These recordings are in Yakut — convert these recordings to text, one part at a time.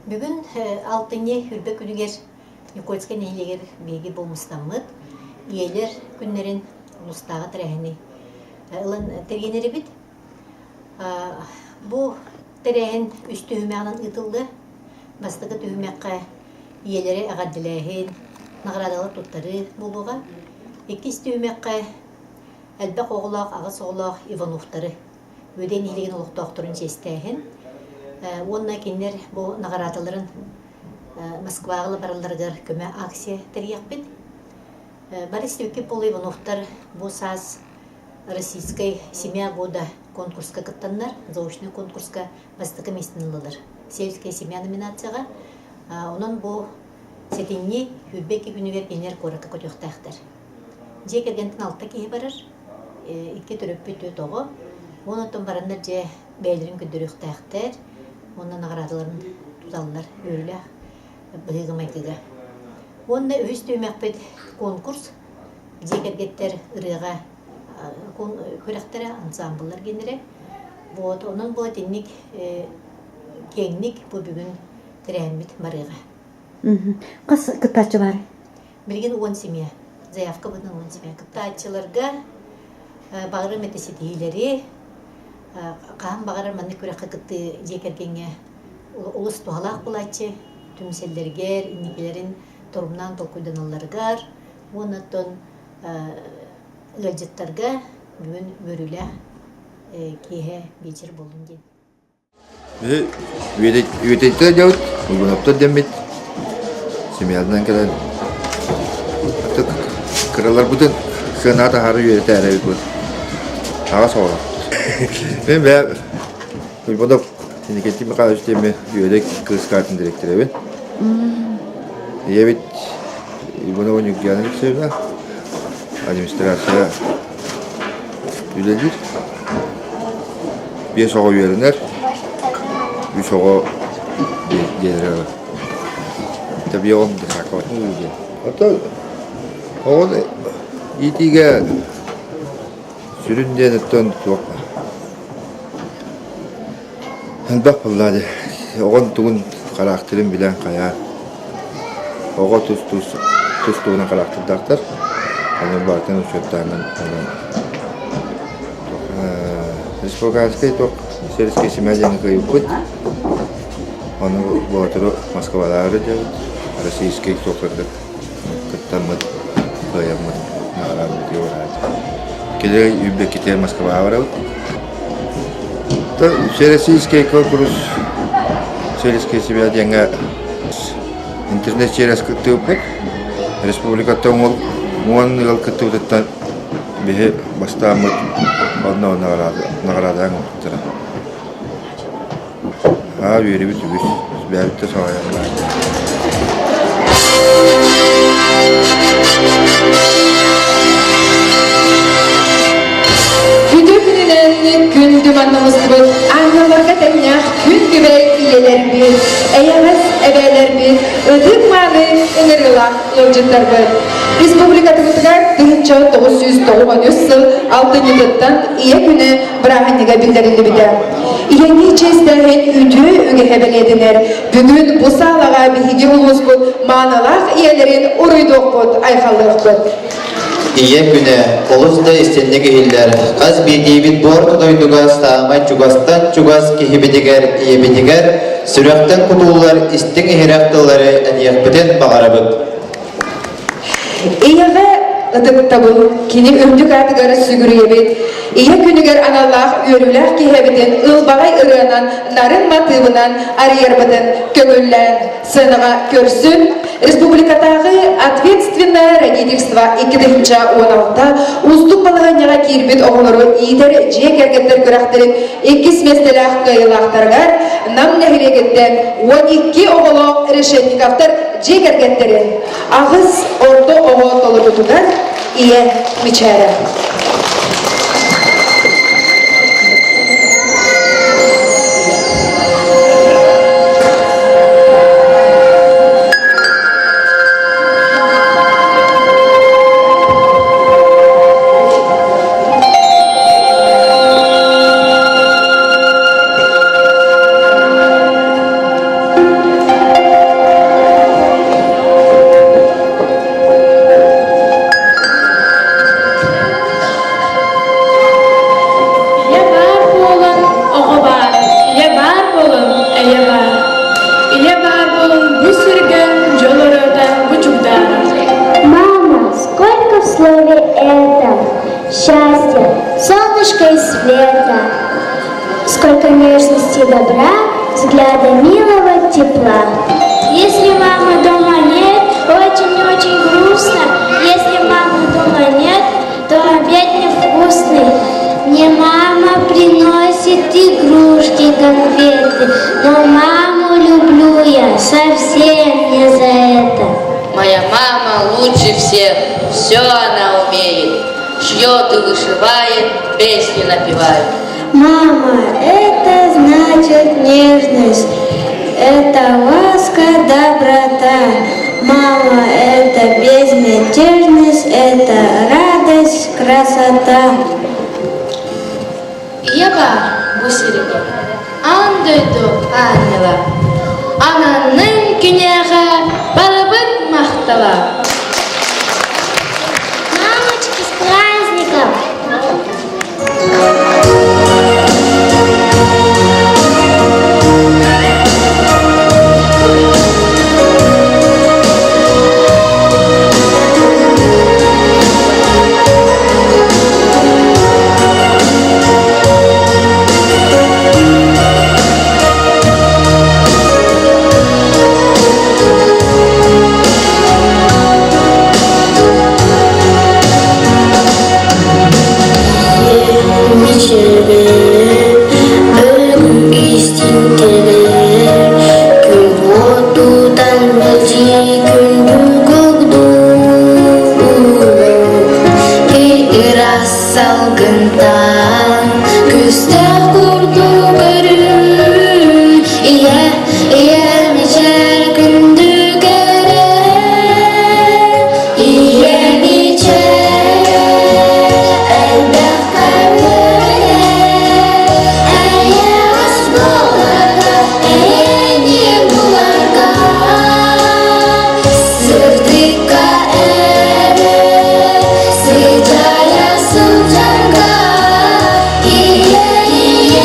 Бүгүн алтынньы үрбэ күнүгэр Никольскай нэһилиэгэр биһиги буолмустаммыт ийэлэр күннэрин улуустааҕы тэрээһини ылан тэрийэн эрэбит. Бу тэрээһин үс түһүмэҕинэн ыытыллыа. Бастакы түһүмэххэ ийэлэри эҕэрдэлээһин, наҕараадалар туттарыы буолуоҕа. Иккис түһүмэххэ элбэх оҕолоох, аҕыс оҕолоох Ивановтары Үөдэй нэһилиэгин олохтоохторун чиэстээһин уонна кинилэр бу наҕараадаларын Москваҕа баралларыгар көмө акция тэрийиэхпит. Борис Пол Ивановтар бу саас Российскай семья года конкурска кыттаннар, заочный конкурска бастакы миэстэни ыллылар. Сельская семья номинацияҕа. Онон бу сэтинньи 22 күнүгэр кинилэр куоракка көтүөхтээхтэр. Дьиэ кэргэнтэн алта киһи барар, икки төрөппүт түөрт оҕо. Уон оттон бараннар дьэ бэйэлэрин көрдөрүөхтээхтэр уонна наҕараадаларын туталлар үөрүүлээх быһыыга-майгыга. Уонна үһүс түһүмэхпит конкурс дьиэ кэргэттэр ырыаҕа күрэхтэрэ, ансаамбыллар генерэ. Вот, онон бу итинник киэҥник бу бүгүн тэрээһиммит барыаҕа. Хас кыттааччы баар? Билигин уон семья. Заявка бытын уон семья. Кыттааччыларга баҕарым этэ ситиһиилэри, хаһан баҕарар маннык күрэххэ кыттыы дьиэ кэргэҥҥэ олус туһалаах буолааччы, түмсэллэригэр, инникилэрин торумнаан толкуйданалларыгар уонна оттон ыалдьыттарга бүгүн үөрүүлээх киэһэ биэчэр буоллун диэн. Үөдэйтэн дьабыт, Угунаптар дэммит, семьяларынан кэлэн кыраларбытын сыанаҕа таһаары үөрэтэ эрэбит аҕа соҕолох. Мин бэйэм Уйбанов Иннокентий Михайлович диэммин Үөдэй кыыс хаатын дириэктэрэбин. Ийэбит Иванова Ньургуяна Алексеевна администрация үлэлиир. Биэс оҕо үөрэнэр, үс оҕо дьиэлэрэ Тэбиэ оҕом диэн. Оттон оҕону иитиигэ сүрүн диэн оттон туох Элбэх буоллаа дии. Оҕон тугун хараахтырын билэн хайаан. Оҕо тус-тус тус туһунан хараахтырдаахтар. Онон барытын учуоттаанан онон республиканскай туох сельскэй семья диэни кыайбыппыт. Ону Боотуру Москвалаары диэбит. Российскай туохтарга кыттаммыт, кыайаммыт наҕараадабыт Кэлэр үүрбэккитигэр Москваҕа барабыт. Всероссийский конкурс сельская семья диэҥҥэ интернет через кыттыыппыт. Республикаттан уон ыал кыттыбытыттан биһи бастааммыт онно наҕараада оҥорбуттара. Аа үөрүүбүт үгүс, бэйэбит да соһуйан Үтүө күнүнэн күндү маннамыспыт ангелларга тэҥнээх күн күбэй ийэлэрбит, эйэҕэс эбээлэрбит, ытык мааны ыҥырыылаах ыалдьыттарбыт. Республикатыбытыгар 1993 сыл алтынньытыттан Ийэ күнэ бырааһынньыга биллэриллибитэ. Ийэни чиэстээһин үтүө үгэһэ бэлиэтэнэр. Бүгүн бу саалаҕа биһиги улууспут маанылаах ийэлэрин уруйдуохпут, айхаллыахпыт. Ийэ күнэ олус да истинник иһиллэр. Хас биирдиибит бу орто дойдуга саамай чугастан чугас киһибитигэр, ийэбитигэр сүрэхтэн кутуллар истиҥ иһирэх тыллары этиэхпитин баҕарабыт. Ийэҕэ ытыктабыл, кини үрдүк аатыгар сүгүрүйэбит. Ийэ күнүгэр аналлаах үөрүүлээх киһибитин ылбаҕай ырыанан, нарын матыыбынан арыйарбытын көҥүллээн сценаҕа көрсүн республикатааҕы ответственное родительство 2016 уустук балаһыанньаҕа киирбит оҕолору иитэр дьиэ кэргэттэр күрэхтэрин иккис миэстэлээх кыайыылаахтарыгар Нам нэһилиэгиттэн 12 оҕолоох Решетниковтар дьиэ кэргэттэрин аҕыс орто оҕо толорутугар ийэ мичээрэ. вспышкой света. Сколько нежности и добра, взгляда милого тепла. Если мамы дома нет, очень-очень грустно. Если мамы дома нет, то обед невкусный. Мне мама приносит игрушки, конфеты, но маму люблю я совсем не за это. Моя мама лучше всех, все она умеет. Шьет и вышивает, песни напевает. Мама, это значит нежность, это ласка, доброта. Мама, это безмятежность, это радость, красота. Ийэ баар бу сиргэ аан дойду аанньала, ананныҥ киниэхэ барыбыт махтала. Мамочки, с праздником! Салгынтан күстээх курдук өрүү Ийэ, ийэ мичээр күндү кэрэ Ийэ мичээр элбэх көмөлө Эйэҕэс буоларга, эйэни буларга Сырдыкка эрэ сыдьаайа сылдьарга Ийэ, ийэ.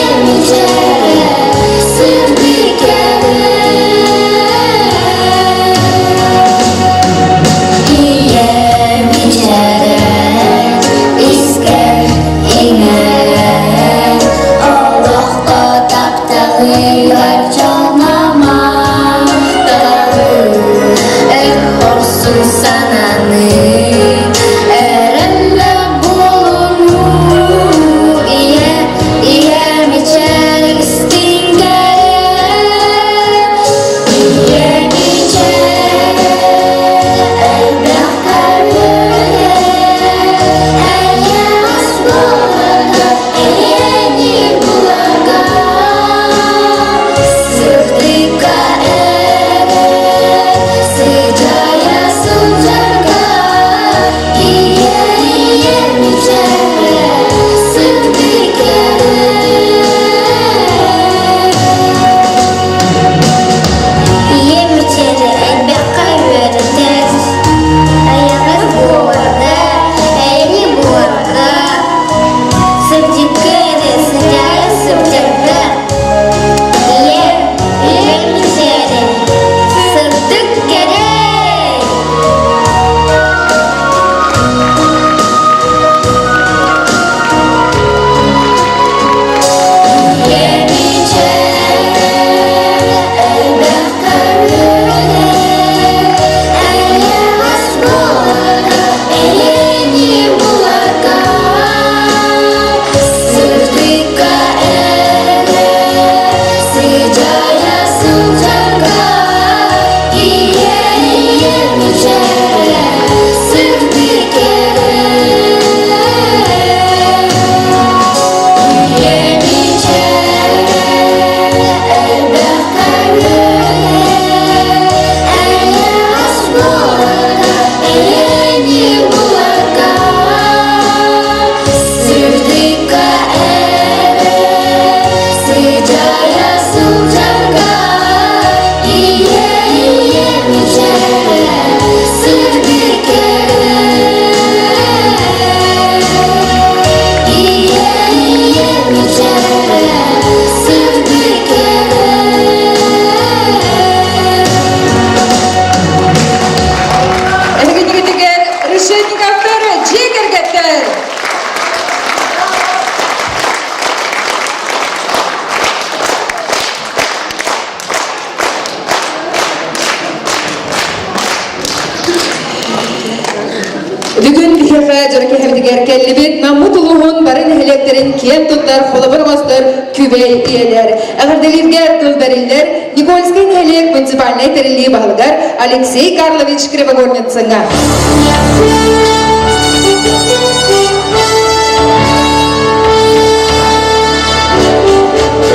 дьоро киһибитигэр кэллибит. Наммыт улууһун бары нэһилиэктэрин киэн туттар, холобур оҥостор күбэй ийэлэр. Эҕэрдэлииргэ тыл бэриллэр Никольскай нэһилиэк муниципальнай тэриллии баһылыгар Алексей Карлович Кривогорницыҥҥа.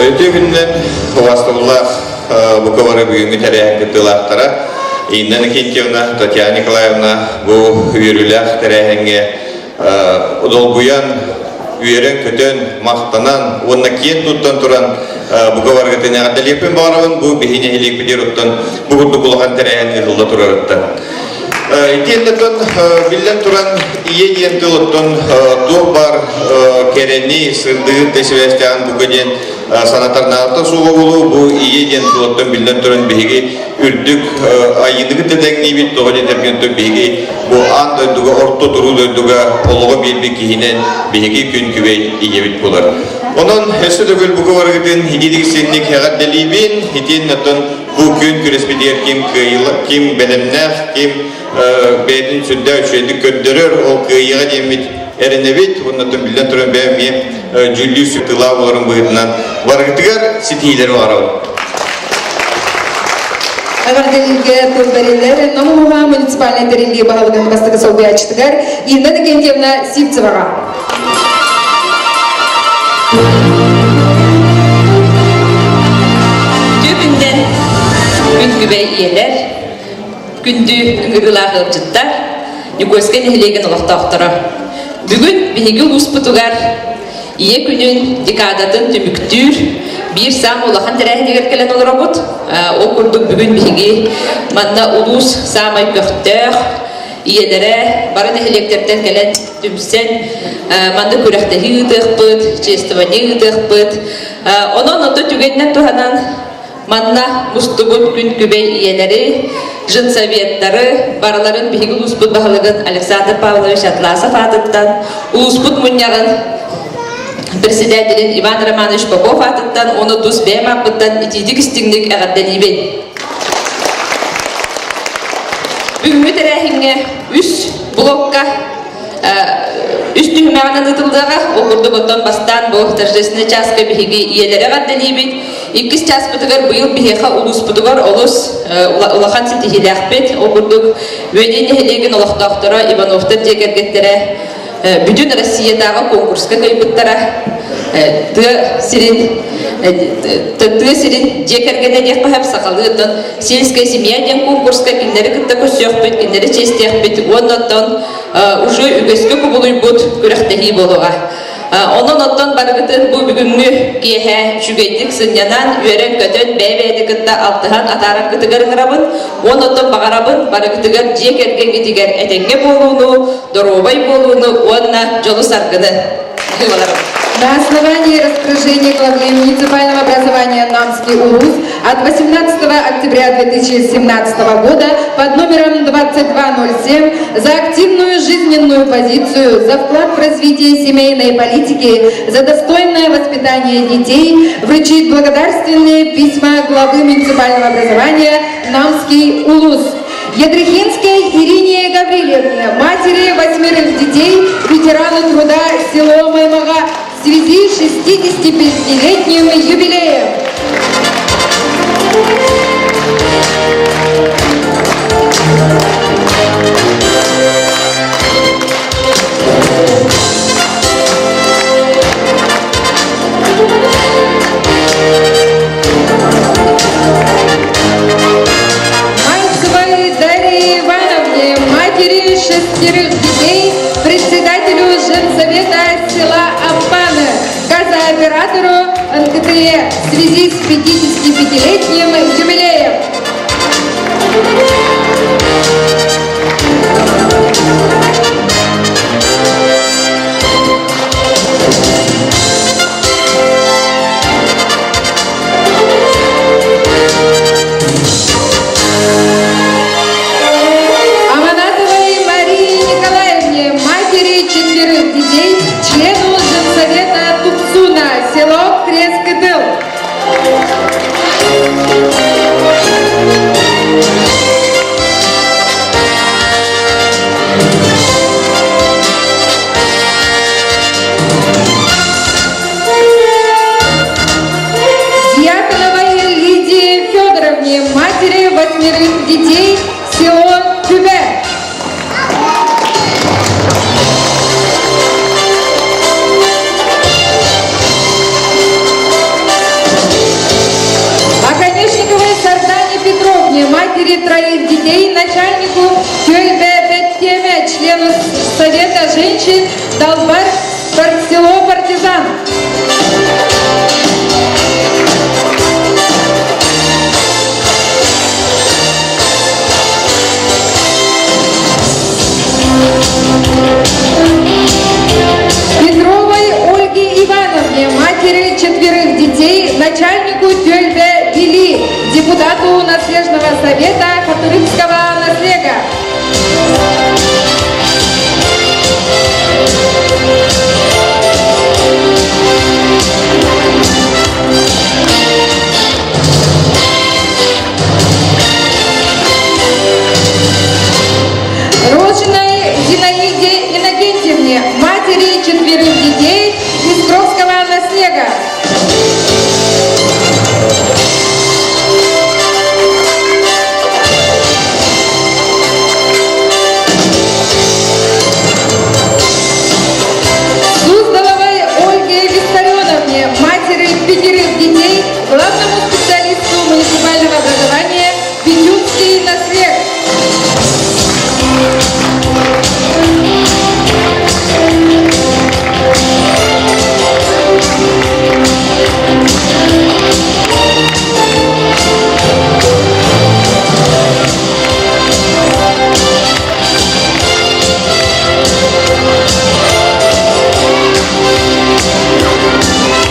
Үтүө күнүнэн убаастабыллаах бука бары бүгүҥҥү тэрээһин кыттыылаахтара Инна Никитьевна, Татьяна Николаевна бу үөрүүлээх тэрээһиҥҥэ долгуйан, үөрэн-көтөн, махтанан уонна киэн туттан туран бука барыгытын эҕэрдэлиэхпин баҕарабын бу биһи нэһилиэкпитигэр оттон бу курдук улахан тэрээһин ыытылла турарыттан. Итиэннэтэн биллэн туран ийэ диэн тыл оттон туох баар кэрэни, сырдыгы да сибээстээҕин бука диэн санатар наадата суоҕа буолуо. Бу ийэ диэн тылыттан биллэн туран биһиги үрдүк айыыныгыт да тэҥниибит, тоҕо диэтэргин биһиги бу аан дойдуга, орто туруу дойдуга олоҕу биэрбит киһинэн биһиги күн күбэй ийэбит буолар. Онон өссө төгүл бука барыгытын итиитик эҕэрдэлиибин, итиэннэ оттон бу күн күрэспитигэр ким кыайыла, ким бэлэмнээх, ким бэйэтин сүрдээх үчүгэйдик көрдөрөр, ол кыайыаҕа диэммит эрэнэбит уонна биллэн туран бэйэм эмиэ дьүүллүүр сүр тылаах буоларым быһыытынан барыгытыгар ситиһиилэри баҕарабын. Эҕэрдэлииргэ тыл бэриллэр Намуһуга муниципальнай тэриллии баһылыгын бастакы солбуйааччытыгар Инна Иннокентьевна Сивцеваҕа. Түбүннэн күн күбэй ийэлэр, күндү ыҥырыылаах ыалдьыттар, Ньукуоска нэһилиэгин олохтоохторо. Бүгүн биһиги улууспутугар Ийэ күнүн декадатын түмүктүүр биир саамай улахан тэрээһинигэр кэлэн олоробут. Ол курдук бүгүн биһиги манна улуус саамай көхтөөх ийэлэрэ бары нэһилиэктэртэн кэлэн түмсэн манна күрэхтэһии ыытыахпыт, чествование ыытыахпыт. Онон ото түгэнинэн туһанан Манна мустубут күн күбэй ийэлэри, женсоветтары, барыларын биһиги улууспут баһылыгын Александр Павлович Атласов аатыттан, улууспут мунньаҕын председателин Иван Романович Попов аатыттан уонна тус бэйэм ааппыттан итиитик истиҥник эҕэрдэлиибин. Бүгүҥҥү тэрээһиҥҥэ үс блокка Үс түһүмэҕинэн ыытыллыаҕа. Ол курдук оттон бастаан бу торжественнай чааска биһиги ийэлэри эҕэрдэлиибит. Иккис чааспытыгар быйыл биһиэхэ улууспутугар олус улахан ситиһиилээхпит. Ол курдук Үөдэй нэһилиэгин олохтоохторо Ивановтар дьиэ кэргэттэрэ бүтүн Россиятааҕы конкурска кыайбыттара. Тыа сирин тыа сирин дьиэ кэргэнэ диэххэ сөп сахалыы оттон сельская семья диэн конкурска кинилэри кытта көрсүөхпүт, кинилэри чиэстиэхпит уонна оттон уже үгэскэ кубулуйбут күрэхтэһии буолуоҕа. Онон оттон барыгытын бу бүгүҥҥү киэһэ үчүгэйдик сынньанан, үөрэн-көтөн, бэйэ-бэйэни кытта алтыһан атаараргытыгар ыҥырабын. Уон оттон баҕарабын барыгытыгар дьиэ кэргэҥҥитигэр этэҥҥэ буолууну, доруобай буолууну уонна дьолу-саргыны. На основании распоряжения главы муниципального образования Намский улус от 18 октября 2017 года под номером 2207 за активную жизненную позицию, за вклад в развитие семейной политики, за достойное воспитание детей вручит благодарственные письма главы муниципального образования Намский улус. Ядрихинской Ирине Гаврилевне, матери восьмерых детей, ветерану труда село Маймага в связи с 65-летним юбилеем. Мальцевой Дарье Ивановне, матери шестерых детей, председателю женсовета села Аппаны, газооператору НКТЕ в связи с 55-летним юбилеем. Аманатовой Марии Николаевне, матери четверых детей, члену Женсовета Тупсуна, село Крескытыл. троих детей, начальнику Тёйбэ члену Совета женщин Далбар село Партизан. Петровой Ольге Ивановне, матери четверых детей, начальнику Тёльбе Били, депутату Наслежного совета Хатырымского наслега. Рожиной Зинаиде Иннокентьевне, матери четверых детей из Кровского наслега. Суздаловой Ольге Виссарионовне, матери пятерых детей, главному специалисту муниципального образования Петюнский наслег.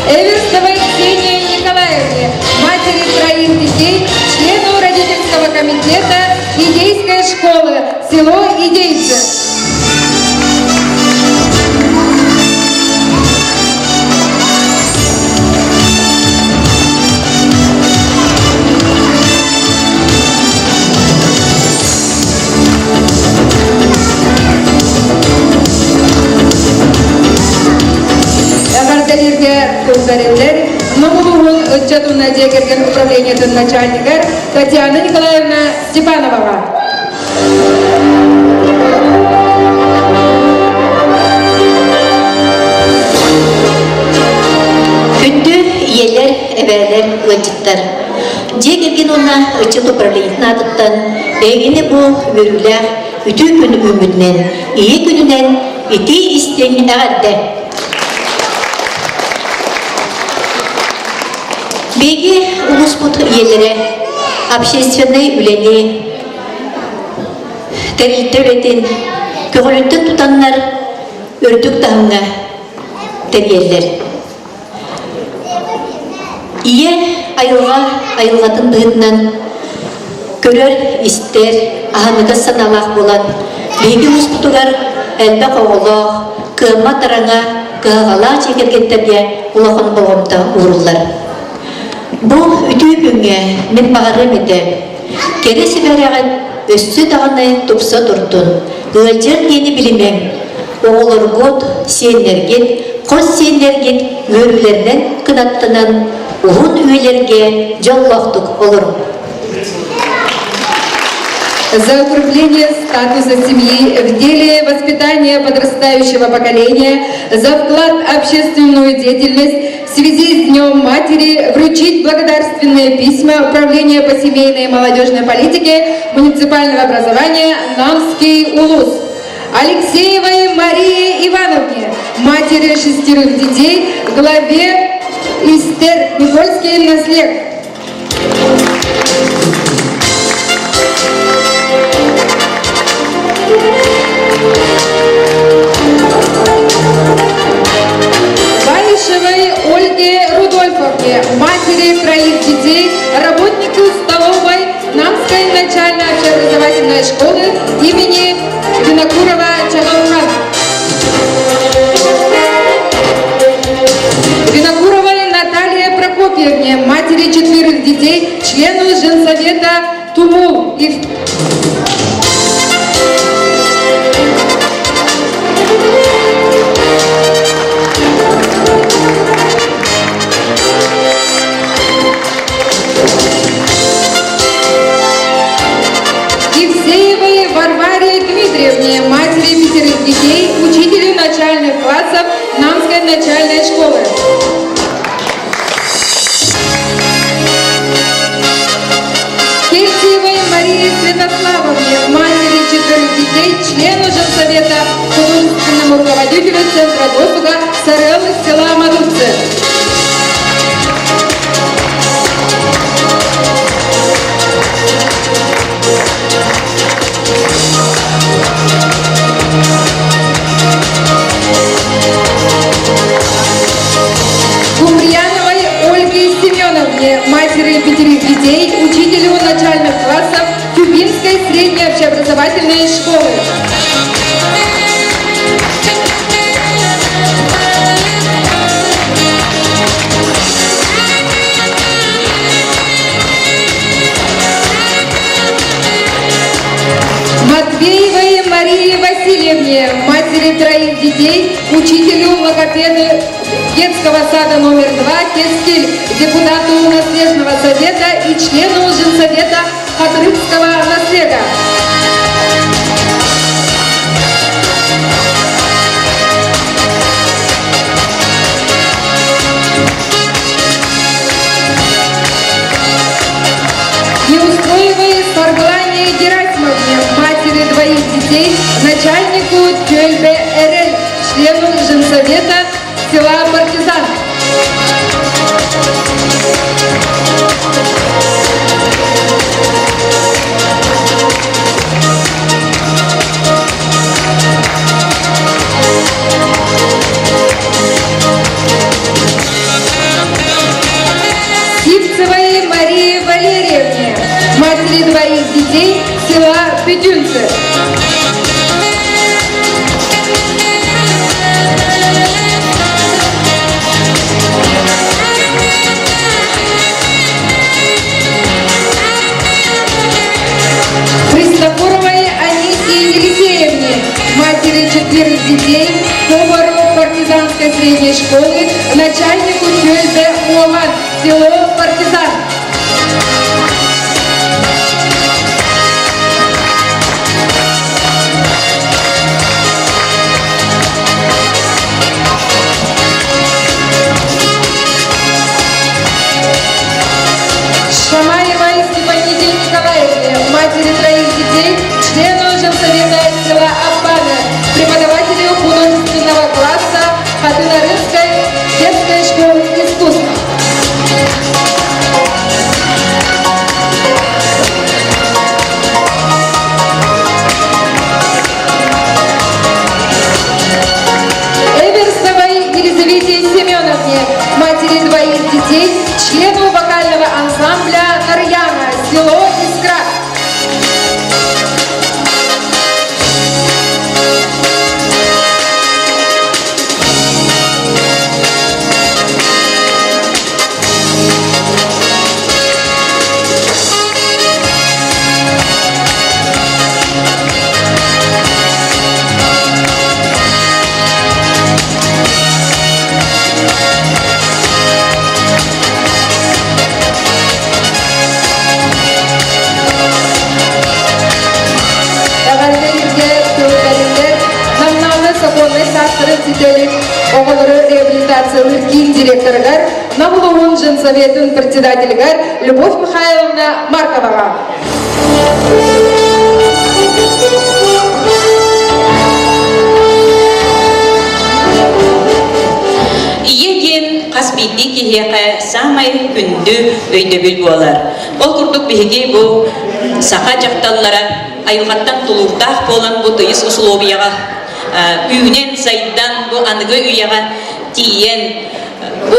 Эверстовой Ксении Николаевне, матери троих детей, члену родительского комитета Идейской школы, село Идейцы. Эҕэрдэлииргэ тыллариллэр Номулуһун ыччат уонна дьиэ кэргэн управлениетын начальнигар Татьяна Николаевна Степановаҕа. Күндү ийэлэр, эбээлэр, ыалдьыттар! Дьиэ кэргэн уонна ыччат управлениетын аатыттан эһигини бу үөрүүлээх үтүө күн үүммүтүнэн, Ийэ күнүнэн итии-истиҥ эҕэрдэ! Биһиги улууспут ийэлэрэ общественнай үлэни, тэрилтэ үлэтин көҕүлүттэн тутаннар үрдүк таһымҥа тэрийэллэр. Ийэ айылҕа айылҕатын быһыытынан көрөр, истэр, аһыныгас санаалаах буолан, биһиги улууспутугар элбэх оҕолоох, кыаммат араҥа, кыһалҕалаах дьиэ кэргэттэргэ улахан болҕомто ууруллар. Бу үтүө күҥҥэ мин баҕарыам этэ, кэрэ сибэрэҕин өссө даҕаны тупса турдун, ыалдьар диэни билимэҥ, оҕолоргут, сиэннэргит, хос сиэннэргит үөрүүлэринэн кынаттанан, уһун үйэлэргэ дьоллоохтук олоруҥ. За укрепление статуса семьи в деле воспитания подрастающего поколения, за вклад в общественную деятельность в связи с Днем Матери вручить благодарственные письма Управления по семейной и молодежной политике муниципального образования Намский Улус. Алексеевой Марии Ивановне, матери шестерых детей, главе Истер Никольский наслег. Баишевой Ольге Рудольфовне, матери троих детей, работнику столовой Намской начальной общеобразовательной школы имени Винокурова Чагалхан. Винокуровой Наталье Прокопьевне, матери четверых детей, члену Женсовета Тумул и Евсеевой Варваре Дмитриевне, матери пятерых детей, учителю начальных классов Намской начальной школы. Кельциевой Марии Святославовне. члену Женсовета, художественному руководителю Центра досуга Сарел села Мадуцы. Куприяновой Ольге Семеновне, матери пятерых детей, учителю начальных классов Тюбинской средней общеобразовательной школы. Матвеевой Марии Васильевне, матери троих детей, учителю логопеду детского сада номер 2 Кескель, депутату Наслежного совета и члену Женсовета Хатырыкского наслега. Неустроевой Сарглане Герасимовне, матери двоих детей, начальнику Тюльбе РЛ, члену Женсовета села Партизан. Сивцевой Марии Валерьевне, матери двоих детей села Петюнцы. Христофоровой Анисии Елисеевне, матери четверых детей, повару партизанской средней школы, начальнику Тюльбе Муаман, село Партизан. Шамаевой Степаниде Николаевне, матери троих детей, члену Женсовета села Аппана, преподавателю художественного класса Хатынарынской детской школы искусств. Эверстовой Елизавете Семеновне, матери двоих детей, члену вокального ансамбля «Нарьяна», село Искра. Эҕэрдэ бииргэ тылларыгар Намнааҕы сокуоннай саастарын ситэлик оҕолору реабилитациялыыр киин директорыгар Нам улууһун женсоветын председателигэр Любовь Михайловна Марковаҕа. Ийэ диэн хас биирдии киһиэхэ саамай күндү өйдөбүл буолар. Ол курдук биһиги бу саха дьахталлара айылҕаттан тулуурдаах буолан бу тыйыс усулуобуйаҕа үүнэн сайдан бу аныгы үйэҕэ тиийэн бу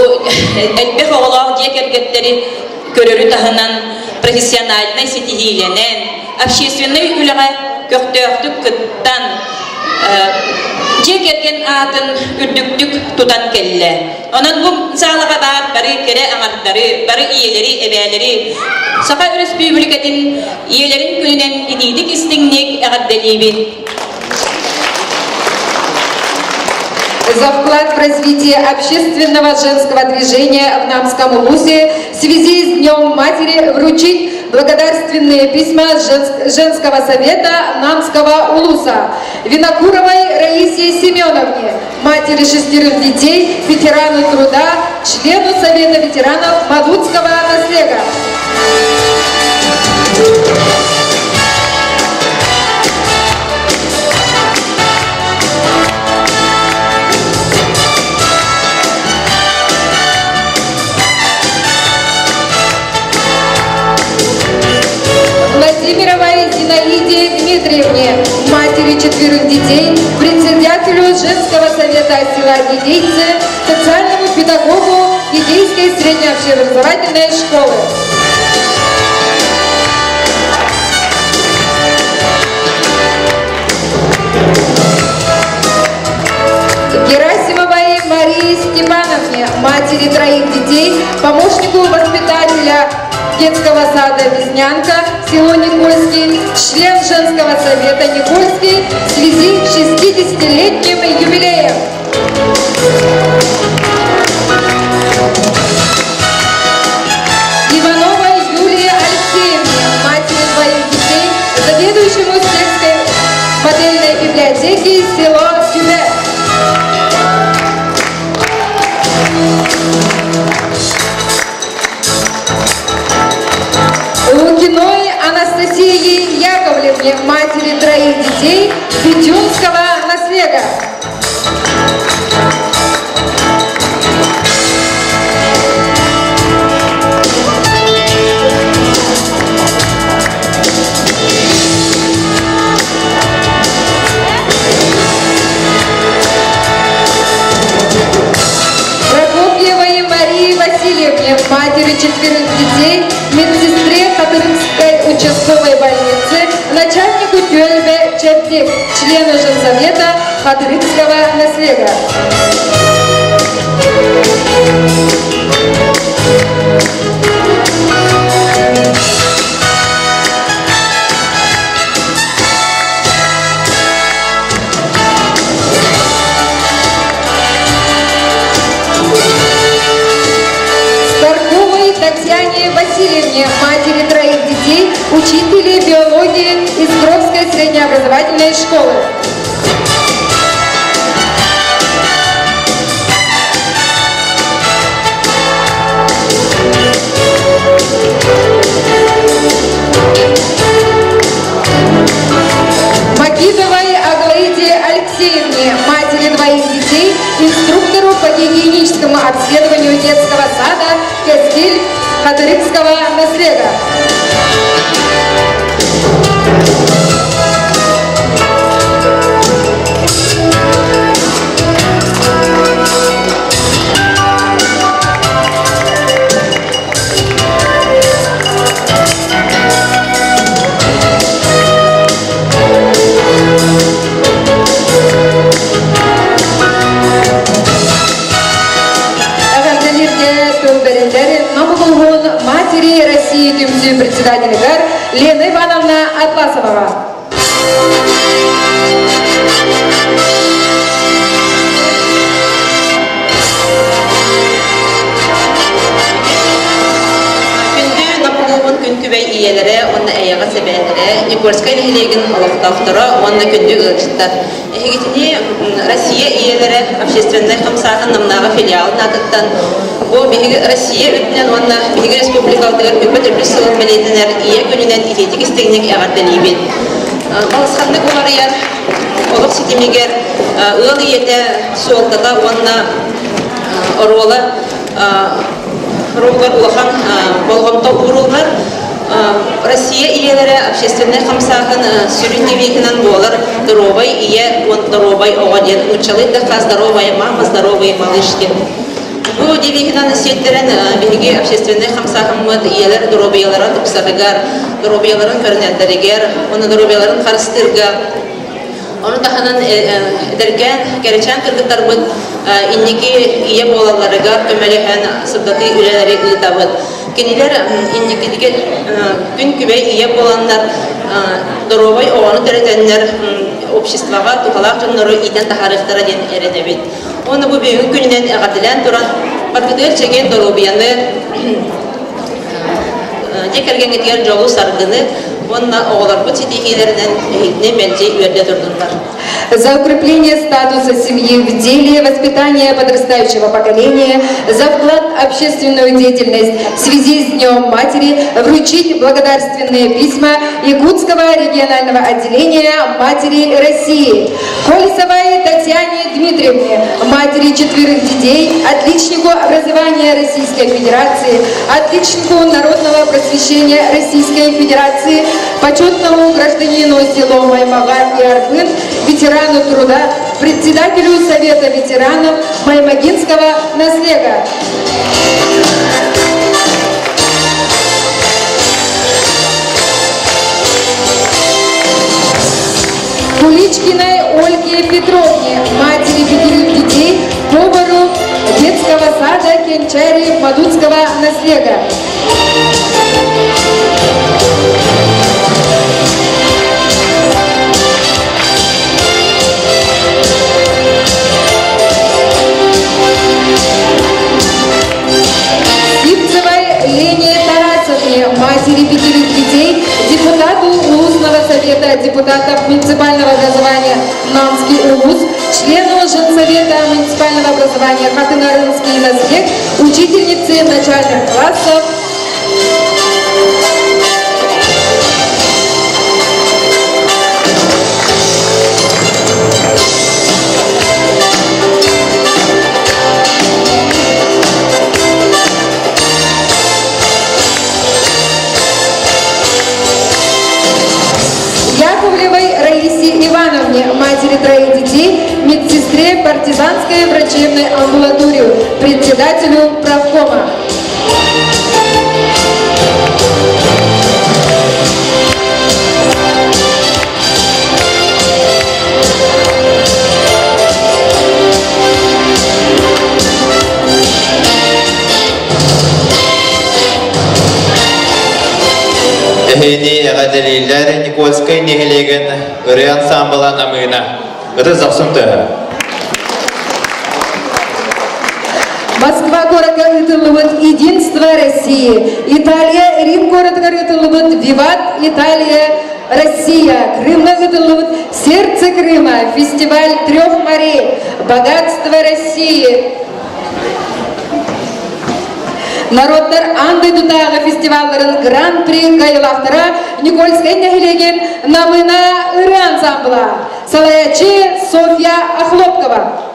элбэх оҕолоох дьиэ кэргэттэри көрөрү таһынан профессиональнай ситиһиилэнэн, общественнай үлэҕэ көхтөөхтүк кыттан, дьиэ кэргэн аатын үрдүктүк тутан кэллэ. Онон бу саалаҕа баар бары кэрэ аҥардары, бары ийэлэри, эбээлэри Саха Өрөспүүбүлүкэтин ийэлэрин күнүнэн итиитик истиҥник эҕэрдэлиибин. За вклад в развитие общественного женского движения в Намском Улусе в связи с Днем Матери вручить благодарственные письма Женского совета Намского Улуса Винокуровой Раисе Семеновне, матери шестерых детей, ветерану труда, члену Совета ветеранов Мадутского наслега. Дмитриевне, матери четверых детей, председателю женского совета села Едейцы, социальному педагогу Едейской средней общеобразовательной школы. Герасимовой Марии Степановне, матери троих детей, помощнику воспитателя детского сада «Веснянка», село Никольский, член женского совета Никольский в связи с 60-летним юбилеем. Ивановой Юлии Алексеевне, матери двоих детей, заведующему сельской модельной библиотеки село Тюбе. Лукиной Анастасии Яковлевне, матери троих детей Бетюнского наслега. Прокопьевой Марии Васильевне, матери четверых детей, медсестре Хатырыкской участковой больницы, начальнику Тюльбе Чептик, члену Женсовета Хатырыкского наслега. Старковой Татьяне Васильевне, матери троих детей, учителе биологии Искровской среднеобразовательной школы. Макидовой Аглаиде Алексеевне, матери двоих детей, инструктору по гигиеническому обследованию детского сада Кескиль Хатырыкского наслега. Эҕэрдэлииргэ тыл бэриллэр Нам улууһун Матери России түмсүү председателигэр Лена Ивановна Атласоваҕа. Күндү Нам улууһун күн күбэй ийэлэрэ уонна эйэҕэс эбээлэрэ, Никольскай нэһилиэгин олохтоохторо уонна күндү ыалдьыттар. Эһигитини Россия ийэлэрэ общественнай хамсааһын Намнааҕы филиалын аатыттан бу биһиги Россия үрдүнэн уонна биһиги республикабытыгар үппэ төрдүс сылын бэлиэтэнэр Ийэ күнүнэн итиитик истиҥник эҕэрдэлиибин. Балысханнык уларыйар олох ситимигэр ыал ийэтэ суолтата уонна оруола оруолугар улахан болҕомто ууруллар. Россия ийэлэрэ общественнай хамсааһын сүрүн девиһинэн буолар «Здоровай ийэ уон здоровай оҕо» диэн нууччалыы эттэххэ «Здоровая мама, здоровый малыш» диэн. Бу девиһинэн сиэттэрэн биһиги общественнай хамсааһыммыт ийэлэр доруобуйалара тупсарыгар, доруобуйаларын көрүнэллэригэр, уонна доруобуйаларын харыстыырга Ону таһынан эдэркээн, кэрэчээн кыргыттарбыт инники ийэ буолалларыгар көмөлөһөн сырдатыы үлэлэри ыытабыт. Кинилэр инникитигэр күн күбэй ийэ буоланнар доруобай оҕону төрөтөннөр обществоҕа туһалаах дьоннору иитэн таһаарыахтара диэн эрэнэбит. Уонна бу бүгүҥҥү күнүнэн эҕэрдэлээн туран, баргытыгар чэгиэн доруобуйаны, дьиэ кэргэҥҥитигэр дьолу-саргыны уонна оҕолорбут ситиһиилэринэн эһигини мэлдьи үөрдэ турдуннар. За укрепление статуса семьи в деле воспитания подрастающего поколения, за вклад в общественную деятельность в связи с Днем Матери вручить благодарственные письма Якутского регионального отделения Матери России. Колесовой Татьяне Дмитриевне, матери четверых детей, отличнику образования Российской Федерации, отличнику народного просвещения Российской Федерации, почетному гражданину село Маймага и Арбын, ветерану труда, председателю Совета ветеранов Маймагинского наслега. Куличкиной Ольге Петровне, матери пятерых детей, повару детского сада Кенчари Мадутского наслега. Сивцевой Лене Тарасовне, матери пятерых детей, депутату Улусного совета депутатов муниципального образования Намский Улус, члену Женсовета муниципального образования Хатынарынский Наслег, учительнице начальных классов Яковлевой Раисе Ивановне, матери троих детей, медсестре партизанской врачебной амбулатории, председателю правкома. Эһини эҕэрдэлииллэр Никольскай нэһилиэгин ырыа ансаамбыла Намыына. Ытыс дохсун тыаһа. Москва куоракка ыытыллыбыт «Единство России», Италия Рим куоратыгар ыытыллыбыт «Виват Италия Россия», Крымҥа ыытыллыбыт «Сердце Крыма», фестиваль трех морей, «Богатство России», Народтар аан дойдутааҕы фестивалларын Гран-при кыайыылаахтара Никольскай нэһилиэгин Намына ырыа ансаамбыла, салайааччы Софья Охлопкова.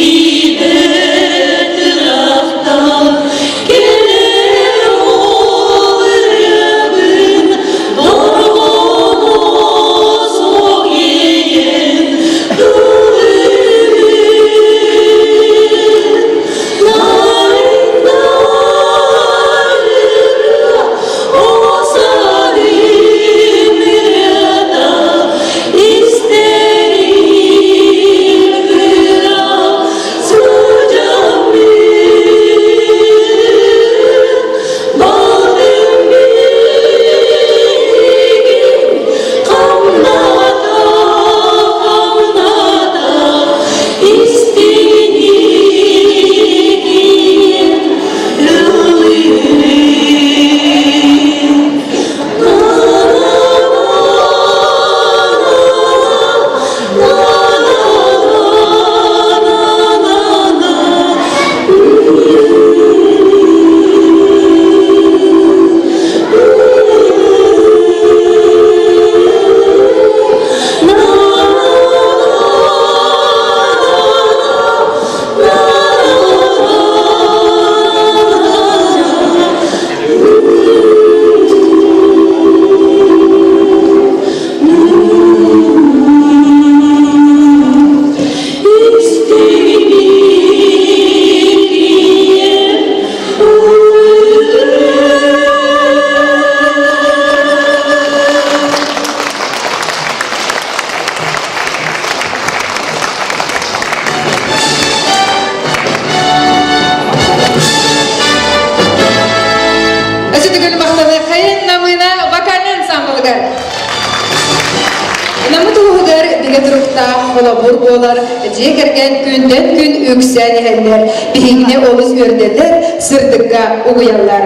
Тиийбэт ыраахтан кэлэр ол ырыабын дорҕооно суох иэйэн ыллыыбын. Нарын-нарын оҕо садын ырыата истэрим кыра сылдьаммын балтым билигин хамната хамната истиҥник ийэм ыллыырын. Өссө төгүл махтаныаххайын Намыына вокальнай ансамблыгар. Намыт улууһугар бигэ туруктаах холобур буолар дьиэ кэргэн күнтэн күн үксээн иһэллэр, биһигини олус үөрдэллэр, сырдыкка угуйаллар.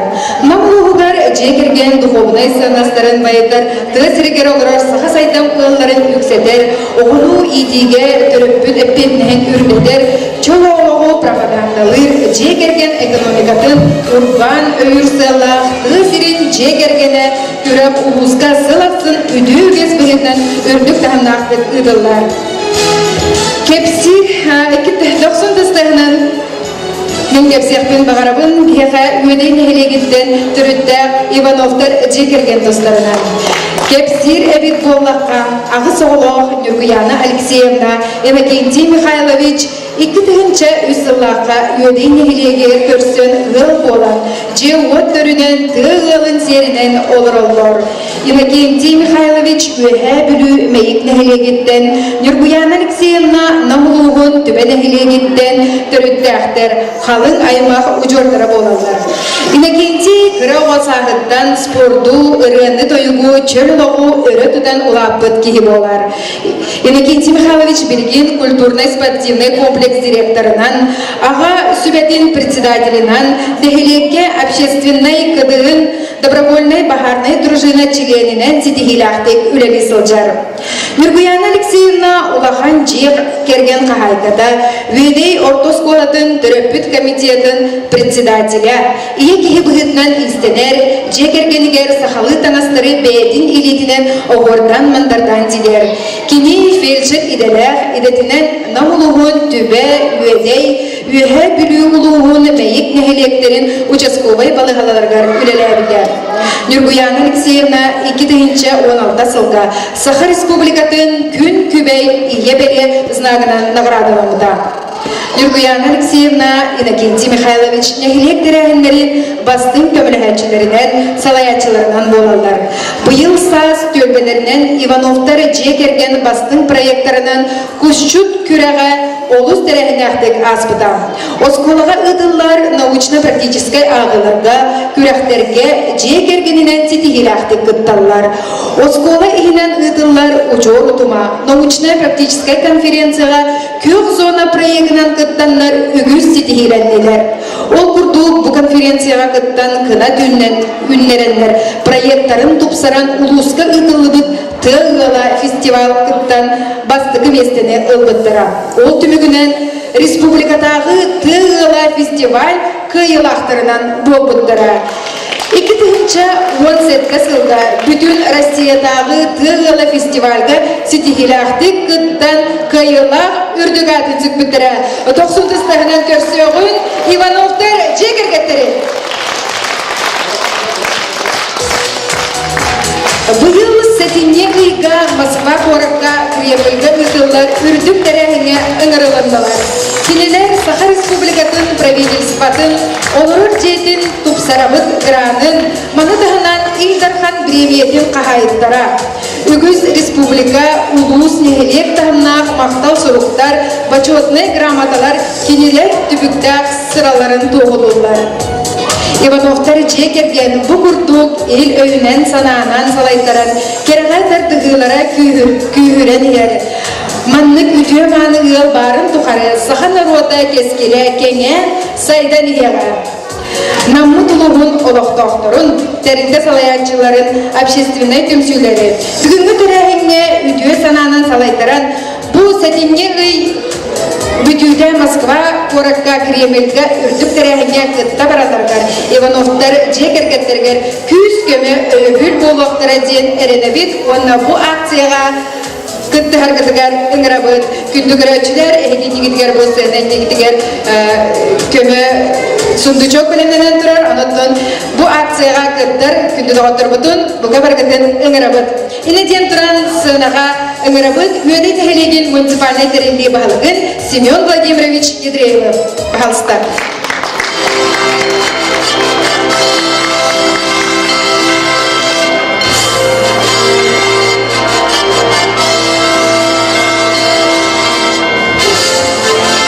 Нам улууһугар дьиэ кэргэн духуобунай сыаннастарын байытар, тыа сиригэр олорор саха сайдам ыалларын үксэтэр, оҕону иитиигэ төрөппүт эппиэтинэһин үрдэтэр, чөл олоҕу пропагандалыыр дьиэ кэргэн экономикатын урбаан өйүүр сыаллаах тыа сирин дьиэ кэргэнэ күрэх улууска сыл ахсын үтүө үгэс быһыытынан үрдүк таһымнаахтык ыытыллар. Кэпсиир дохсун тыстаһынан мин кэпсиэхпин баҕарабын биһиэхэ Үөдэй нэһилиэгиттэн төрүттээх Ивановтар дьиэ кэргэн тустарынан. Кэпсиир эбит буоллахха, аҕыс оҕолоох Ньургуяна Алексеевна, Иннокентий Михайлович 2003 сыллаахха Үөдэй нэһилиэгэр көрсөн ыал буолан, дьиэ-уот төрүнэн тыа ыалын сиэринэн олороллор. Иннокентий Михайлович Үөһээ Бүлүү Мэйик нэһилиэгиттэн, Ньургуяна Алексеевна Нам улууһун Түбэ нэһилиэгиттэн төрүттээхтэр, халыҥ аймах удьуордара буолаллар. Иннокентий кыра оҕо сааһыттан спорду, ырыаны-тойугу, чөл олоҕу өрө тутан улааппыт киһи буолар. Иннокентий Михайлович билигин культурнай-спортивнай комплекс директорынан, аҕа сүбэтин председателинэн, нэһилиэккэ общественнай кыдыгын добровольнай баһаарнай дружина чилиэнинэн ситиһиилээхтик үлэлии сылдьар. Ньургуяна Алексеевна улахан дьиэ кэргэн хаһаайката, Үөдэй орто оскуолатын төрөппүт комитетын председателя, ийэ киһи быһыытынан иистэнэр, дьиэ кэргэнигэр сахалыы таҥастары бэйэтин илиитинэн оһуордаан-мандардаан тигэр. Кини фельдшер идэлээх, идэтинэн Нам улууһун Түбэ, Үөдэй, Үөһээ Бүлүү улууһун Мэйик нэһилиэктэрин участковай балыыһаларыгар үлэлээбитэ. Ньургуяна Алексеевна 2016 сылга Саха Республикатын Күн Күбэй Ийэ бэлиэ знагынан наҕараадаламмыта. Ньургуяна Алексеевна Иннокентий Михайлович нэһилиэк тэрээһиннэрин бастыҥ көмөлөһөөччүлэринэн, салайааччыларынан буолаллар. Быйыл саас түөлбэлэринэн Ивановтар дьиэ кэргэн бастыҥ проектарынан Кусчут күрэҕэ олус тэрээһиннээхтик ааспыта. Оскуолаҕа ыытыллар научно-практическай ааҕыыларга, күрэхтэргэ дьиэ кэргэнинэн ситиһиилээхтик кытталлар. Оскуола иһинэн ыытыллар Удьуор утума научнай-практическай конференцияҕа Күөх зона проегынан кыттаннар үгүс ситиһиилэннилэр. Ол курдук бу конференцияҕа кыттан кынат үүннэрэннэр проектарын тупсаран улууска ыытыллыбыт Тыа ыала фестивал кыттан бастакы миэстэни ылбыттара. Ол түмүгүнэн республикатааҕы Тыа ыала фестиваль кыайыылаахтарынан буолбуттара. 2017 сылга бүтүн Россиятааҕы тыа ыала фестивальга ситиһиилээхтик кыттан кыайыылаах үрдүк аатын сүкпүттэрэ. Тохсун тыстаһынан көрсүөҕүн Ивановтар дьиэ кэргэттэрин. Быйыл сэтинньи ыйга Москва куоракка Кремльга ыытыллар үрдүк тэрээһиҥҥэ ыҥырылыннылар. Кинилэр Саха Республикатын правительствотын олорор дьиэтин тупсарабыт гранын, маны таһынан Ил Дархан бириэмийэтин хаһаайыттара. Үгүс республика, улуус, нэһилиэк таһымнаах махтал суруктар, бочуотунай грамоталар кинилэр түбүктээх сыраларын туоһулууллар. Ивановтар дьиэ кэргэн бу курдук ил өйүнэн-санаанан салайтаран, кэрэҕэ тардыһыылара күүһүрэн иһэр. Маннык үтүө-мааны ыал баарын тухары саха норуота кэскилэ кэҥээн, сайдан иһиэҕэ. Наммыт улууһун олохтоохторун, тэрилтэ салайааччыларын, общественнай түмсүүлэри бүгүҥҥү тэрээһиҥҥэ үтүө санаанан салайтаран, Бу сэтинньи ый бүтүүтэ Москва куоракка Кремльга үрдүк тэрээһиҥҥэ кытта баралларыгар Ивановтар дьиэ кэргэттэригэр күүс-көмө өйөбүл буолуохтара диэн эрэнэбит уонна бу акцияҕа кыттыһаргытыгар ыҥырабыт. Күндү көрөөччүлэр, эһиги иннигитигэр бу сцена иннигитигэр көмө сундучок бэлэмнэнэн турар. Онон бу акцияҕа кыттар күндү доҕотторбутун бука барыгытын ыҥырабыт. Инэ диэн туран сыанаҕа ыҥырабыт Үөдэй нэһилиэгин муниципальнай тэриллии баһылыгын Семен Владимирович Ядреевы. Пожалуйста.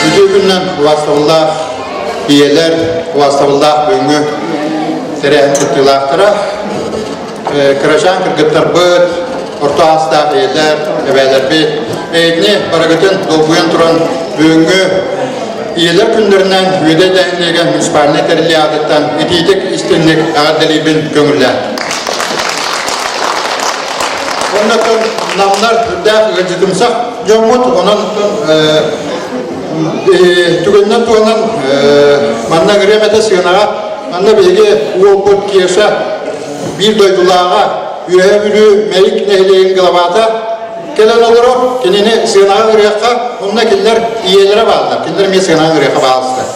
Үтүө күннэн убаастабыллаах ийэлэр, убаастабыллаах бүгүҥҥү тэрээһин кыттыылаахтара Кырачаан кыргыттарбыт, орто аастаах ийэлэр, эбээлэрбит, эйигини барыгытын долгуйан туран бүгүҥҥү Ийэлэр күннэринэн Үөдэй нэһилиэгэ муниципальнай тэриллии аатыттан итиитик истиҥник эҕэрдэлиибин көҥүллээн. Оннотон намнар үрдээх ыалдьытымсах дьоммут, онон түгэнинэн туһанан манна ыҥырыам этэ сыанаҕа, манна биһиги уолбут Кеша биир дойдулааҕа Үөһээ Бүлүү Мэйик нэһилиэгин главата кэлэн олорор. Кинини сыанаҕа ырыахха, онно кинилэр ийэлэрэ бааллар. Кинилэр эмиэ сыанаҕа ырыахха баалыстар.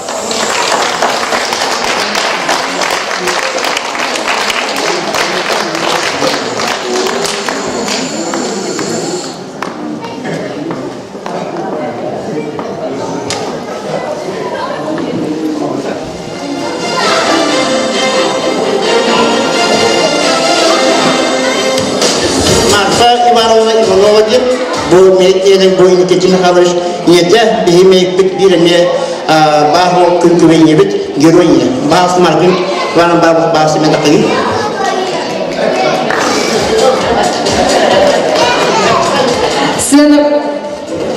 Марфа Ивановна Иванова диэн бу Миэтиэнин бу Никитин Михайлович ийэтэ биһи мэйикпит биир эмиэ баар ол күн күбэй ийэбит герой ийэ. Баас Маргин Ивановна Бабов баас эмэ тақыгын. Сыана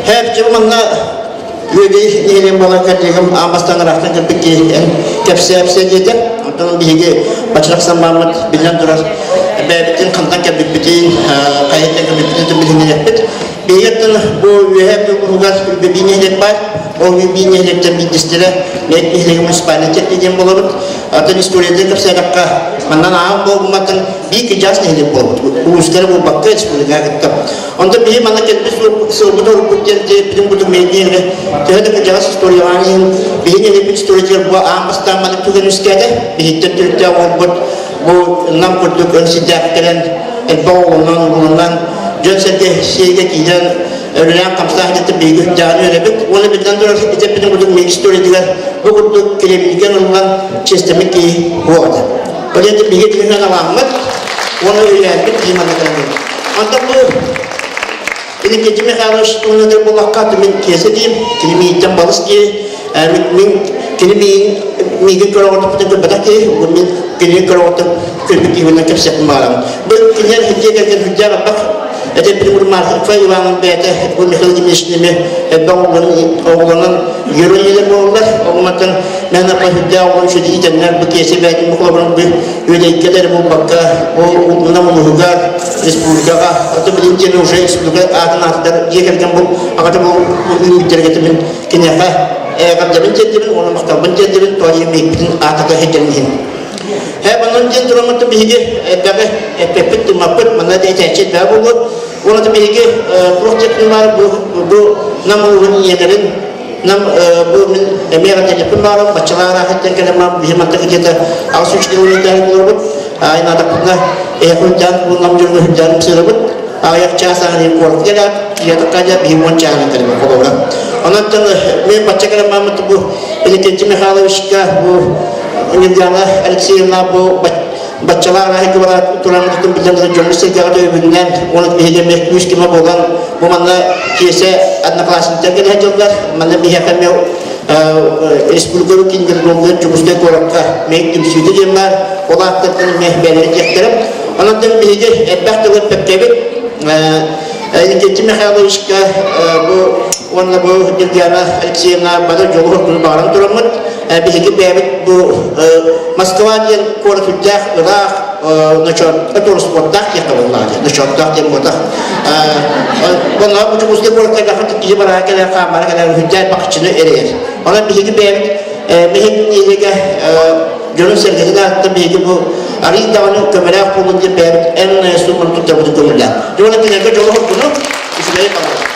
Хэп манна Үөдэй нэһилиэн буолан кэрдиэхим аан бастаан ыраахтан кэлбит киһи эн кэпсээ диэтэ. Оттон биһиги бачырахсан бааммыт биллэн турар бэйэбитин хантан кэлбиппитин, хайаттан кэлбиппитин билиниэхпит. Биһиги бу үөһээ улууһугар Үлбэбии нэһилиэк баар. Ол Үлбэбии нэһилиэктэн биирдэстэрэ Мэйик нэһилиэгэ муниципальнай тэрилтэ диэн буолабыт. Атын историятын кэпсээтэххэ, манан аан буолбумматын биир кыдьаас нэһилиэк буолбут. Улуустары буолбакка республикаҕа кытта. Онтон биһи манна кэлбит сылбыт оруппут диэн бүтүн кутук медиа төһө да кырдьаҕас историялаан иһин биһи нэһилиэкпит историятыгар бу аан бастаан маннык түгэн үскээтэ. Биһиттэн төрүттээх оҥорбут бу нам курдук өн сирдээх кэлэн элбэх оҕолонон урууланан дьон-сэргэ сиэгэ киирэн үлэлээн хамсаан кытта биһиги үрдээҕин үөрэбит. Уонна биллэн турар итеппитин курдук мин историятыгар бу курдук Кремльгэ ылыллан чиэстэммит киһи суох этэ. Ол иһин биһиги тилинэн аламмыт уонна үлэлээбит киһи манна кэлэн Онтон бу Иннокентий Михайлович туһунан буоллахха, мин киэсэ диим, кини миигиттэн балыс дии, мин кини миигин миигин көрөҕүттэн көрбөтөх киһи, мин кинини көрөҕүттэн көрбүт киһибинэн кэпсэппин баҕарабын. Бу кинилэр дьиэ кэргэн үрдээх элбэх этэрбин Марфа Ивановна бэйэтэ бу Михаил Владимирович эмиэ элбэх оҕолонон герой ийэлэр буолаллар. Оҕоматтан мен апа үрдээх оҕолон үчүгэй иитэннэр бу киэсэ бэйэтин бу холобурун бу Үөдэйгэ эрэ буолбакка, ол Нам улууһугар, республикаҕа, ото билин диэн уже республика аатын аатыгар дьиэ кэргэн бу аҕата бу үүнүүттэргэ мин киниэхэ эҕэрдэбин тиэрдэбин уонна махталбын тиэрдэбин тоҕо диэн миикпитин аатата иһин. Һэ манан диэн тураммыт биһиги элбэҕи эппэппит тыммаппыт манна да этээччи элбэҕэ буолуо. Уонна биһиги туох диэхпин баар бу бу нам улууһун ийэлэрин нам бу мин эмиэ эҕэрдэлиэхпин баарым баччалаах ыраахыттан кэлэн баар биһи манта где-то 8 километр буолабыт айнаатахпытына эһэхэ үрдээн бу нам дьоҥҥо үрдээн сыырабыт аҕыйах чаас аҕыйах куорат кэлээт киһиэхэ дьэ биһи уон чааһынан кэлэбит холобура онон мен бачча кэлэн бааммыт бу Иннокентий Михайловичка бу Ньургуяна Алексеевна бу баччалаах аһыгы бара тураммытын билэн дьоҥҥо сэргэҕэ төбүннэн уонна биһиги эмиэ күүс кима буолан бу манна киэсэ одноклассниктар кэлэ сылдьаллар манна биһиэхэ эмиэ республика киндергомҥа Дьокуускай куоракка мэйик түмсүүтэ диэн баар ол ааттартан эмиэ бэйэлэрин диэхтэрэ онон биһиги элбэх тылы эппэккэбит Иннокентий Михайловичка бу уонна бу Ньургуяна Алексеевна бары дьолу-соргуну баҕаран тураммыт биһиги бэйэбит бу Москва диэн куорат үрдээх ыраах ночоот туруспуордаах диэххэ буоллаҕа диэн ночооттоох диэн буотах онно бу Дьокуускай куоракка элбэх киһи бараа кэлэр хаамара кэлэр үрдээх бакчыны эрэйэр онон биһиги бэйэбит биһиги нэһилиэгэ дьонун-сэргэтин ааттан биһиги бу арыый даҕаны көмөлөөх буолун диэн бэйэбит эн сууммун туттарбытын көҥүллээн дьон кинилэргэ дьолу-соргуну үчүгэйи баҕарабыт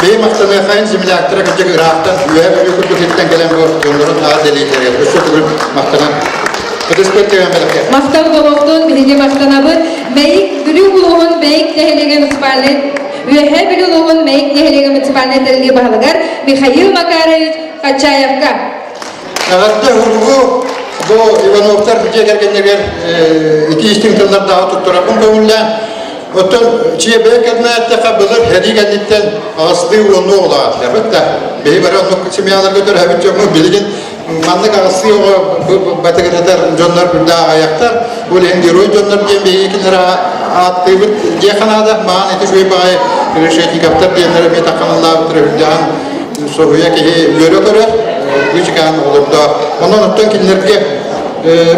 Бэйэ махтаныахайын земляктара кырдьык ыраахтан үөһэ бүлүү курдук иттэн кэлэн бу дьоннорун аат дэлииллэригэр өссө төгүл махтанан ытыспыт тэбэн бэлэххэ. Махтал болуохтун биһиги махтанабыт. Мэйик Бүлүү улууһун Мэйик нэһилиэгэ муниципальнай Үөһээ Бүлүү улууһун Мэйик нэһилиэгэ муниципальнай тэриллии баһылыгар Михаил Макарович Хачаевка. Эҕэрдэ уругу бу Ивановтар дьиэ кэргэннэригэр ити истиҥ тыллардааҕы туттарарбын көҥүллээн оттон чиэбэйэ кэрнээттэхэ былыр сэрии кэнниттэн аҕыстыы уоннуу оҕолоох да биһи бары оннук семьяларга төрөөбүт дьоммут билигин маннык аҕыстыы оҕо батыгыратар дьоннор үрдээх аҕыйахтар ол иһин герой дьоннор диэн биһиги кинилэр ааттыыбыт дьиэ ханаада маан ити үчүгэй баҕайы решетниковтар диэннэр эмиэ тахханаллаабыттара үрдээҕин соһуйа киһи үөрэ көрөр, күүчүкээн олордо. Онон оттон кинилэргэ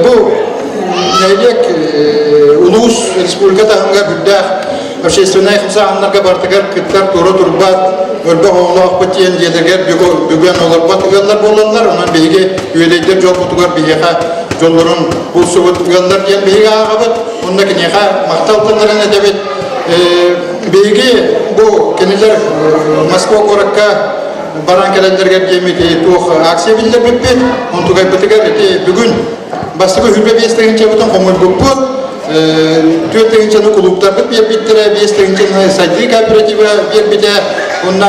бу нэһилиэк улуус республика таһымыгар үрдээх общественнай хамсааһыннарга барытыгар кыттар туора турбат өлбөх оҕолоохпут диэн дьиэлэригэр бүгэн олорбот ыаллар буолаллар. Онон биһиги үөдэйдэр дьолбутугар биһиэхэ дьоллорун булсубут ыаллар диэн биһиги ааҕабыт. Онно киниэхэ махтал тылларын этэбит. Биһиги бу кинилэр Москва куоракка баран кэлэллэригэр диэммит туох акция биллэрбиппит. Онтугайбытыгар ити бүгүн бастакы 25 тыһыынчабытын хомуйбуппут. 4 тыһыынчаны кулууптарбыт биэрбиттэрэ, 5 тыһыынчаны сайдыы кооператива биэрбитэ. Уонна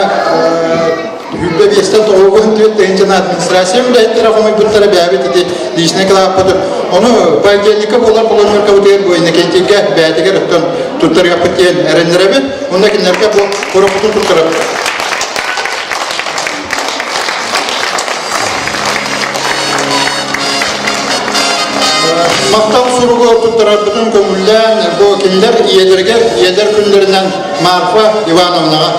25-тэн 94 тыһыынчаны администрация үлэһиттэрэ хомуйбуттара бэйэбит ити личный кылааппыт. Ону понедельникка буолар полонеркабытыгар бу Иннокентийгэ бэйэтигэр оттон туттарыахпыт диэн эрэннэрэбит. Онно кинилэргэ бу куруппутун туттарабыт. Махтал суругу туттарарбытын көҥүллээн бу кинилэр ийэлэригэр ийэлэр күннэринэн Марфа Ивановнаҕа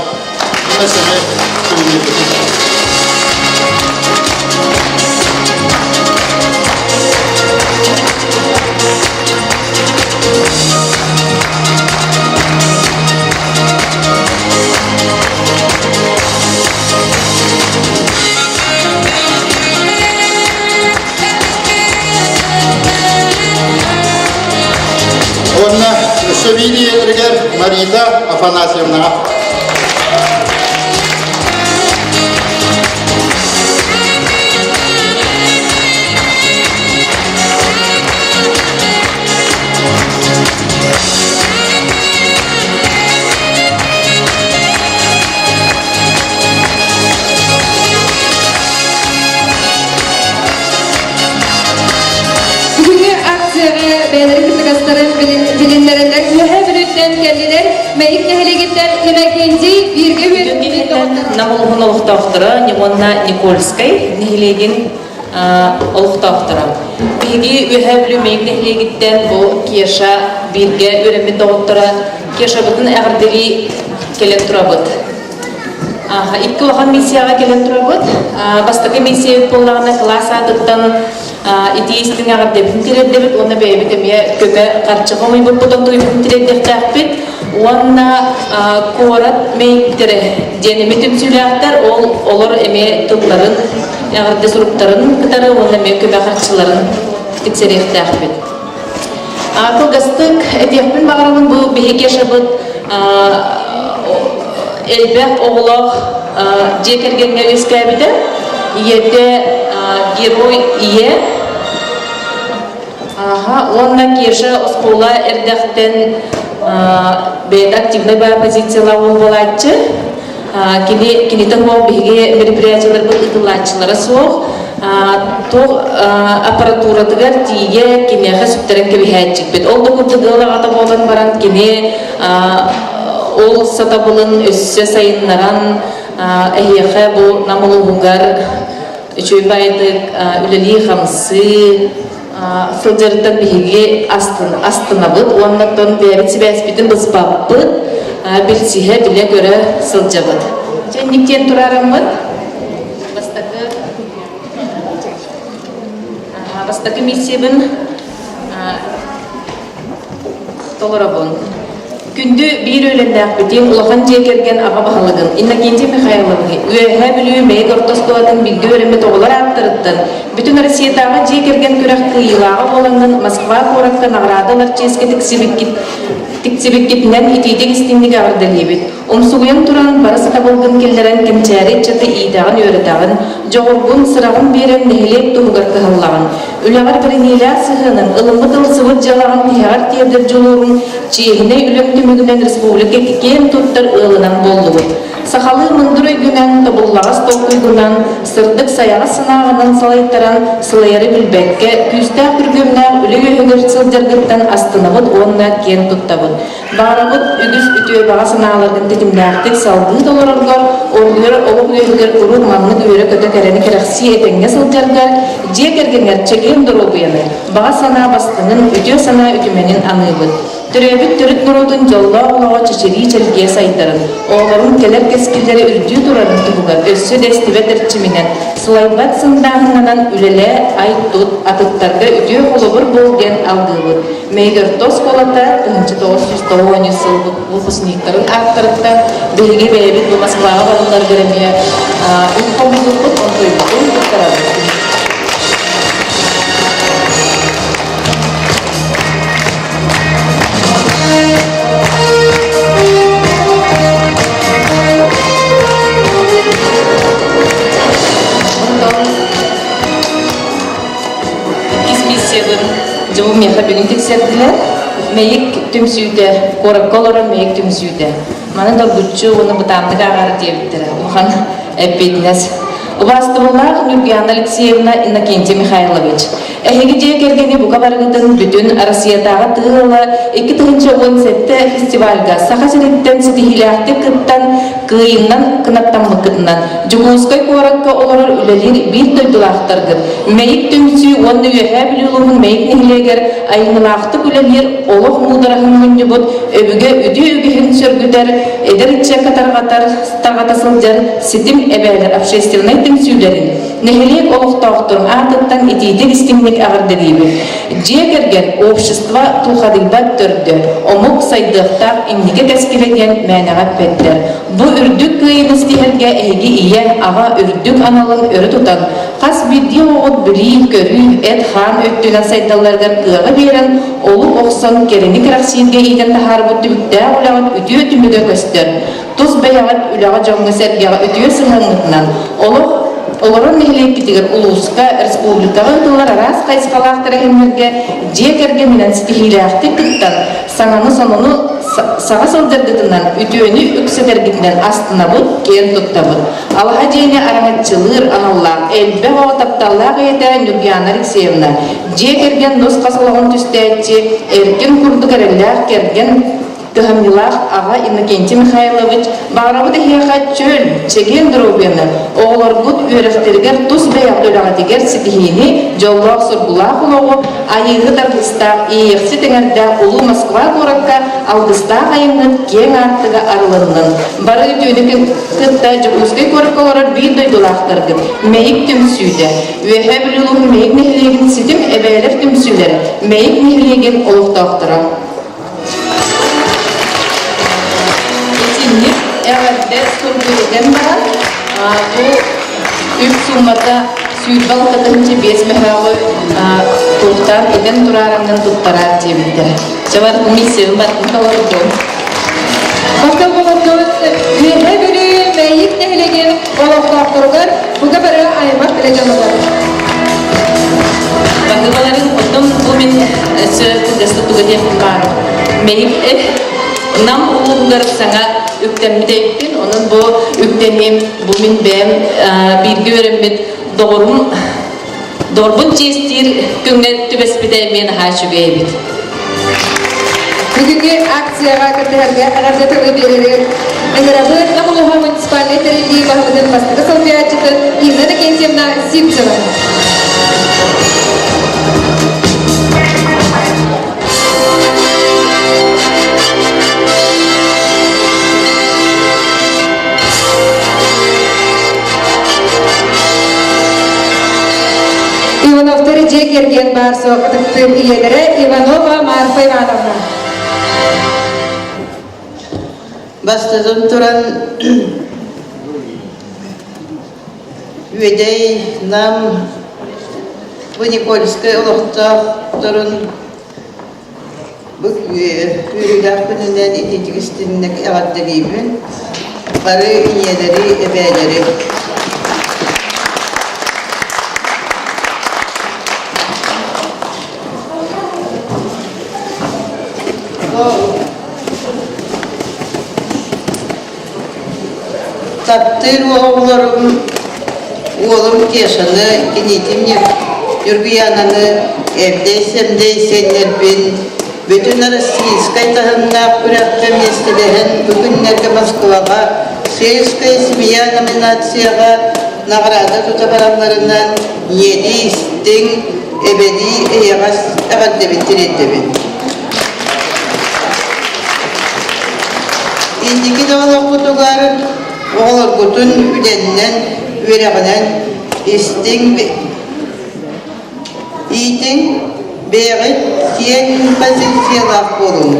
Уонна өссө биир ийэлэригэр Марита Афанасьевнаҕа. Бүгүҥҥү акцияҕа бэйэлэрин кыттыгастарын билиннэрэллэр Үөһээ Бүлүүттэн кэллилэр Мэйик нэһилиэгиттэн Иннокентий бииргэ үөрэммит Нам улууһун олохтоохторо уонна Никольскай нэһилиэгин олохтоохторо. Биһиги Үөһээ Бүлүү Мэйик нэһилиэгиттэн бу Кеша бииргэ үөрэммит доҕотторо Кешабытын эҕэрдэлии кэлэн турабыт. Икки улахан миссияҕа кэлэн турабыт. Бастакы миссиябыт буоллаҕына кылаас аатыттан итии истиҥ эҕэрдэбитин тириэрдэбит уонна бэйэбит эмиэ көмө харчы хомуйбуппутун туйбутун тириэрдиэхтээхпит. Уонна куорат мэйиктэрэ диэн эмиэ түмсүүлээхтэр, ол олор эмиэ тылларын, эҕэрдэ суруктарын кытары уонна эмиэ көмө харчыларын тиксэриэхтээхпит. Кылгастык этиэхпин баҕарабын, бу биһиги Кешабыт элбэх оҕолоох дьиэ кэргэҥҥэ үөскээбитэ. Ийэтэ герой ийэ. Аха, уонна Кеша оскуола эрдэхтэн бэйэтэ активнай баар позициялаах уол буолааччы. Кини кинитэ суох биһиги мероприятиеларбыт ыытыллааччылара суох. Туох аппаратуратыгар тиийэ киниэхэ сүктэрэн кэбиһээччикпит. Ол да курдук ыал аҕата буолан баран кини ол сатабылын өссө сайыннаран эһиэхэ бу Нам улууһугар үчүгэй баайдык үлэлии-хамсыы сылдьарыттан биһиги астынабыт уонна оттон бэйэбит сибээспитин быспаппыт, билсиһэ, билэ-көрө сылдьабыт. Дьэ, инник диэн тураараммыт бастакы бастакы миссиябын толоробун. Күндү биир үөлэннээхпитин, улахан дьиэ кэргэн аҕа баһылыгын Иннокентий Михайловиһы Үөһээ Бүлүү Мэйик орто оскуолатын бииргэ үөрэммит оҕолор ааттарыттан Бүтүн Россиятааҕы дьиэ кэргэн күрэх кыайыылааҕа буолаҥҥын Москва куоракка наҕараада ылар чиэскэ тиксибиккит тиксибиккитинэн итиитик истиҥник эҕэрдэлиибит. Умсугуйан туран бары сатабылгын киллэрэн кэнчээри ыччаты иитэҕин-үөрэтэҕин, дьоҕургун, сыраҕын биэрэн нэһилиэк туһугар кыһаллаҕын. Үлэҕэр бэриниилээх сыһыаныҥ, ылыммыт ылсыбыт дьыалаҕын тиһэҕэр тиэрдэр дьулууруҥ, чиэһинэй үлэҥ түмүгүнэн республика киэн туттар ыалынан буоллубут. Сахалыы мындыр өйгүнэн, тобуллаҕас толкуйгунан, сырдык сайаҕас санааҕынан салайтаран, сылайары билбэккэ, күүстээх күргүөмнээх үлэ үөһүгэр сылдьаргыттан астынабыт уонна киэн туттабыт. Баарабыт үгүс үтүө баҕа санааларгын тэтимнээхтик салгыы толороргор, оргуйар олох үөһүгэр куруук маннык үөрэ-көтө кэрэни кэрэхсии этэҥҥэ сылдьаргар, дьиэ кэргэҥҥэр чэгиэн доруобуйаны, баҕа санаа бастыҥын, үтүө санаа үтүмэнин аныыбыт. Төрөөбүт төрүт норуотун дьоллоох олоҕо чэчирии-чэлгийэ сайдарын, оҕолорун кэлэр кэскиллэрэ үрдүү турарын туһугар өссө да эстибэт эрчиминэн, сылайбат сындааһыннанан үлэлээ, ай-тут, атыттарга үтүө холобур буол диэн алгыыбыт. Мэйик оскуолата 1990 сыл выпускниктарын ааттарыттан биһиги бэйэбит бу Москваҕа баралларыгар эмиэ үп хомуйбуппут, онтуйбутун туттарабыт. Иккис миссиябын дьыбы миэхэ бүгүн тиксэрдилэр. Мэйик түмсүүтэ, куоракка олорор Мэйик түмсүүтэ. Маны доргуччу уонна бытааннык ааҕар диэбиттэрэ. Улахан эппиэтинэс. Убаастабыллаах Нюргуяна Алексеевна Иннокентий Михайлович, эһиги дьиэ кэргэни бука барыгытын бүтүн Россиятааҕы тыа ыла 2017 фестивальга Саха сириттэн ситиһиилээхтик кыттан кыайыннан кынаттаммыккытынан Дьокуускай куоракка олорор үлэлиир биир дойдулаахтаргыт Мэйик түмсүү уонна Үөһээ Бүлүү улууһун Мэйик нэһилиэгэр айымньылаахтык үлэлиир олох муудараһын мунньубут өбүгэ үтүө үгэһин сөргүтэр эдэр ыччакка тарҕатар тарҕата сылдьар ситим эбээлэр общественнай түмсүүлэрин нэһилиэк олохтоохторун аатыттан итиитик истиҥник эҕэрдэлиибит. Дьиэ кэргэн общество тулхадыйбат төрдө, омук сайдыахтаах инники кэскилэ диэн мээнэҕэ эппэттэр. Бу үрдүк кыайыыны ситиһэргэ эһиги ийэ, аҕа үрдүк аналын өрө тутан, хас биирдии оҕоҕут билии-көрүү, эт-хаан өттүнэн сайдалларыгар кыаҕы биэрэн, олук охсон, кэрэни кэрэхсииргэ иитэн таһаарбыт түбүктээх үлэҕит үтүө түмүгэ көстөр. Тус бэйэҕит үлэҕэ дьоҥҥо-сэргэҕэ үтүө сыһыаҥҥытынан олох олорор нэһилиэккитигэр улууска, республикаҕа ыытыллар араас хайысхалаах тэрээһиннэргэ дьиэ кэргэнинэн ситиһиилээхтик кыттан, саҥаны-сонуну саҕа сылдьаргытынан, үтүөнү үксэтэргитинэн астынабыт, киэн туттабыт. Алаһа дьиэни араҥаччылыыр аналлаах элбэх оҕо тапталлаах ийэтэ Ньургуяна Алексеевна, дьиэ кэргэн нус-хас олоҕун түстээччи, эркин курдук эрэллээх кэргэн кыһамньылаах аҕа Иннокентий Михайлович, баҕарабыт эһиэхэ чөл, чэгиэн доруобуйаны, оҕолоргут үөрэхтэригэр тус бэйэҕит үлэҕитигэр ситиһиини, дьоллоох-соргулаах олоҕу, айыыһыт аргыстаах, иэйэхсит эҥэрдээх улуу Москва куоракка алгыстаах айаҥҥыт киэҥ аартыга арылыннын. Бары үтүөнү кытта Дьокуускай куоракка олорор биир дойдулаахтаргыт Мэйик түмсүүтэ, Үөһээ Бүлүү улууһун Мэйик нэһилиэгин ситим эбээлэр түмсүүлэрэ, Мэйик нэһилиэгин олохтоохторо. эҕэрдэ суругу этэн баран, бу үп суумата 26 тыһыынча 5 мөһөөҕү туохтаан этэн тураараҥҥын туттараар диэбиттэрэ. Чэ бар миссиябын бартын толордум. Махтал болотун Үөһээ Бүлүү Мэйик нэһилиэгин олохтоохторугар бука бары аймах үлэ дьонугар. Баһыыбаларын оттон бу мин өссө кылгастык туга диэхпин баар. Мэйик Нам улууһугар саҥа үктэммит эбиппин. Онон бу үктэниим бу мин бэйэм бииргэ үөрэммит доҕорум доҕорбун чиэстиир күҥҥэ түбэспитэ эмиэ наһаа үчүгэй эбит. Бүгүҥҥү акцияҕа кыттыһарга эҕэрдэ тылы биэрэригэр ыҥырабыт Нам улууһа муниципальнай тэриллии баһылыгын бастакы солбуйааччытын Инна Иннокентьевна Сивцева. Ивановтар дьиэ кэргэн баар суох ытыктыыр ийэлэрэ Иванова Марфа Ивановна. Бастатан туран Үөдэй, Нам, бу Никольскай олохтоохторун бу үөрүүлээх күнүнэн итиитик истинник эҕэрдэлиибин. Бары ийэлэри, эбээлэри. Таптыыр оҕолорум уолум Кешаны, киниитин Ньургуйаананы эрдэй-сэмдэй сиэннэрбин бүтүн российскай таһымнаах күрэххэ миэстэлэһэн бу күннэргэ Москваҕа «Сельская семья» номинацияҕа наҕараада тута баралларынан ийэлии истиҥ, эбэлии эйэҕэс эҕэрдэбин тириэрдэбин. Инники да олоххутугар оҕолоргутун үлэннэн, үөрэҕинэн истиҥ, иитиҥ, бэйэҕит киэҥ позициялаах буолуҥ.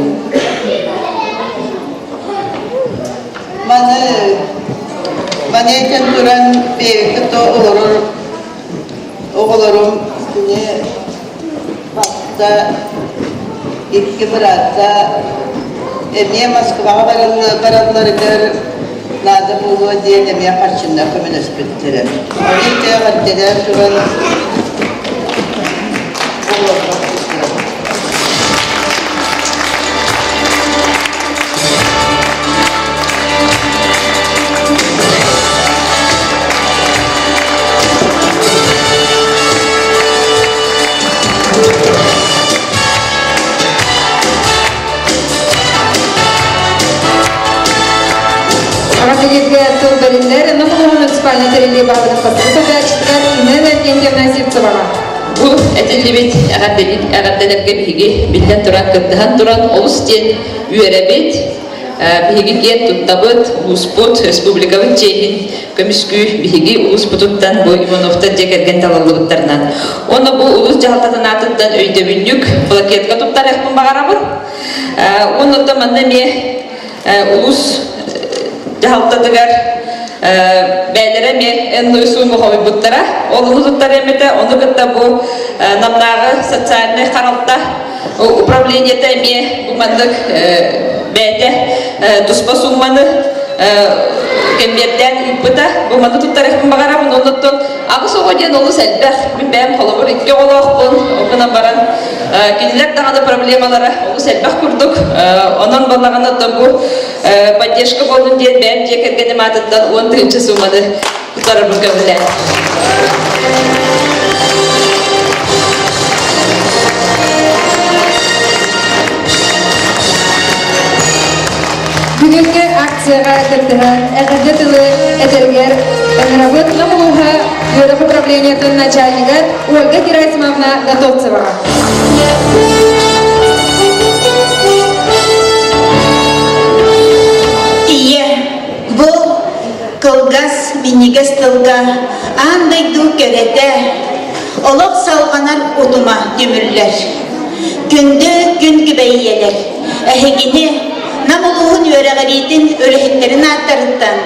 Маны, маны этэн туран бэйэбит кытта олорор оҕолорум кини Баста икки быраата эмиэ Москваҕа баралларыгар наада буолуо диэн эмиэ харчыннар көмөлөспүттэрэ. Ону ити эҕэрдэлээн туран оҕолорбор туттарабын. Аҕа тыл бэриллэр Нам улууһун муниципальнай тэриллии баһылыгын бастакы солбуйааччытыгар Инна Иннокентьевна Сивцеваҕа. Бу этиллибит эҕэрдэлэргэ биһиги биллэн туран кыттыһан туран олус диэн үөрэбит, Биһиги киэн туттабыт, улууспут, республикабыт чиэһин көмүскүү биһиги улууспутуттан бу Ивановтар дьиэ кэргэн талыллыбыттарынан. Уонна бу улуус дьаһалтатын аатыттан өйдөбүнньүк плакетка туттарыахпын баҕарабын. Уонна манна эмиэ улуус дьаһалтатыгар бэйэлэрэ эмиэ энную сумму хомуйбуттара. Ол ону туттарыам этэ, ону кытта бу Намнааҕы социальнай харалта управлениета эмиэ бу маннык бэйэтэ туспа суумманы кэмбиэрдээн ыыппыта. Бу маны туттарыахпын баҕарабын. Оннуттан аҕыс оҕо диэн олус элбэх. Мин бэйэм холобур икки оҕолоохпун. Ол гынан баран кинилэр даҕаны проблемалара олус элбэх курдук. Онон буоллаҕына бу поддержка буоллун диэн бэйэм дьиэ кэргэним аатыттан 10 тыһыынча сууманы туттарарбын көҥүллээн. Бүгүҥҥү акцияҕа кыттыһан эҕэрдэ тылы этэригэр ыҥырабыт Нам улууһа үөрэх управлениетын начальнигар Ольга Герасимовна Готовцеваҕа. Ийэ, бу кылгас, минньигэс тылга аан дойду кэрэтэ, олох салҕанар утума түмүллэр. Күндү күн күбэй ийэлэр, эһигини Нам улууһун үөрэх үөрэҕириитин үлэһиттэрин ааттарыттан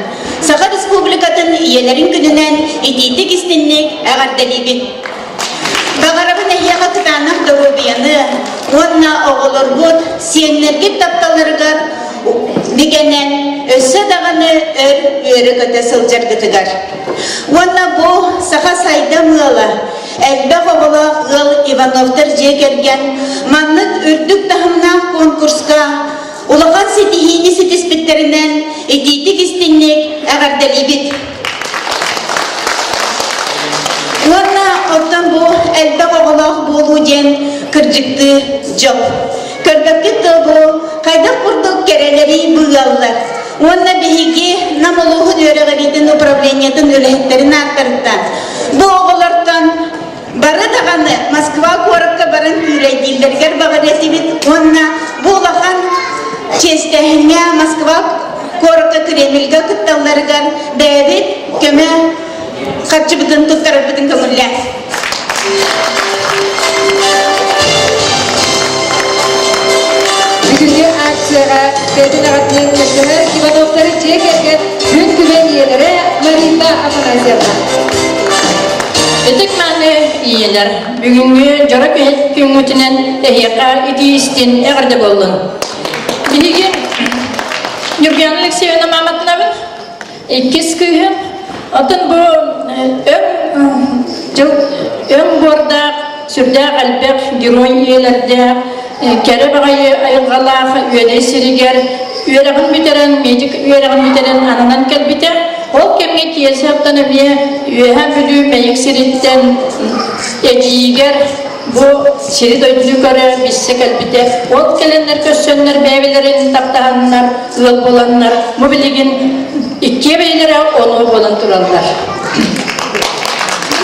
Саха Республикатын ийэлэрин күнүнэн итиитик истинник эҕэрдэлиибит! Баҕарабын эһиэхэ кытаанах доруобуйаны уонна оҕолоргут, сиэннэргит тапталларыгар бигэнэн өссө даҕаны өр үөрэ-көтө сылдьаргытыгар. Уонна бу саха сайдам ыала, элбэх оҕолоох ыал Ивановтар дьиэ кэргэн маннык үрдүк таһымнаах конкурска улахан ситиһиини ситиспиттэринэн итиитик истиҥник эҕэрдэлиибит! Уонна оттон бу элбэх оҕолоох буолуу диэн кырдьыктыы дьол. Көрбөккүт дуо бу хайдах курдук кэрэлэрий бу ыаллар. Уонна биһиги Нам улууһун үөрэҕириитин управлениетын үлэһиттэрин ааттарыттан бу оҕолортон бары даҕаны Москва куоракка баран күүлэйдииллэригэр баҕарыа этибит уонна бу улахан чиэстээһиҥҥэ Москва куоракка Кремльга кытталларыгар бэйэбит көмө харчыбытын туттарарбытын көҥүллээн. Бүгүҥҥү акцияҕа бэйэтин аҕатынан көрдөһөр Ивановтары дьиэ кэргэн күн күбэй ийэлэрэ Марина Афанасьевна. Ытык мааны ийэлэр, бүгүҥҥү дьоро күҥҥүтүнэн эһиэхэ итии истин эҕэрдэ буоллун. Биһиги Ньургуяна Алексеевна мааматынабын, иккис кыыһым. Оттон бу өҥ дьыл өҥ буордаах, сүрдээх элбэх герой ийэлэрдээх, кэрэ баҕайы айылҕалаах Үөдэй сиригэр үөрэҕин бүтэрэн, медик үөрэҕин бүтэрэн ананан кэлбитэ. Ол кэмҥэ Киэсэ оттон эмиэ Үөһээ Бүлүү Мэйик сириттэн эдьиийигэр бу сири-дойдуну көрө билсэ кэлбитэ. Ол кэлэннэр көрсөннөр бэйэлэрин таптаһаннар, ыал буоланнар, бу билигин иккиэ бэйэлэрэ ону буолан тураллар.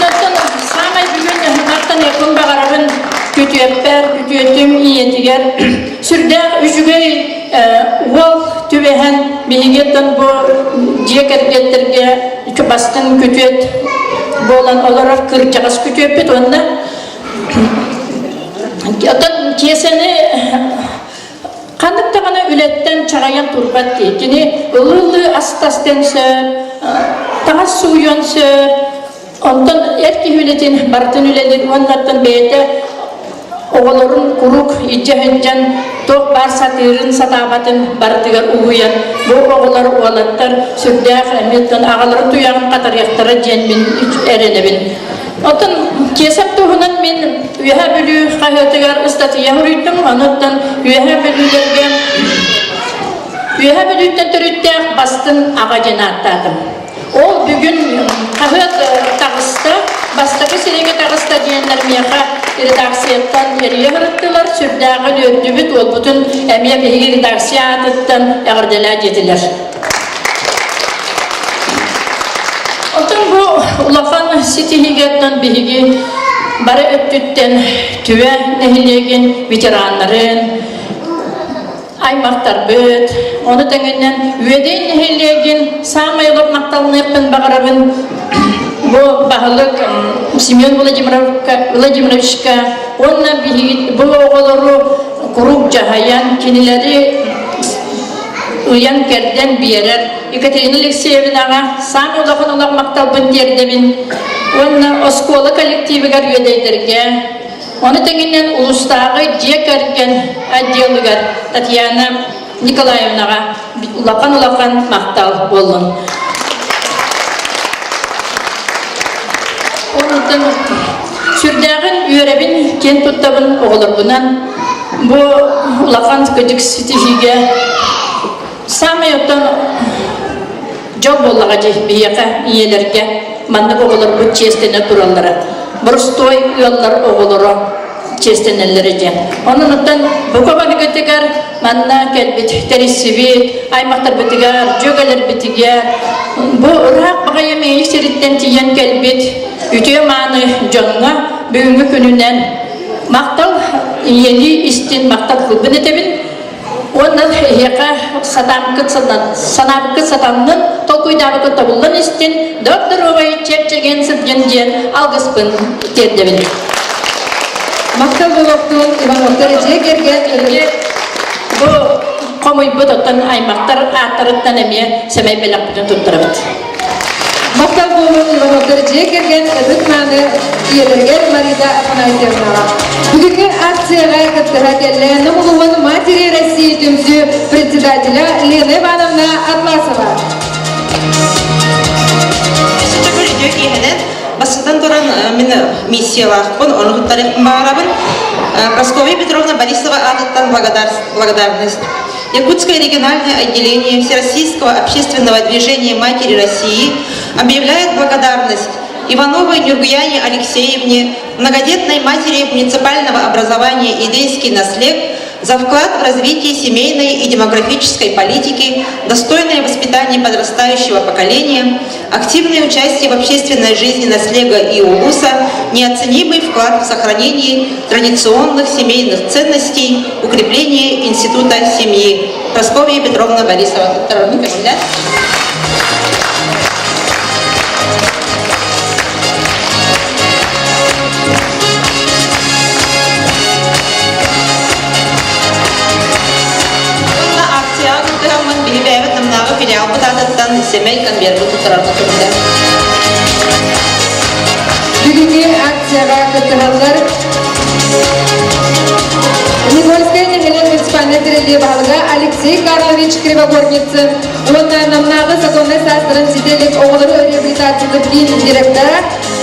Оттон саамай бүгүн махтаныахпын баҕарабын күтүөппэр, күтүөтүм ийэтигэр сүрдээх үчүгэй уол түбэһэн биһиги оттон бу дьиэ кэргэттэргэ бастыҥ күтүөт буолан олорор кырдьаҕас күтүөппүт уонна оттон Киэсэни Ханнык даҕаны үлэттэн чаҕыйан турбат дии. Кини ылыы-ылыы ас тастыан сөп, таҥас сууйуон сөп, онтон эр киһи үлэтин барытын үлэлиир уоннаттан бэйэтэ оҕолорун куруук илдьэ сылдьан туох баар сатыырын сатаабатын барытыгар угуйан бу оҕолор уолаттар сүрдээх эмиэттэн аҕаларын туйаҕын хатарыахтара диэн мин эрэнэбин. Оттон Киэсэп туһунан мин Үөһээ Бүлүү хаһыатыгар ыстатыйа суруйдум. Онуттан Үөһээ Бүлүүлэргэ Үөһээ Бүлүүттэн төрүттээх бастыҥ аҕа диэн ааттаатым. Ол бүгүн хаһыат таҕыста, бастакы сирэйгэ таҕыста диэннэр миэхэ редакцияттан эрийэ сырыттылар, сүрдээҕин үөрдүбүт, уолбутун эмиэ биһиги редакция аатыттан эҕэрдэлээ диэтилэр. Оттон бу улахан ситиһиигэттэн биһиги бары өттүттэн Түбэ нэһилиэгин ветераннарын, аймахтарбыт, ону тэҥинэн Үөдэй нэһилиэгин саамай олох махталыныахпын баҕарабын бу баһылык Семен Владимировичка уонна биһиги бу оҕолору куруук дьаһайан кинилэри ыйан-кэрдэн биэрэр Екатерина Алексеевнаҕа саамай улахан олох махталбын тиэрдэбин уонна оскуола коллективыгар үөдэйдэргэ, ону тэҥинэн улуустааҕы дьиэ кэргэн отделыгар Татьяна Николаевнаҕа улахан-улахан махтал буоллун. Онтон сүрдээҕин үөрэбин, киэн туттабын оҕолорбунан. Бу улахан кыдьык ситиһиигэ саамай оттон дьол буоллаҕа дии биһиэхэ, ийэлэргэ маннык оҕолорбут чиэстэнэ тураллара. Боростуой ыаллар оҕолоро чиэстэнэллэрэ диэн. Онон оттон бука барыгытыгар манна кэлбит тэрийсибит, аймахтарбытыгар, дьүөгэлэрбитигэр бу ыраах баҕайы Мэйик сириттэн тиийэн кэлбит үтүө-мааны дьоҥҥо бүгүҥҥү күнүнэн Махтал ийэлии истин махтал тылбын этэбин уонна эһиэхэ сатаабыккыт санаабыккыт сатаннын, толкуйдаабыккыт тобуллан истин, доп-доруобай чэпчэгин сылдьын диэн алгыспын тиэрдэбин. Махтал болуохтун Ивановтар дьиэ кэргэн Бу хомуйбут оттон аймактар ааттарыттан эмиэ сэмэй бэлэхпитин туттарабыт. Махтал буолуон Ивановтар дьиэ кэргэн ытык-мааны ийэлэригэр Марита Афанасьевнаҕа. Бүгүҥҥү акцияҕа кыттыһа кэллэ Нам улууһун Матери России түмсүү председателя Лена Ивановна Атласова. Үтүө киэһэнэн бастатан туран мин миссиялаахпын, ону туттарыахпын баҕарабын. Прасковья Петровна Борисова аатыттан благодарность. Якутское региональное отделение Всероссийского общественного движения «Матери России» объявляет благодарность Ивановой Нюргуяне Алексеевне, многодетной матери муниципального образования «Идейский наслед», за вклад в развитие семейной и демографической политики, достойное воспитание подрастающего поколения, активное участие в общественной жизни наслега и улуса, неоценимый вклад в сохранение традиционных семейных ценностей, укрепление института семьи. Прасковья Петровна Борисова. Акцияҕа кыттыһаммын биһи бэйэбит Намнааҕы филиалбыт аатыттан сэмэй конверты туттарарга көрүллэр. Бүгүҥҥү акцияҕа кыттыһаллар Никольскай нэһилиэк муниципальнай тэриллии баһылыга Алексей Карлович Кривогорницын уонна Намнааҕы законнай саастарын ситэ илик оҕолору реабилитациятын киин директора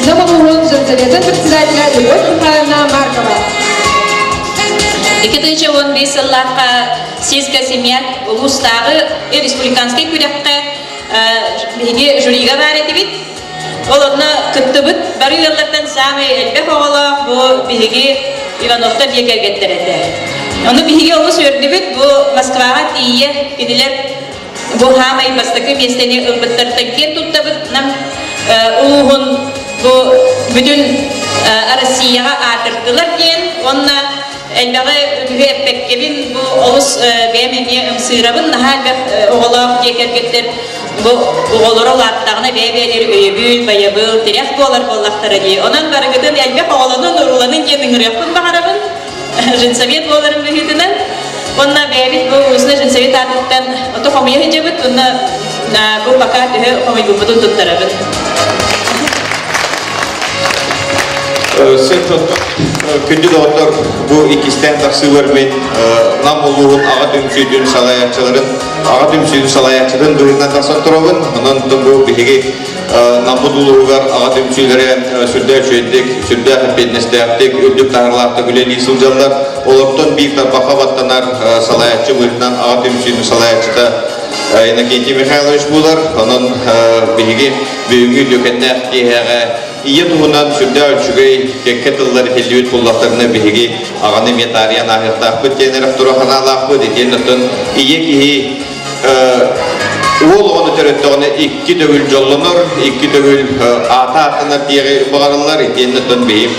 Нам улууһун женсоветын председателя Любовь Михайловна Маркова. 2015 сыллаахха Сельская семья улуустааҕы республиканскай күрэххэ биһиги жюрига баар этибит. Ол онно кыттыбыт бары ыаллартан саамай элбэх оҕолоох бу биһиги Ивановтар дьиэ кэргэттэр этэ. Ону биһиги олус үөрдүбүт бу Москваҕа тиийэ кинилэр бу хаамай бастакы миэстэни ылбыттартан киэн туттабыт. Нам улууһун бу бүтүн Россияҕа аатырдылар диэн уонна элбэҕи үгүһү эппэккэбин бу олус бэйэм эмиэ ымсыырабын наһаа элбэх оҕолоох дьиэ кэргэттэр бу оҕолоро улааттаҕына бэйэ-бэйэлэри өйөбүл, байабыл, тирэх буолар буоллахтара дии. Онон барыгытын элбэх оҕолонун, урууланын диэн ыҥырыахпын баҕарабын. Женсовет буоларын быһыытынан. Уонна бэйэбит бу Устна женсовет аатыттан ото хомуйа сылдьабыт уонна бу пока төһө хомуйбуппутун туттарабыт. Сөп күндү доҕоттор, бу иккистээн тахсыылар мин Нам улууһун аҕа түмсүүтүн салайааччыларын аҕа түмсүүтүн салайааччытын быһыытынан тахсан турабын. Онон бу биһиги Наммыт улууһугар аҕа түмсүүлэрэ сүрдээх үчүгэйдик, сүрдээх эппиэтинэстээхтик, үрдүк таһаарыылаахтык үлэлии сылдьаллар. Олортон биир тарбахха баттанар салайааччы быһыытынан аҕа түмсүүнүн салайааччыта Иннокентий Михайлович буолар. Онон биһиги бүгүҥҥү үтүөкэннээх киэһэҕэ ийэ туһунан сүрдээх үчүгэй кэккэ тыллар этиллибит буоллахтарына биһиги аҕаны эмиэ таарыйан ааһыахтаахпыт диэн эрэх тура санаалаахпыт. Итиэн оттон ийэ киһи уол оҕону төрөттөҕүнэ икки төгүл дьоллонор, икки төгүл аата ааттанар диэҕи баҕарыллар. Итиэннэ оттон биһи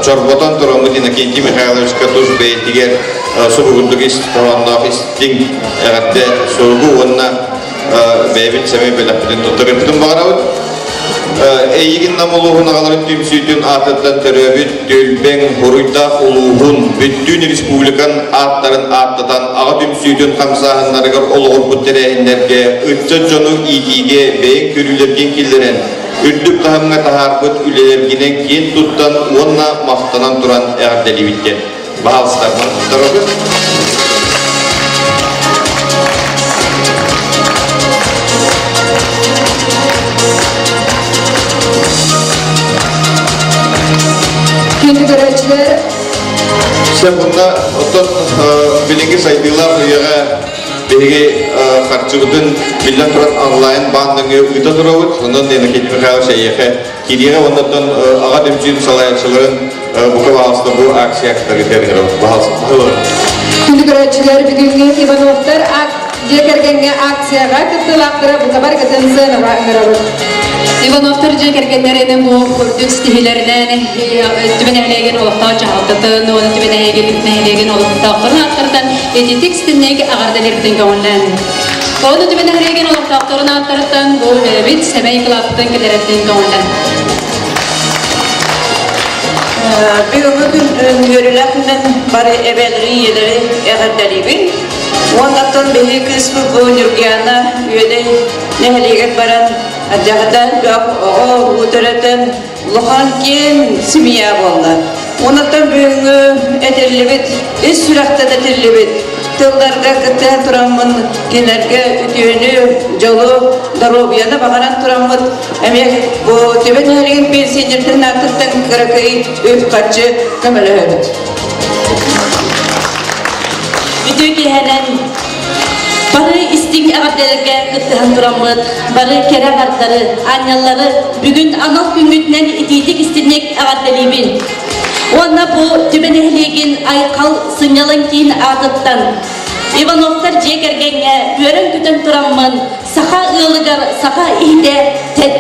чорботон тураммыт Иннокентий Михайловичка тус бэйэтигэр субугурдук ис хоһоонноох истиҥ эҕэрдэ суругу уонна бэйэбит сэмэй бэлэхпитин туттарыахпытын баҕарабыт. Эйигин Нам улууһун аҕаларын түмсүүтүн аатыттан төрөөбүт түөлбэҥ буруйдаах улууһун, бүттүүн республикан ааттарын ааттатан аҕа түмсүүтүн хамсааһыннарыгар олоҕурбут тэрээһиннэргэ ыччат дьону иитиигэ бэйэҥ көрүүлэргин киллэрэн, үрдүк таһымҥа таһаарбыт үлэлэргинэн киэн туттан уонна махтанан туран эҕэрдэлиибит диэн баһаалыстарбын туттарабын. Күндү көрөөччүлэр Сөп онно оттон билиҥҥи сайдыылаах үйэҕэ биһиги харчыбытын биллэн туран онлайн баан нөҥүө ыыта турабыт. Онон Иннокентий Михайлович эйиэхэ киириэҕэ уонна оттон аҕа түмсүүн салайааччыларын бука баҕаласта бу акция кытарыытыгар ыҥырабыт. Баҕаласта. Күндү көрөөччүлэр бүгүҥҥү Ивановтар дьиэ кэргэҥҥэ акцияҕа кыттыылаахтара бука барыгытын сыанаҕа ыҥырабыт. Ивановтар дьиэ кэргэннэринэн бу курдук ситиһиилэринэн Түбэ нэһилиэгин олохтоох дьаһалтатын уонна Түбэ нэһилиэгин олохтоохторун ааттарыттан ититик ситинник аҕардалэрбитин көҥүллээн. Ону Түбэ нэһилиэгин олохтоохторун ааттарыттан бу бэйэбит сэмэй кылааппытын киллэрэртин көҥүллээн. Бүгүҥҥү күн үөрүүлээх күнүнэн бары эбээлэри, ийэлэри эҕэрдэлиибин. Уоннаттан биһиги кыыспыт бу Ньургуяна Үөдэй нэһилиэгэр баран дьаһатан бөх оҕо уу төрөтөн улахан киэҥ семья буолла. Онуттан бүгүҥҥү этиллибит, ис сүрэхтэн этиллибит тылларга кыттыһан тураммын кинилэргэ үтүөнү, дьолу, доруобуйаны баҕаран тураммыт эмиэ бу Түбэ нэһилиэгин пенсионердарын ааттыттан кыракый үп-харчы көмөлөһөбүт. Үтүө киэһэнэн бары истиҥ эҕэрдэлэргэ кыттыһан тураммыт, бары кэрэ аҥардары, аанньаллары бүгүн анал күҥҥүтүнэн итиитик истиҥник эҕэрдэлиибин. Уонна бу Түбэ нэһилиэгин Айхал сынньалаҥ киин аатыттан Ивановтар дьиэ кэргэҥҥэ үөрэн-көтөн тураммын, саха ыалыгар саха иһитэ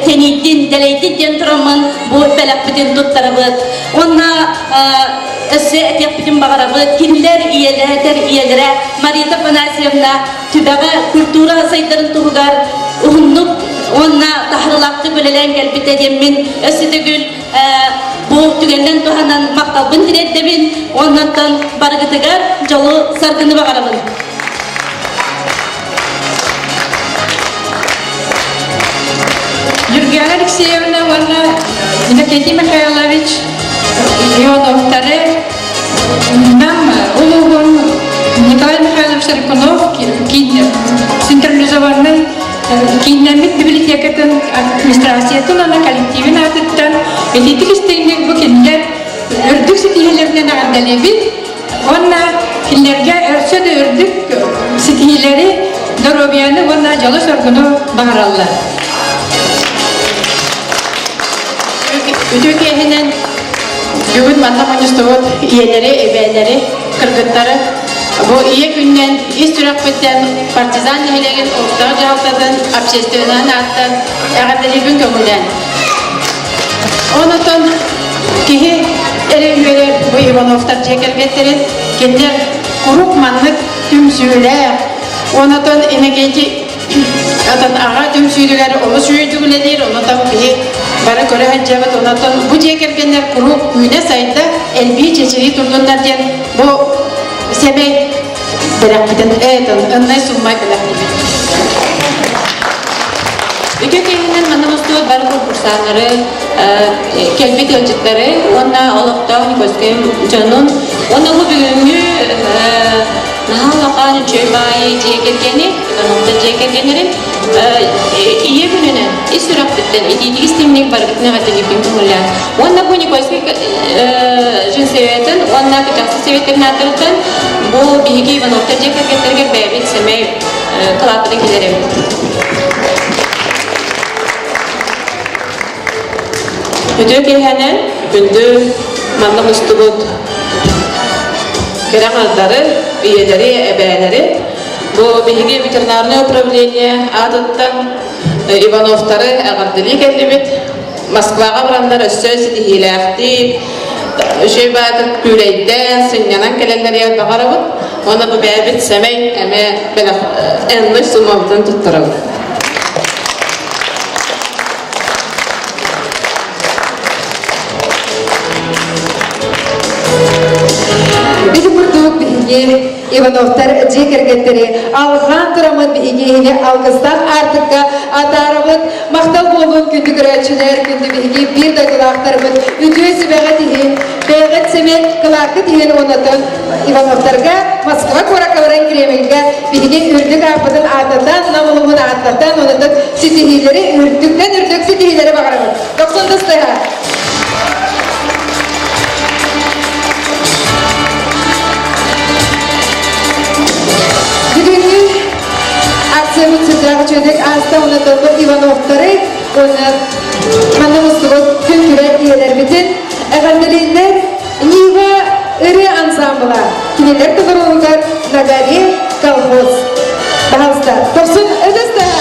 тэнийдин, дэлэйдин диэн тураммын бу бэлэхпитин туттарабыт. Уонна өссө этиэхпитин баҕарабыт, кинилэр ийэлээтэр ийэлэрэ Марита Афанасьевна Түбэҕэ культура сайдарын туһугар уһуннук уонна таһарылаахтык үлэлээн кэлбитэ диэммин өссө төгүл бу түгэннэн туһанан махталбын тириэрдэбин уоннаттан барыгытыгар дьолу саргыны баҕарабын. Юргиана Алексеевна уонна Иннокентий Михайлович Ионовтары Нам улууһун Николай Михайлович Рыкунов централизованный кииннэммит библиотекатын администрациятын уонна коллективин аатыттан итиитик истиҥник бу кинилэр үрдүк ситиһиилэринэн эҕэрдэлиибит уонна кинилэргэ өссө да үрдүк ситиһиилэри, доруобуйаны уонна дьолу-соргуну баҕараллар. Үтүө киэһинэн бүгүн манна мунньустубут ийэлэри, эбээлэри, кыргыттары бу ийэ күнүнэн ис сүрэхпиттэн партизан нэһилиэгин олохтоох дьаһалтатын общественнай ааттан эҕэрдэлиибин көҥүлээн. Онотон киһи эрэ үөрэр бу Ивановтар дьиэ кэргэттэрин кинилэр куруук маннык түмсүүлээх, онотон Иннокентий Отон аҕа түмсүүтүгэр олус үөйдүк үлэлиир, онотон биһи бары көрө сылдьабыт, онотон бу дьиэ кэргэннэр куруук үүнэ-сайда, элбии чэчирии турдуннар диэн бу сэмэй бэлэхпитин этон ыннай суммай бэлэхтибит. Үтүө киһинэн манна мустубут бары конкурсаннары, кэлбит ыалдьыттары уонна олохтоох Никольскай дьонун уонна бу бүгүҥҥү наһаа улахан үчүгэй баайы дьиэ кэргэни, Ивановтар дьиэ кэргэннэрин ийэ күнүнэн ис сүрэхпиттэн итиитик истиҥник барыбытын эҕэрдэлиирбин көҥүллээн уонна бу Никольскай женсоветын уонна Кычахсы советын ааттарыттан бу биһиги Ивановтар дьиэ кэргэттэригэр бэйэбит сэмэй кылааппытын киллэрэбит. Үтүө киэһэнэн күндү манна мустубут кэрэ аҥардары, ийэлэри, эбээлэри бу биһиги ветеринарнай управление аатыттан Ивановтары эҕэрдэлии кэллибит. Москваҕа бараннар өссө ситиһиилээхтик, үчүгэй баатык күүлэйдээн, сынньанан кэлэллэригэр баҕарабыт. Уонна бу бэйэбит сэмэй эмэ бэлэх энной суммабытын туттарабыт. Ити курдук биһиги Ивановтар дьиэ кэргэттэри алҕаан тураммыт биһиги иһини алгыстаах аартыкка атаарабыт. Махтал буолуон күндү көрөөччүлэр, күндү биһиги биир дойдулаахтарбыт үтүө сүбэҕит иһин, бэйэҕит сэмэй кылааккыт иһин уоннатан Ивановтарга Москва куоракка баран Кремльгэ биһиги үрдүк ааппытын ааттатан, Нам улууһун ааттатан, онотон ситиһиилэри үрдүктэн үрдүк ситиһиилэри баҕарабыт. Дохсун тустаһа! Бүгүҥҥү акциябыт сүрдээх үчүгэйдик ааста уонна Ивановтары уонна манна мустубут күн күбэй ийэлэрбитин эҕэрдэлииллэр Нива ырыа ансамбла кинилэр толорууларыгар На горе колхоз. Пожалуйста, Торсун ытыстаһа!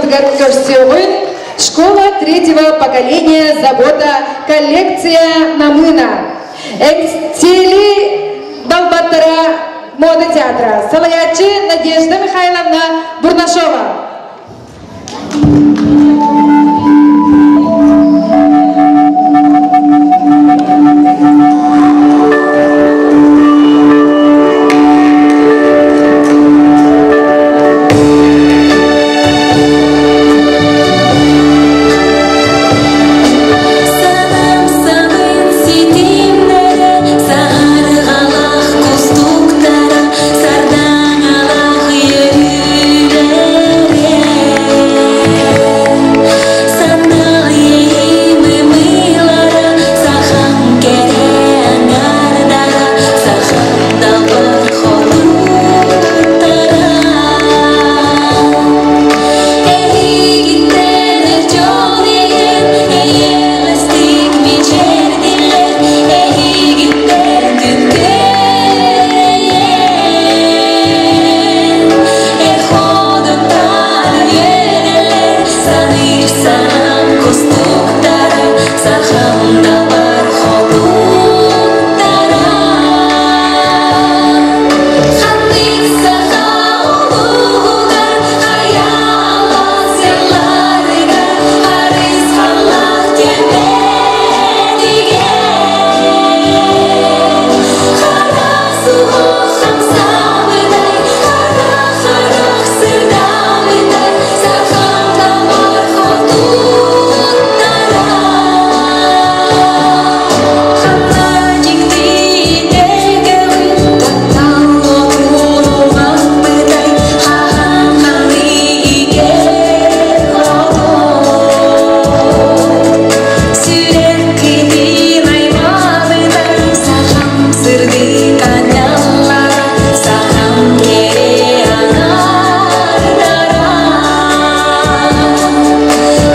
тылбытыгар көрсүөҕүн Школа третьего поколения забота коллекция Намына. Эҥсиэли далбаттара мода театра. Салайааччы Надежда Михайловна Бурнашова. Санам самын ситимнэрэ, саһарҕалаах кустуктара, сардаҥалаах үөрүүлэрэ. Сандал иэйим ымыылара, сахам кэрэ аҥаардара, сахам далбар хотуттара. Эһигиттэн дьол иһин, эйэҕэстик мичээрдилэр, эһигиттэн күн күөрэйэн. Эр-ходуттар үөрэллэр, саныыр санаам кустуктара, сахам далбар хотуттара. Ханнык саха улуугар, хайаалаах сылларыгар, харысхаллаах түбэтигэр. Хара суох хамсаабытай, хара-харах сырдаабытай, сахам далбар хотуттара. Ханна дьиктитэ таптал отун уҕаппытай, хаһан ханныгар отон. Сүрэххитин аймаабытай, сахам сырдык аналлара, сахам кэрэ аҥаардара.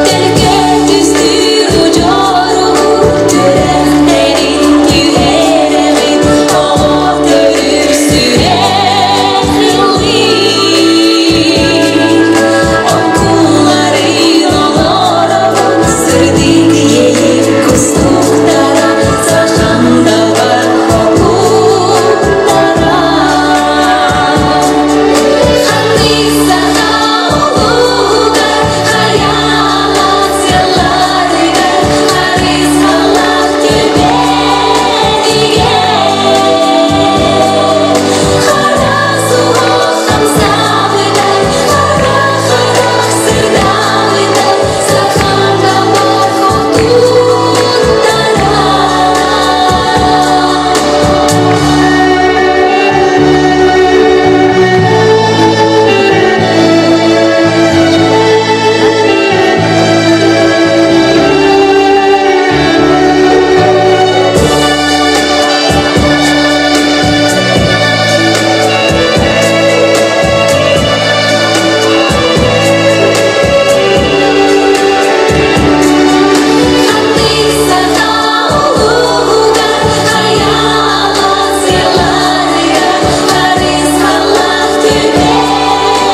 Төлкө түстүүр удьуоругу, түрэхтэрин түһэрэҕин, оҕо төрүүр сүрэх ыллыыр. Оҥкулларын олоробун, сырдык иэйик кустуктара, сахам далбар хотуттара. Ханнык саха улуугар, хайаалаах сылларыгар, харысхаллаах түбэтигэр. Хара суох хамсаабытай, хара-харах сырдаабытай, сахам далбар хотуттара. Ханнык саха улуугар, хайаалаах сылларыгар, харысхаллаах түбэтигэр.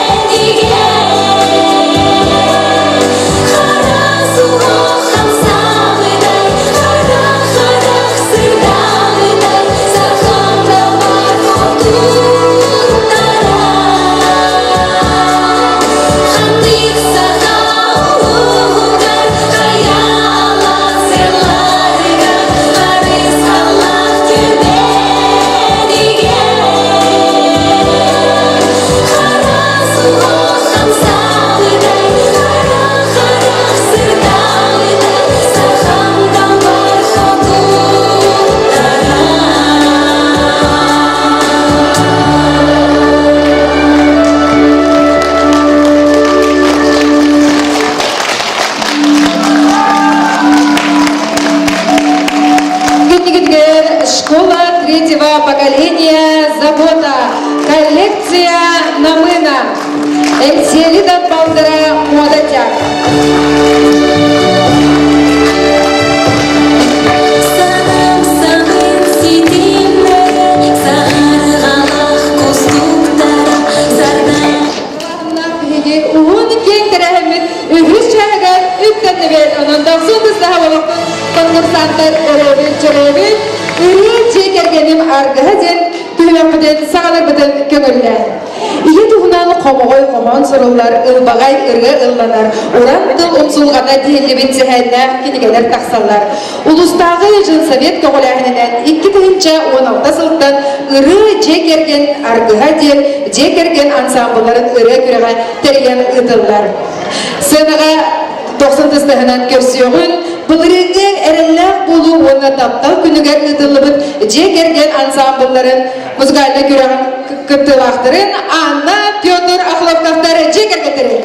Хара суох хамсаабытай, хара-харах сырдаабытай, сахам далбар хотуттара. Ханнык саха улуугар, хайаалаах сылларыгар, харысхаллаах түбэтигэр. Хара суох хамсаабытай, хара-харах сырдаабытай, сахам далбар хотуттара. Күннүгүтүгэр школа третьего поколения забота. Коллекция Намына. Эҥсиэли далбардара мода театр. Санам самын ситимнэрэ, саһарҕалаах кустуктара, сардаҥ Биһиги уһун киэҥ тэрээһиммит үһүс чааһыгар үктэннибит. Онон дохсун тыстаһа олохтун конкурсанттар өрөөбүт чөрөөбүт ырыа дьиэ кэргэним аргыһа диэн түһүмэхпитин саҕаларбытын көҥүллээн. Ийэ туһунан хомоҕой хоһоон суруллар, ылбаҕай ырыа ылланар, уран тыл умсулҕана тиһиллибит сэһэннээх кинигэлэр тахсаллар. Улуустааҕы женсовет көҕүлээһининэн 2016 сылтан Ырыа дьиэ кэргэн аргыһа диэн дьиэ кэргэн ансаамбылларын ырыа күрэҕэ тэрийэн ыытыллар. Сыанаҕа 90 тыстаһынан көрсүөҕүн, былырыыҥҥы эрэллээх буолуу уонна таптал күнүгэр ыытыллыбыт дьиэ кэргэн ансаамбылларын музыкальнай күрэҕин кыттыылаахтарын Анна, Петр Охлопковтар дьиэ кэргэттэрин.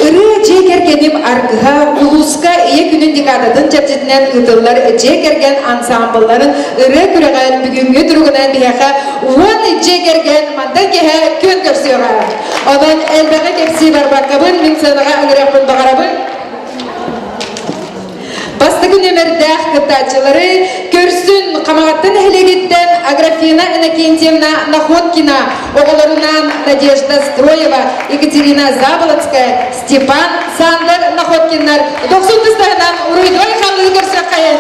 Ырыа дьиэ кэргэним аргыһа улууска Ийэ күнүн декадатын чэрчитинэн ыытыллар дьиэ кэргэн ансаамбылларын ырыа күрэҕэ бүгүҥҥү туругунан биһиэхэ 10 дьиэ кэргэн мантан киэһэ күөн көрсүөҕэ. Онон элбэҕи кэпсии барбаккабын, мин сыанаҕа ыҥырыахпын баҕарабын. Бастакы нүөмэр. нүөмэрдээх кыттааччылары көрсүн Хамаҕатта нэһилиэгиттэн Аграфена Иннокентьевна Находкина, оҕолорунаан Надежда Строева, Екатерина Заболоцкая, Степан Сандер Находкиннар дохсун тыстарынан уруйдуой халыы көрсөххайын!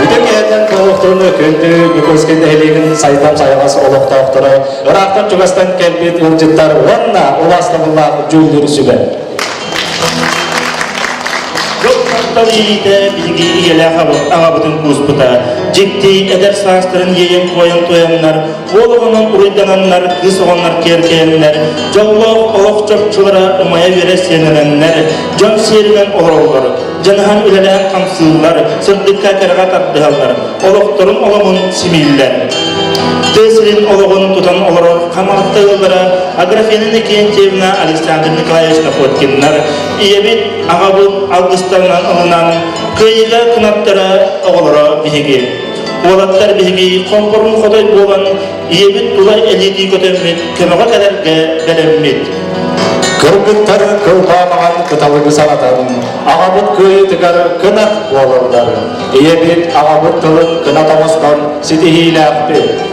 Бүтүн киһиттэн туохтун күндү Никольскай нэһилиэгин сайдам сайаҕас олохтоохторо, ыраахтан чугастан кэлбит ыалдьыттар уонна убаастабыллаах дьүүллүүр сүбэ. Дьон иитэ биһиги ийэлээх аҕабытын кууспута. Дьикти эдэр саастарын иэйэн-куойан туойаннар, уол оҕонон уруйдананнар, кыыс оҕоннор киэркэйэннэр, дьоллоох олох чопчулара умайа үөрэ сиэнэнэннэр, дьон сиэринэн олороллор, дьаныһан үлэлээн хамсыыллар, сырдыкка кэрэҕэ тардыһаллар, олохторун оломун симииллэр. Тыа сирин олоҕун тутан олорор Хамаҕатта ыаллара Аграфена Никентьевна, Александр Николаевич Находкиннар ийэбит, аҕабыт алгыстарынан ылынан кыайыыга кынаттара оҕолоро биһиги. Уолаттар биһиги хомпорун хотой буолан ийэбит тула элиэтии көтөммүт, көмөҕө кэлэргэ бэлэммит. Кыргыттар кылбаамаҕан кыталыгы санатан, аҕабыт кыайыытыгар кынат буолаллар. Ийэбит аҕабыт тылын кынат оҥостон ситиһиилээхпит.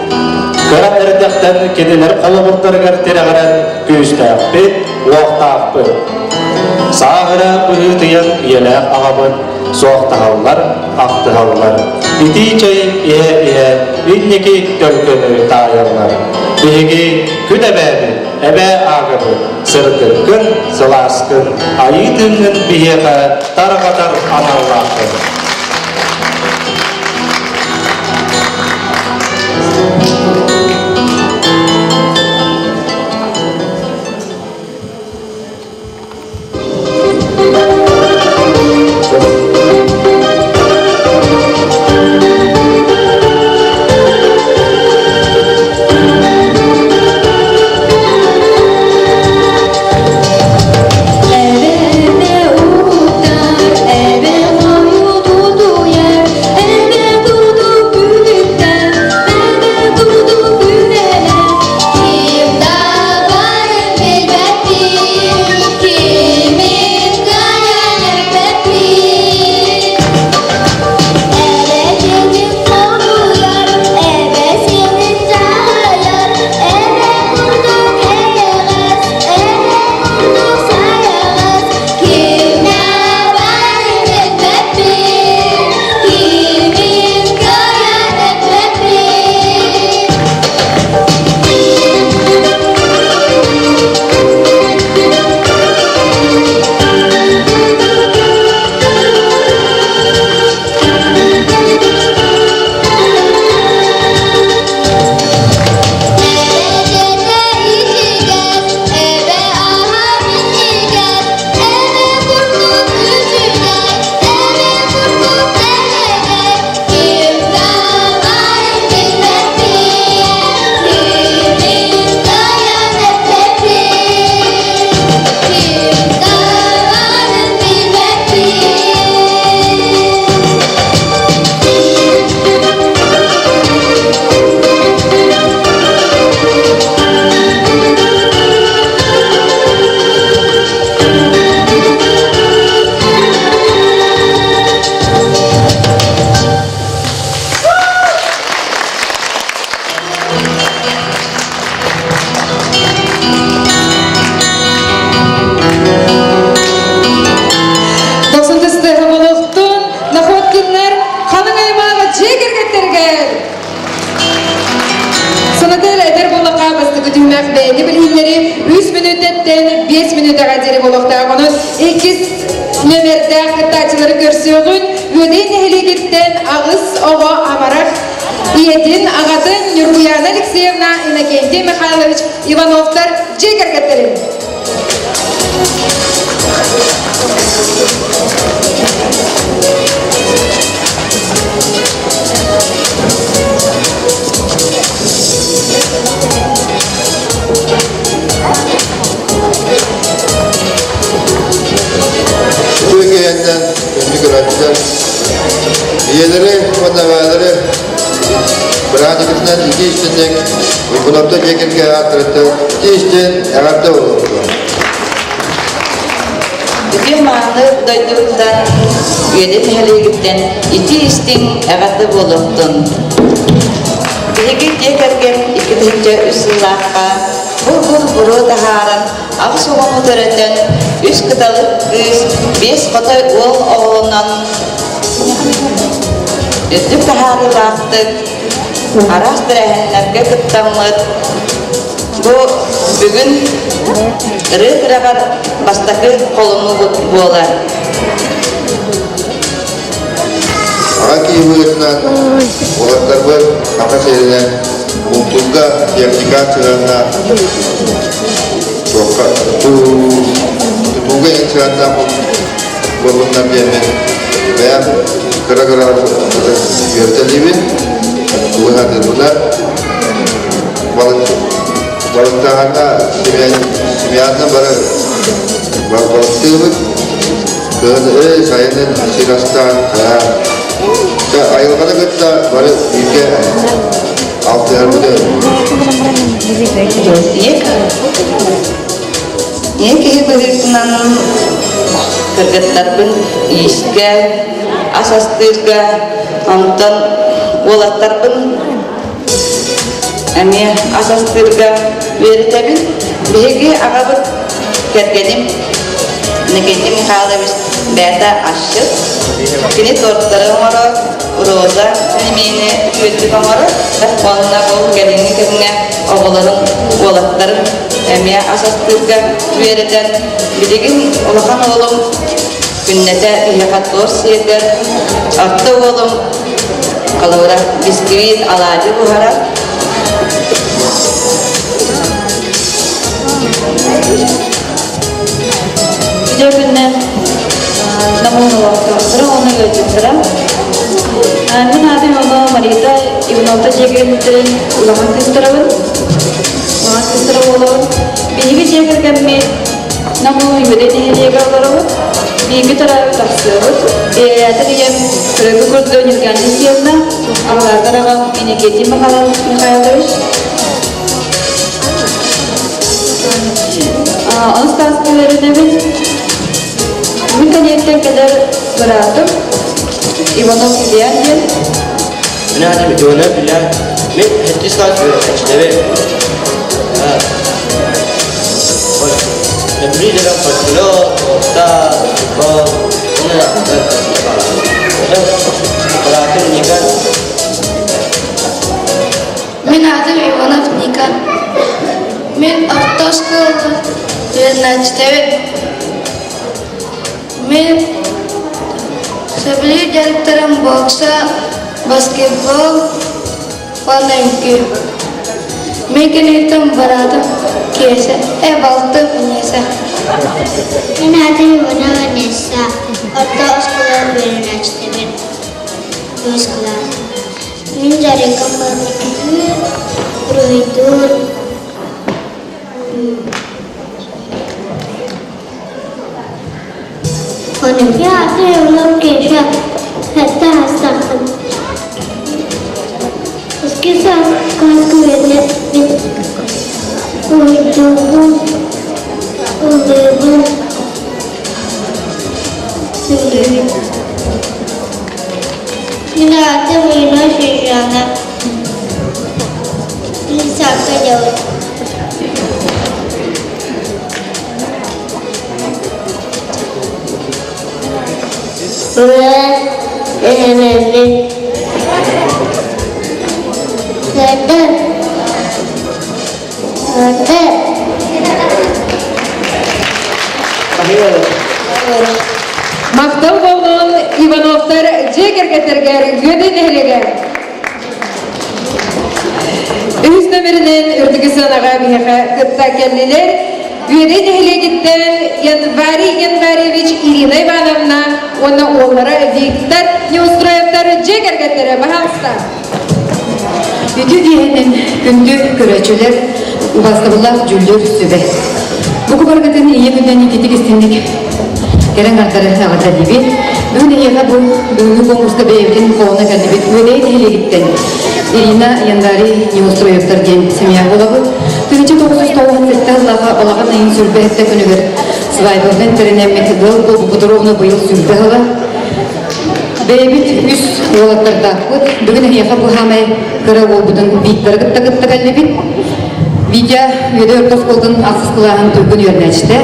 Кыра эрдэхтэн кинилэр холобурдарыгар тирэҕирэн күүстээхпит, уохтаахпыт. Сааһыра быһыытыйан ийэлээх аҕабыт суохтаһаллар, ахтыһаллар. Итии чэй иһэ-иһэ инники төлкөнү таайаллар. Биһиги күн эбээбит, эбээ аагыбыт, сырдыккын, сылааскын, айыы тыыҥҥын биһиэхэ тарҕатар аналлааххын. Эбэ уктар, эбэ хойутутуйар, эбэ курдук күлүктэр, эбэ. Онон иккис нүөмэрдээх кыттааччылары көрсүөҕүн Үөдэй нэһилиэгиттэн аҕыс оҕо амарах ийэтин, аҕатын Ньургуяна Алексеевна, Иннокентий Михайлович Ивановтар дьиэ кэргэттэрин. Үтүө киһиттэн күндү көрөөччүлэр, ийэлэри уонна эбээлэри бырааһынньыкытынан итии истинник Уйгуновта дьиэ кэргэн ааттарыттан итии истин эҕэрдэ буолуохтун. Үтүө мааны дойдубуттан, Үөдэ нэһилиэгиттэн итии истиҥ эҕэрдэ буолуохтун. Биһиги дьиэ кэргэн 2003 сыллаахха бур-бур буруо таһааран, аҕыс оҕону төрөтөн, үс кыталык кыыс, биэс хотой уол оҕолонон, үрдүк таһаарыылаахтык араас тэрээһиннэргэ кыттаммыт, бу бүгүн ырыа күрэҕэр бастакы холонуубут буолар. Аҕа киһи быһыытынан уолаттарбыт саха сиринэн култуурга техника сыһыаннаах туохха тутууга иһин сыһыаннаах буоллуннар диэммин бэйэм кыра-кыра үөрэтэлиибин тугу сатыырбынан балыктааһына семьянна бары балыктыыбыт кыһын сайынын сир астаан хайаан айылҕаны кытта бары бииргэ алтыһарбыт. Ийэ киһи быһыытынан кыргыттарбын иискэ, ас астыырга, онтон уолаттарбын эмиэ ас астыырга үөрэтэбин. Биһиги аҕабыт кэргэним Никита Михайлович бэйэтэ асчыт. Кини тортары оҥорор, роза пельмени үчүгэйдик оҥорор. Уонна ол кэлиҥҥи кэмҥэ оҕолорун, уолаттарын эмиэ ас астыырга үөрэтэн, билигин улахан уолум күннэтэ биһиэхэ туос сиэтэр, орто уолум холобура бисквит, алаадьы буһарар. Үтүө күннэн Намын олохтоохторо уонна ыалдьыттара. Мин аатым Иванова Марита Ивановта дьиэ кэргэнниттэрин улахан кыыстарабын. Улахан кыыстара буолабын. Биһиги дьиэ кэргэммит Намын Үөдэй нэһилиэгэр олоробут. Бииргэ төрөөбүт тахсыабыт. Бэйээтэр ийэм Кыргы курдук Ньурган Алексеевна, аҕалаатар аҕам Иннокентий Михайлович. Онус сааска үөрэнэбин. Мин кэнниттэн кэлэр быраатым Иванов Илья диэн. Мин аатым Иванов Илья. Мин сэттис класс үөрэнээччилэри. Сөбүлүү фольклор, туоста, футбол, уонна быраатым Никон. Мин аатым Иванов Ника. Мин орто оскуолатын үөрэнээччитэбин. Мин сөбүлүүр дьарыктарым бокса, баскетбол уонна үҥкүү. Мин киниттэн быраатым Киэсэ, балтым Инесса. Мин аатым Иванова Инесса. Орто оскуола үөрэнээччитэбин. Үһүс кылаас. Мин дьарыгым барбекю, уруһуйдуур, Мин аатым Иванов Кеша, сэттэ саастаахпын. Икки саас кылааска үөрэнэбин, уруһуйдуубун, ыллыыбын, сөбүлүүбүн. Мин аатым Ирина Сюжана. Лисака делает. Махтал буоллун Ивановтар дьиэ кэргэттэригэр Үөдэй нэһилиэгэр. Үһүс номеринэн үрдүкү сыанаҕа биһиэхэ кытта кэллилэр. Үөдэй нэһилиэгиттэн Январий Январьевич Ирина Ивановна уонна уоллара Виктор Неустроевтар дьиэ кэргэттэрэ баһаалыста. Үтүө киэһэнэн күндү көрөөччүлэр, убаастабыллаах дьүүллүүр сүбэ. Бу кубаргытын ийэ күнүнэн ититик истинник кэрэ аҥардары эҕэрдэлиибит. Бүгүн эһиэхэ бу бүгүҥҥү конкурска бэйэбитин холоно кэллибит Үөдэй нэһилиэгиттэн Ирина Яндарий Неустроевтар диэн семья буолабыт. 1997 сыллааҕы балаҕан ыйын сүрбэһиттэ күнүгэр свадьбабытын тэринэммит ыал буолбуппут ровно быйыл сүрбэ сыла. Бэйэбит үс уолаттардаахпыт. Бүгүн эһиэхэ бу саамай кыра уолбутун Викторы кытта кытта кэллибит. Витя Үөдэй орто оскуолатын ахсыс кылааһын туйгун үөрэнээччитэ.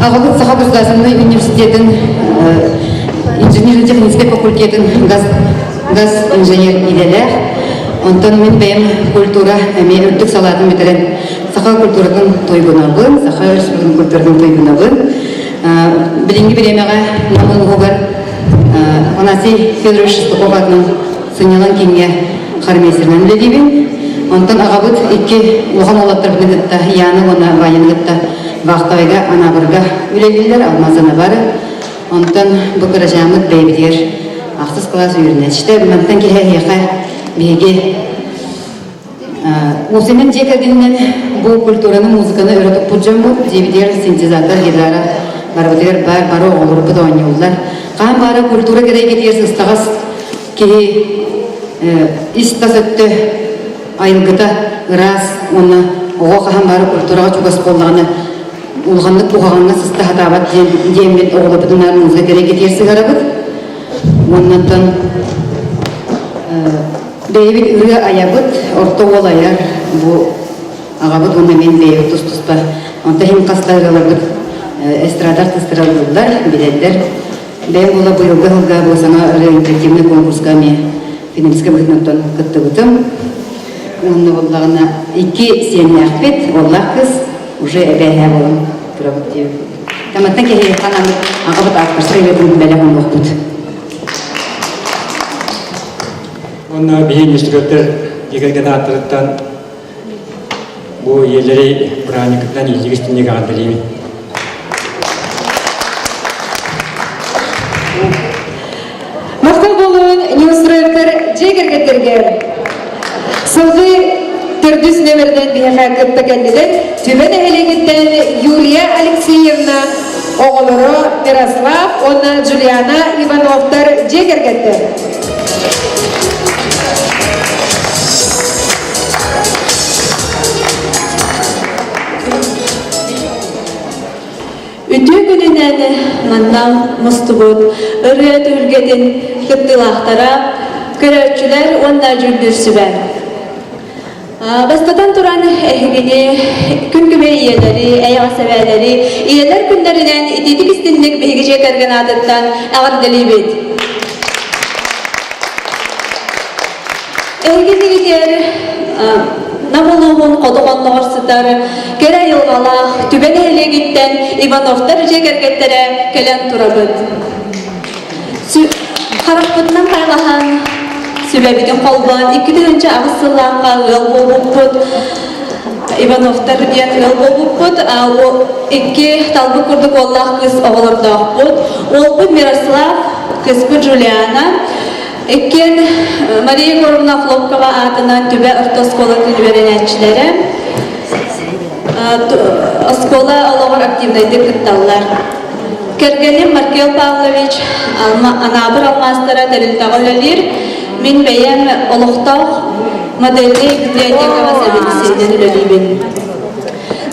Аҕабыт Саха государственнай университетын инженерно-техническэй факультетын газ, газ инженер идэлээх. Онтон мин бэйэм культура эмиэ үрдүк салаатын бүтэрэн саха культуратын туйгунабын, саха республикатын культуратын туйгунабын. Билиҥҥи бириэмэҕэ Нам улууһугар Афанасий Федорович Шестаков аатынан сынньалаҥ кииҥҥэ хормейстерынан үлэлиибин. Онтон аҕабыт икки улахан уолаттарбын кытта Яна уонна Ваняны кытта Вахтовайга, Анаабырга үлэлииллэр, Алмаз Анабары. Онтон бу кырачааммыт бэйэбитигэр ахсыс кылаас үөрэнээччитэ. Мантан киһи эһиэхэ биһиги Уусанан дьиэ кэргэнинэн бу культураны, музыканы өрө туппут дьоммут, дьиэбитигэр синтезатор, гитара барыбытыгар баар, бары оҕолорбут оонньууллар. Хаан баара культура кэрэйгэтигэр сыстаҕас киһи ис-тас өттө айылгыта ыраас уонна оҕо хаһан баара культураҕа чугас буоллаҕына улаханнык куһаҕаҥҥа сыста сатаабат диэн диэммит оҕолорбутунаан музыка кэрэйгэтигэр сыһарабыт. Уоннаттан Бэйэбит ырыа айабыт, орто уол айар, бу аҕабыт уонна мин бэйэбит тус-туспа. Онто иһин хас да ырыаларбыт эстрада артыыстара ыллыыллар, билэллэр. Бэйэм буола быйылгы сылга бу саҥа ырыа интерактивнай конкурска эмиэ финалистка быһыытынан кыттыбытым. Уонна буоллаҕына икки сиэннээхпит, уоллаах кыыс, уже эбээ-эһээ буолан турабыт диэбит. Таматтан киһи ханаммыт аҕабыт авторскай ырыатын бэлэх оҥоруохпут. Уонна биһиги инструктор дьиэ кэргэн ааттарыттан бу ийэлэри бырааһынньыккытынан иитиги истинник эҕэрдэлиибин. Махтал буолуун Неустроевтар дьиэ кэргэттэригэр. Сылгы төрдүс нөмеринэн биһиэхэ кытта кэллилэр. Түбэ нэһилиэгиттэн Юлия Алексеевна оҕолоро Мирослав уонна Джулиана Ивановтар дьиэ кэргэттэр. Үтүө күнүнэн манна мустубут ырыа түһүлгэтин кыттыылаахтара, көрөөччүлэр уонна дьүүллүүр сүбэ. Бастатан туран, эһигини күн күбэй ийэлэри, эйэҕэс эбээлэри, ийэлэр күннэринэн итиитик истинник биһиги дьиэ кэргэн аатыттан эҕэрдэлиибит. Эһиги иннигитигэр Нам улууһун хоту хонноҕор сытар кэрэ айылҕалаах Түбэ нэһилиэгиттэн Ивановтар дьиэ кэргэттэрэ кэлэн турабыт. Харахпытынан хайҕаһан, сүбэбитин холбоон 2008 сыллаахха ыал буолбуппут. Ивановтар диэн ыал буолбуппут. Икки талбыт курдук уоллаах кыыс оҕолордоохпут. Уолбут Мирослав, кыыспыт Джулиана. Иккиэн Мария Егоровна Хлопкова аатынан Түбэ орто оскуолатын үөрэнээччилэрэ оскуола олоҕор активнайдык кытталлар. Кэргэним Маркел Павлович Анаабыр алмаастара тэрилтэҕэ үлэлиир. Мин бэйэм олохтоох модельнай библиотекаҕа сэбиэдиссэйинэн үлэлиибин.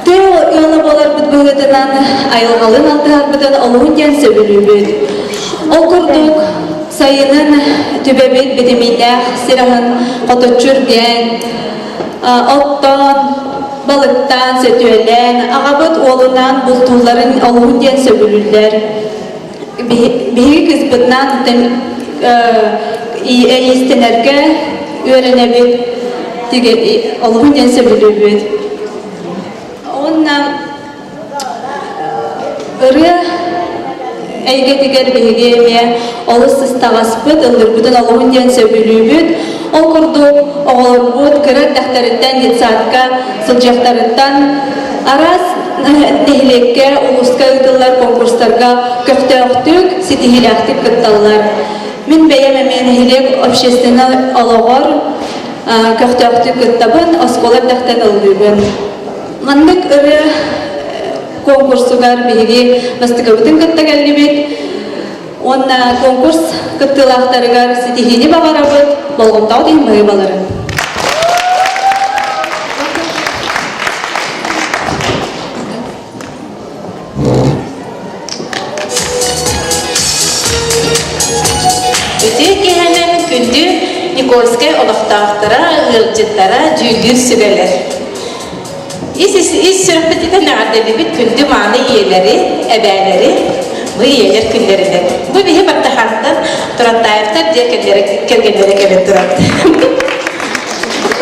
Тыа ыала буоларбыт быһыытынан айылҕалыын алтыһарбытын олуһун диэн сөбүлүүбүт. Ол курдук сайынын түбэбит битимииннээх сир аһын хоточчу үргээн, оттоон, балыктаан, сөтүөлээн, аҕабыт уолунаан бултуулларын олуһун диэн сөбүлүүллэр. Биһиги кыыспытынаан иистэнэргэ үөрэнэбит, олуһун диэн сөбүлүүбүт. Уонна ырыа. эйгэтигэр биһиги эмиэ олус сыстаҕаспыт, ыллырбытын олуһун диэн сөбүлүүбүт. Ол курдук оҕолорбут кыра эрдэхтэриттэн детсадка сылдьыахтарыттан араас нэһилиэккэ, улууска ыытыллар конкурстарга көхтөөхтүк, ситиһиилээхтик кытталлар. Мин бэйэм эмиэ нэһилиэк общественнай олоҕор көхтөөхтүк кыттабын, оскуола эрдэхтэн ыллыыбын. Маннык ырыа конкурсугар биһиги бастакыбытын кытта кэллибит. Уонна конкурс кыттыылаахтарыгар ситиһиини баҕарабыт, болҕомтоҕут иһин баһыыбаларын. Үтүө киһинэн күндү Никольскай олохтоохторо, ыалдьыттара, дьүүллүүр сүбэлэр. Ис ис ис сүрэхпититтэн эҕэрдэлиибит күндү мааны ийэлэри, эбээлэри, бу ийэлэр күннэринэн. Бу биһи Баттахаантан Турантаевтар дьиэ кэргэннэрэ кэлэн турабыт.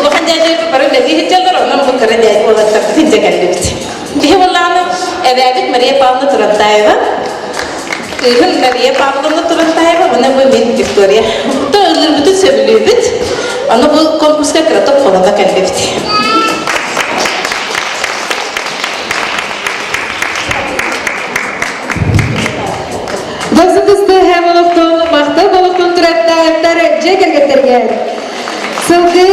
Улахан дядя бары үлэлии сылдьаллар, онон бу кыра дядя уолаттарбытын дьэ кэллибит. Биһи буоллаҕына эбээбит Мария Павловна Турантаева, кыыһым Мария Павловна Турантаева, уонна бу мин Виктория. То ыллыырбытын сөбүлүүбүт. Аны бу конкурска кыратык холоно кэллибит. Дохсутусты һэм олохтон, махтал олохтон тураттааттар дьиэ кэргэттэргэ Сылгы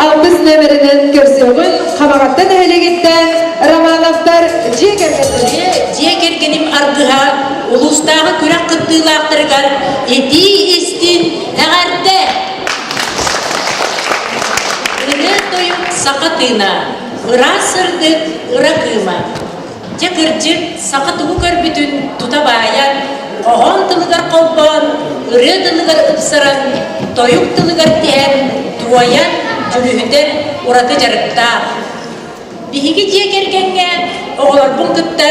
алтыс нөмеринэн көрсүөҕүн Хамаҕатта нэһилиэгиттэн Романовтар дьиэ кэргэттэрэ. Дьиэ кэргэним аргыһа улуустааҕы күрэх кыттыылаахтарыгар итии-истин эҕэрдэ! Ырыа-тойук саха тыына, ыраас сырдык ыра кыыма. Дьэ кырдьык, саха тугу көрбүтүн тута баайан, хоһоон тылыгар холбоон, ырыа тылыгар ыпсаран, тойук тылыгар тиһэн, туойан, дьүрүһүтэн ураты дьарыктаах. Биһиги дьиэ кэргэҥҥэ оҕолорбун кытта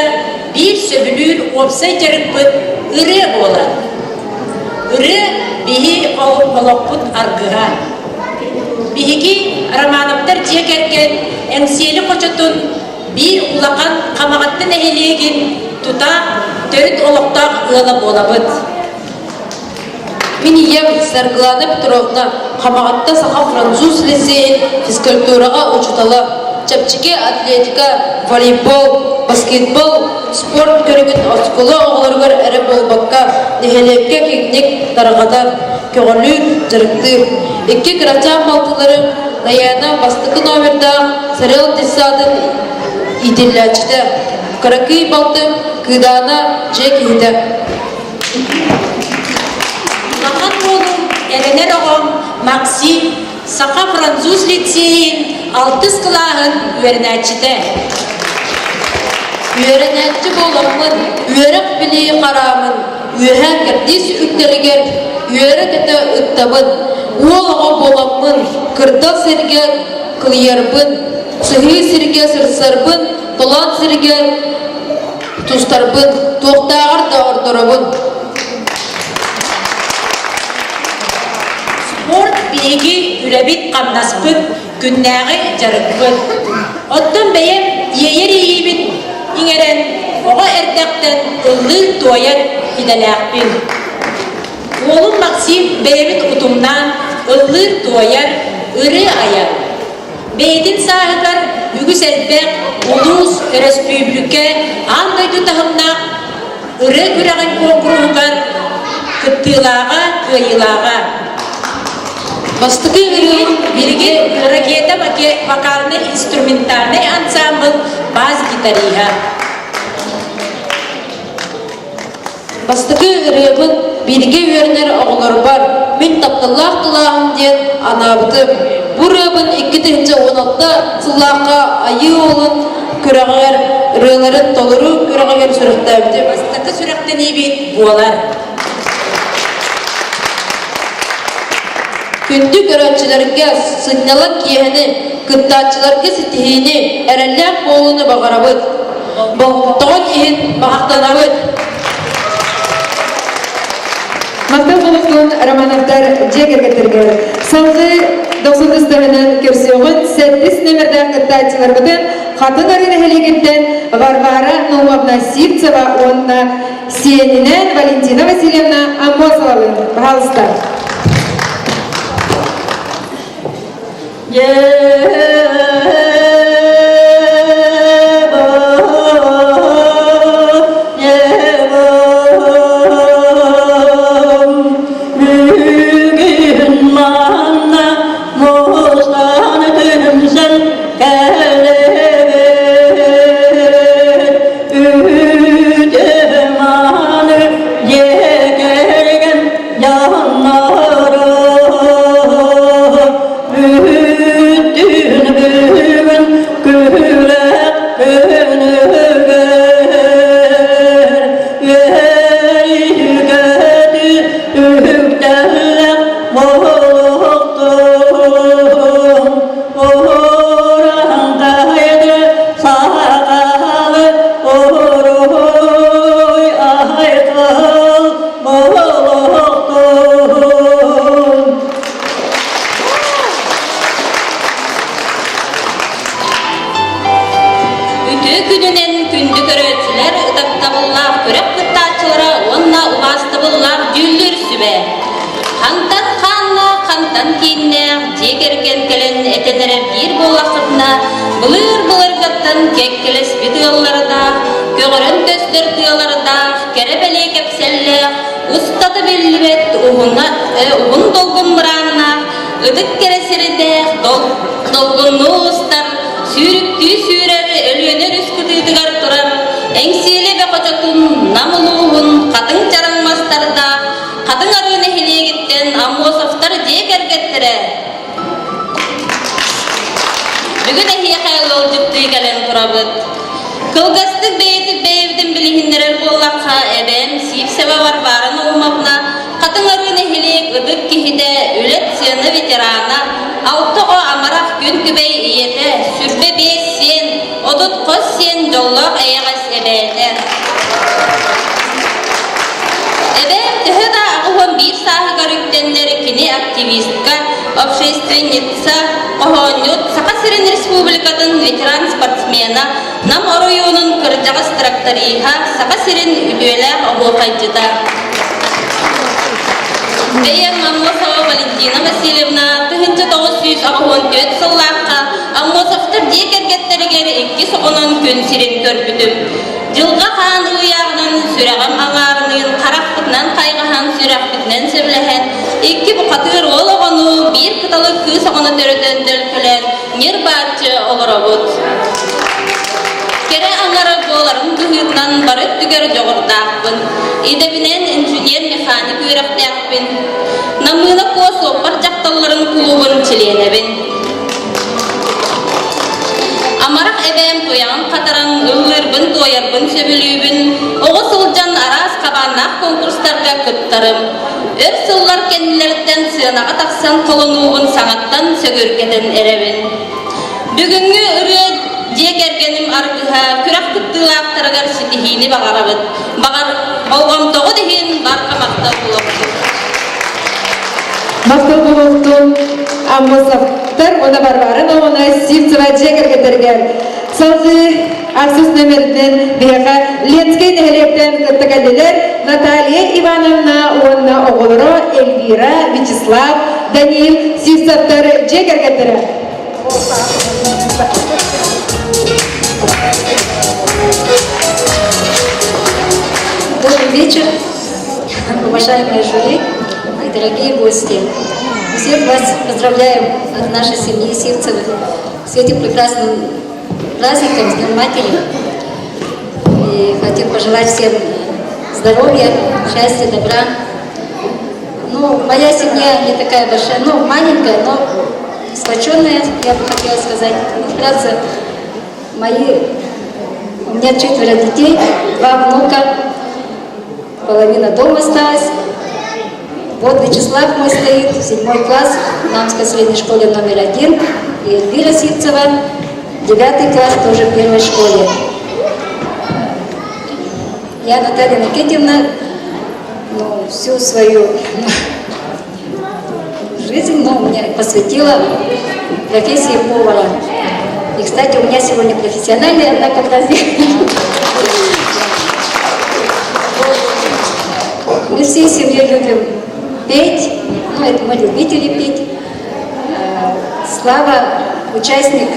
биир сөбүлүүр уопсай дьарыкпыт ырыа буолар. Ырыа биһи олохпут аргыһа. Биһиги Романовтар дьиэ кэргэн Эҥсиэли хочотун биир улахан Хамаҕатта нэһилиэгин тутаах төрүт олохтоох ыала буолабыт. Мин ийэм Саргылана Петровна Хамаҕатта саха-француз лицейин физкультураҕа учуутала, чэпчэки атлетика, волейбол, баскетбол, спорт көрүҥүн оскуола оҕолоругар эрэ буолбакка, нэһилиэккэ киэҥник тарҕатар, көҕүлүүр, дьарыктыыр. Икки кырачаан балтыларым Дайаана бастакы номердаах Сарыал детсадын иитиллээччитэ, кыракый балтым Кыыдаана дьиэ киһитэ. Улахан уолум, эрэнэр оҕом Максим саха-француз лицейин алтыс кылааһын үөрэнээччитэ. Үөрэнээччи буоламмын, үөрэх-билии хараамын үөһээ кэрдиис үктэлигэр үөрэ-көтө ыттабын, уол оҕо буоламмын, кырдал сиргэ кылыйарбын, сыһыы сиргэ сырсарбын, толоон сиргэ тустарбын, туохтааҕар да ордоробун. Спорт биһиги үлэбит-хамнаспыт, күннээҕи дьарыкпыт. Оттон бэйэм иэйэр иэйиибин иҥэрэн, оҕо эрдэхтэн ыллыыр-туойар идэлээхпин. Уолум Максим бэйэбит утумнаан ыллыыр-туойар, ырыа айар. Бэйэтин сааһыгар үгүс элбэх улуус, өрөспүүбүлүкэ, аан дойду таһымнаах ырыа күрэҕин куонкуруһугар кыттыылааҕа, кыайыылааҕа. Бастакы ырыам Билигин Ракета вокальнай-инструментальнай ансаамбыл бас-гитариһа. Бастакы ырыабын бииргэ үөрэнэр оҕолорбор мин тапталлаах кылааһым диэн анаабытым. Бу ырыабын 2016 сыллаахха Айыы Уолун күрэҕэр ырыаларын толору күрэҕигэр сүрэхтээбитим. Бастакы сүрэхтэниибит буолар. Күндү көрөөччүлэргэ сынньалаҥ киэһэни, кыттааччыларга ситиһиини, эрэллээх буолууну баҕарабыт. Болҕомтоҕут иһин махтанабыт. Махтал буолуохтун Романовтар дьиэ кэргэттэригэр. Салгыы дохсун тыһынан көрсүөҕүн сэттис нөмердээх кыттааччыларбытын Хатын Арыы нэһилиэгиттэн Варвара Наумовна Сивцева уонна. сиэнинэн Валентина Васильевна Аммосовалыын. Пожалуйста. Бүгүн манна мустан түмсэн кэлэбит үтүманы дьиэ дьоннору бүтүн бүгүн күлэх күнүгэр үөрүүгөтү үктэллэх буолуохтун ууран саҕалы уруй айхал буолуохтун Үтүө күнүнэн күндү көрөөччүлэр, ытыктабыллаах күрэх кыттааччылара уонна убаастабыллаах дьүүллүүр сүбэ. Хантан хааннаах, хантан кииннээх дьиэ кэргэн кэлэн этэн эрэр диир буоллаххытына, былыр-былыргаттан кэккэлэспит ыаллардаах, көҕөрөн көстөр тыалардаах, кэрэ-бэлиэ кэпсэллээх, устата биллибэт уһуна, уһун долгун мырааннаах, ытык кэрэ сирэйдээх долгуннуу устар, сүүрүктүү сүүрэр Өлүөнэ өрүс кытыытыгар турар Эҥсиэли эбэ хочотун Нам улууһун хатыҥ чараҥ мастардаах Хатыҥ Арыы нэһилиэгиттэн Аммосовтар дьиэ кэргэттэрэ Бүгүн эһиэхэ ыалдьыттыы кэлэн турабыт. Кылгастык бэйэтин бэйэбитин билиһиннэрэр буоллахха, эбээм Сивцева Варвара Наумовна Хатыҥ Арыы нэһилиэк ытык киһитэ, үлэ сцена ветерана, алта оҕо амарах күн күбэй ийэтэ, 25 сиэн, 30 хос сиэн дьоллоох эйэҕэс эбээтэ. Эбээм төһө да 81 сааһыгар үктэннэр кини активистка, общественница, хоһоонньут, Саха сирин республикатын ветеран-спортсмена, Нам оройуонун кырдьаҕас тракториһа, Саха сирин үтүөлээх оһуохайдьыта. Бэйэм Аммосова Валентина Васильевна 1984 сыллаахха Аммосовтар дьиэ кэргэттэригэр иккис оҕонон күн сирин көрбүтүм. Дьылҕа хаан ыйааҕынан сүрэҕим аҥаарыныын харахпытынан хайҕаһан, сүрэхпитинэн сөбүлэһэн, икки бухатыыр уол оҕону, биир кыталык кыыс оҕону төрөтөн төлкөлөөн, ньир-бааччы олоробут. Кэрэ аҥара буоларым быһыытынан бары өттүгэр дьоҕурдаахпын. Идэбинэн инженер-механик үөрэхтээхпин. Намыына Куо суоппар дьахталларын кулуубун чилиэнэбин. Амарах эбээм туйаҕын хатаран, ыллыырбын-туойарбын сөбүлүүбүн, оҕо сылдьан араас хабааннаах конкурстарга кыттарым. Өр сыллар кэннилэриттэн сыанаҕа тахсан холонуубун саҥаттан сөгүргэтэн эрэбин. Бүгүҥҥү ырыа дьиэ кэргэним аргыһа күрэх кыттыылаахтарыгар ситиһиини баҕарабыт. Баҕар, болҕомтоҕут иһин барҕа махтал буолуохтун. Махтал буолуохтун Аммосовтар уонна Варвара Наумовна Сивцева дьиэ кэргэттэригэр салгыы ахсыс нөмеринэн биһиэхэ Ленскэй нэһилиэктэн кытта кэллилэр Наталья Ивановна уонна оҕолоро Эльвира, Вячеслав, Даниил Сивцевтар дьиэ кэргэттэрэ. Добрый вечер, уважаемые жюри и дорогие гости. Всех вас поздравляем от нашей семьи Сивцевых с этим прекрасным праздником, с Днем Матери. И хотим пожелать всем здоровья, счастья, добра. Ну, моя семья не такая большая, ну, маленькая, но сплоченная, я бы хотела сказать. Ну, вкратце, мои, у меня четверо детей, два внука, половина дома осталась. Вот Вячеслав мой стоит, седьмой класс в Намской средней школе номер один, и Эльвира Сивцева, девятый класс, тоже в первой школе. Я, Наталья Никитьевна, ну, всю свою жизнь, ну, мне посвятила профессии повара. И, кстати, у меня сегодня профессиональный, однако, праздник. всей семьей любим петь, ну это мы любители петь. Слава участник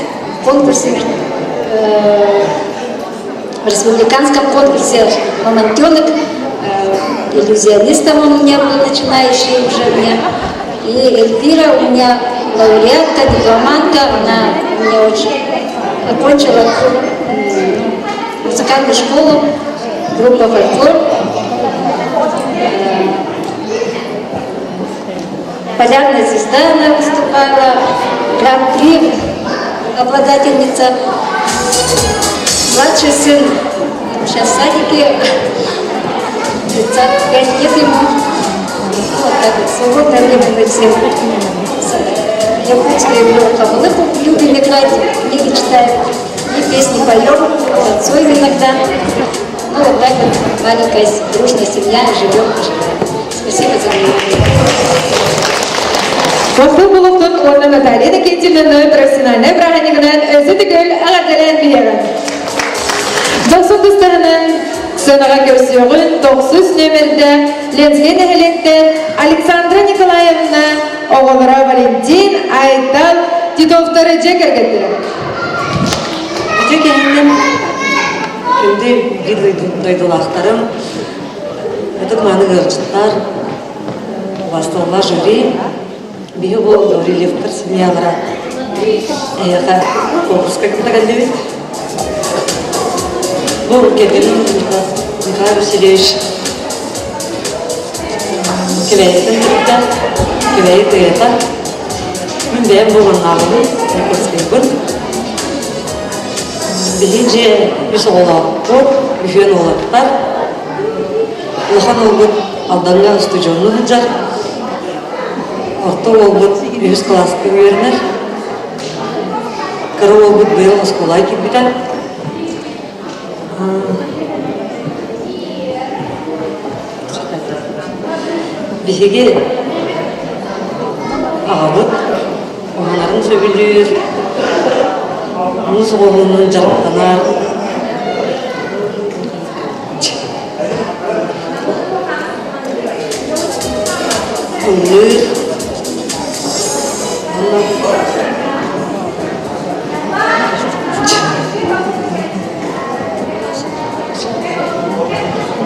конкурса в республиканском конкурсе «Мамонтенок», иллюзионистом он у меня был начинающий уже у меня. И Эльвира у меня лауреатка, дипломантка, она у меня очень окончила музыкальную школу, группа «Фольклор». Полярная звезда она выступала, гран-при обладательница. Младший сын сейчас в садике, 35 лет ему. Ну, вот так вот, свободное время мы все якутскую игру хабалыку любим играть, книги читаем, и песни поем, танцуем иногда. Ну, вот так вот маленькая дружная семья живем, живем. Спасибо за внимание. Махтал буолуохтун уонна Наталья Никитинаны профессиональнай бырааһынньыгынан өссө төгүл эҕэрдэлээн биһиэҕин. Дохсун тустарынан сыанаҕа көрсүөҕүн тохсус нүөмэрдэ Ленскэй нэһилиэктэн Александра Николаевна оҕолоро Валентин, Айтал Титовтары дьиэ кэргэттэрэ. Үтүө киһиннин күндү биир дойдулаахтарым, ытык-мааны ыалдьыттар, Басталла жюри, биһи бу Гаврильевтар семьялара эһиэхэ конкурска кытта кэллибит. Бу кэргэним Михаил Васильевич Кэбээйиттэн кытта, Кэбээйи тыйата. Мин бэйэм буоланнаабыбын, Якутскайбын. Биһи дьиэ үс оҕолоохпут, үһүөн уолаттар. Улахан уолбут Алдаҥҥа устудьуоннуу сылдьар. Орто уолбут үһүс кылааска үөрэнэр. Кыра уолбут быйыл оскуолаҕа киирбитэ. Биһиги аҕабыт уһанарын сөбүлүүр, муус оҕуһунун дьарыктанар. Ыллыыр.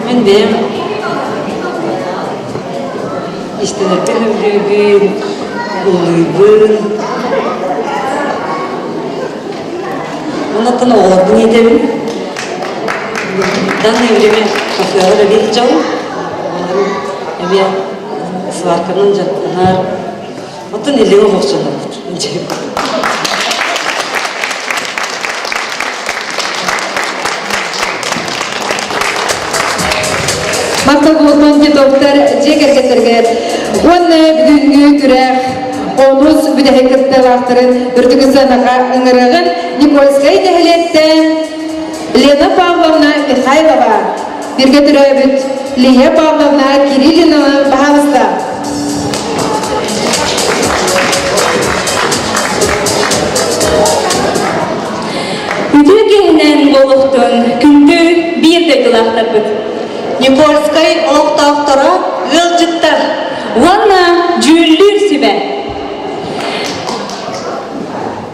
Мин бэйэм истэнэрбин сөбүлүүбүн, ыллыыбын. Оннуттан оҕолорбун иитэбин. Данное время кафеҕа үлэлии сылдьабын. Оҕолорум эмиэ сварканан дьарыктанар. Оттон илиҥ олохсонобут. Махтал буолуохтун Титовтар дьиэ кэргэттэригэр уонна бүгүҥҥү күрэх онус бүтэһик кыттыылаахтарын үрдүкү сыанаҕа ыҥырыаҕын Никольскай нэһилиэктэн Лена Павловна Михайлова, бииргэ төрөөбүт Лия Павловна Кириллина баһаалыста. Үтүө киһинэн буолуохтун күндү биир дойдулаахтарбыт. Никольскай олохтоохторо ыалдьыттар уонна дьүүллүүр сүбэ.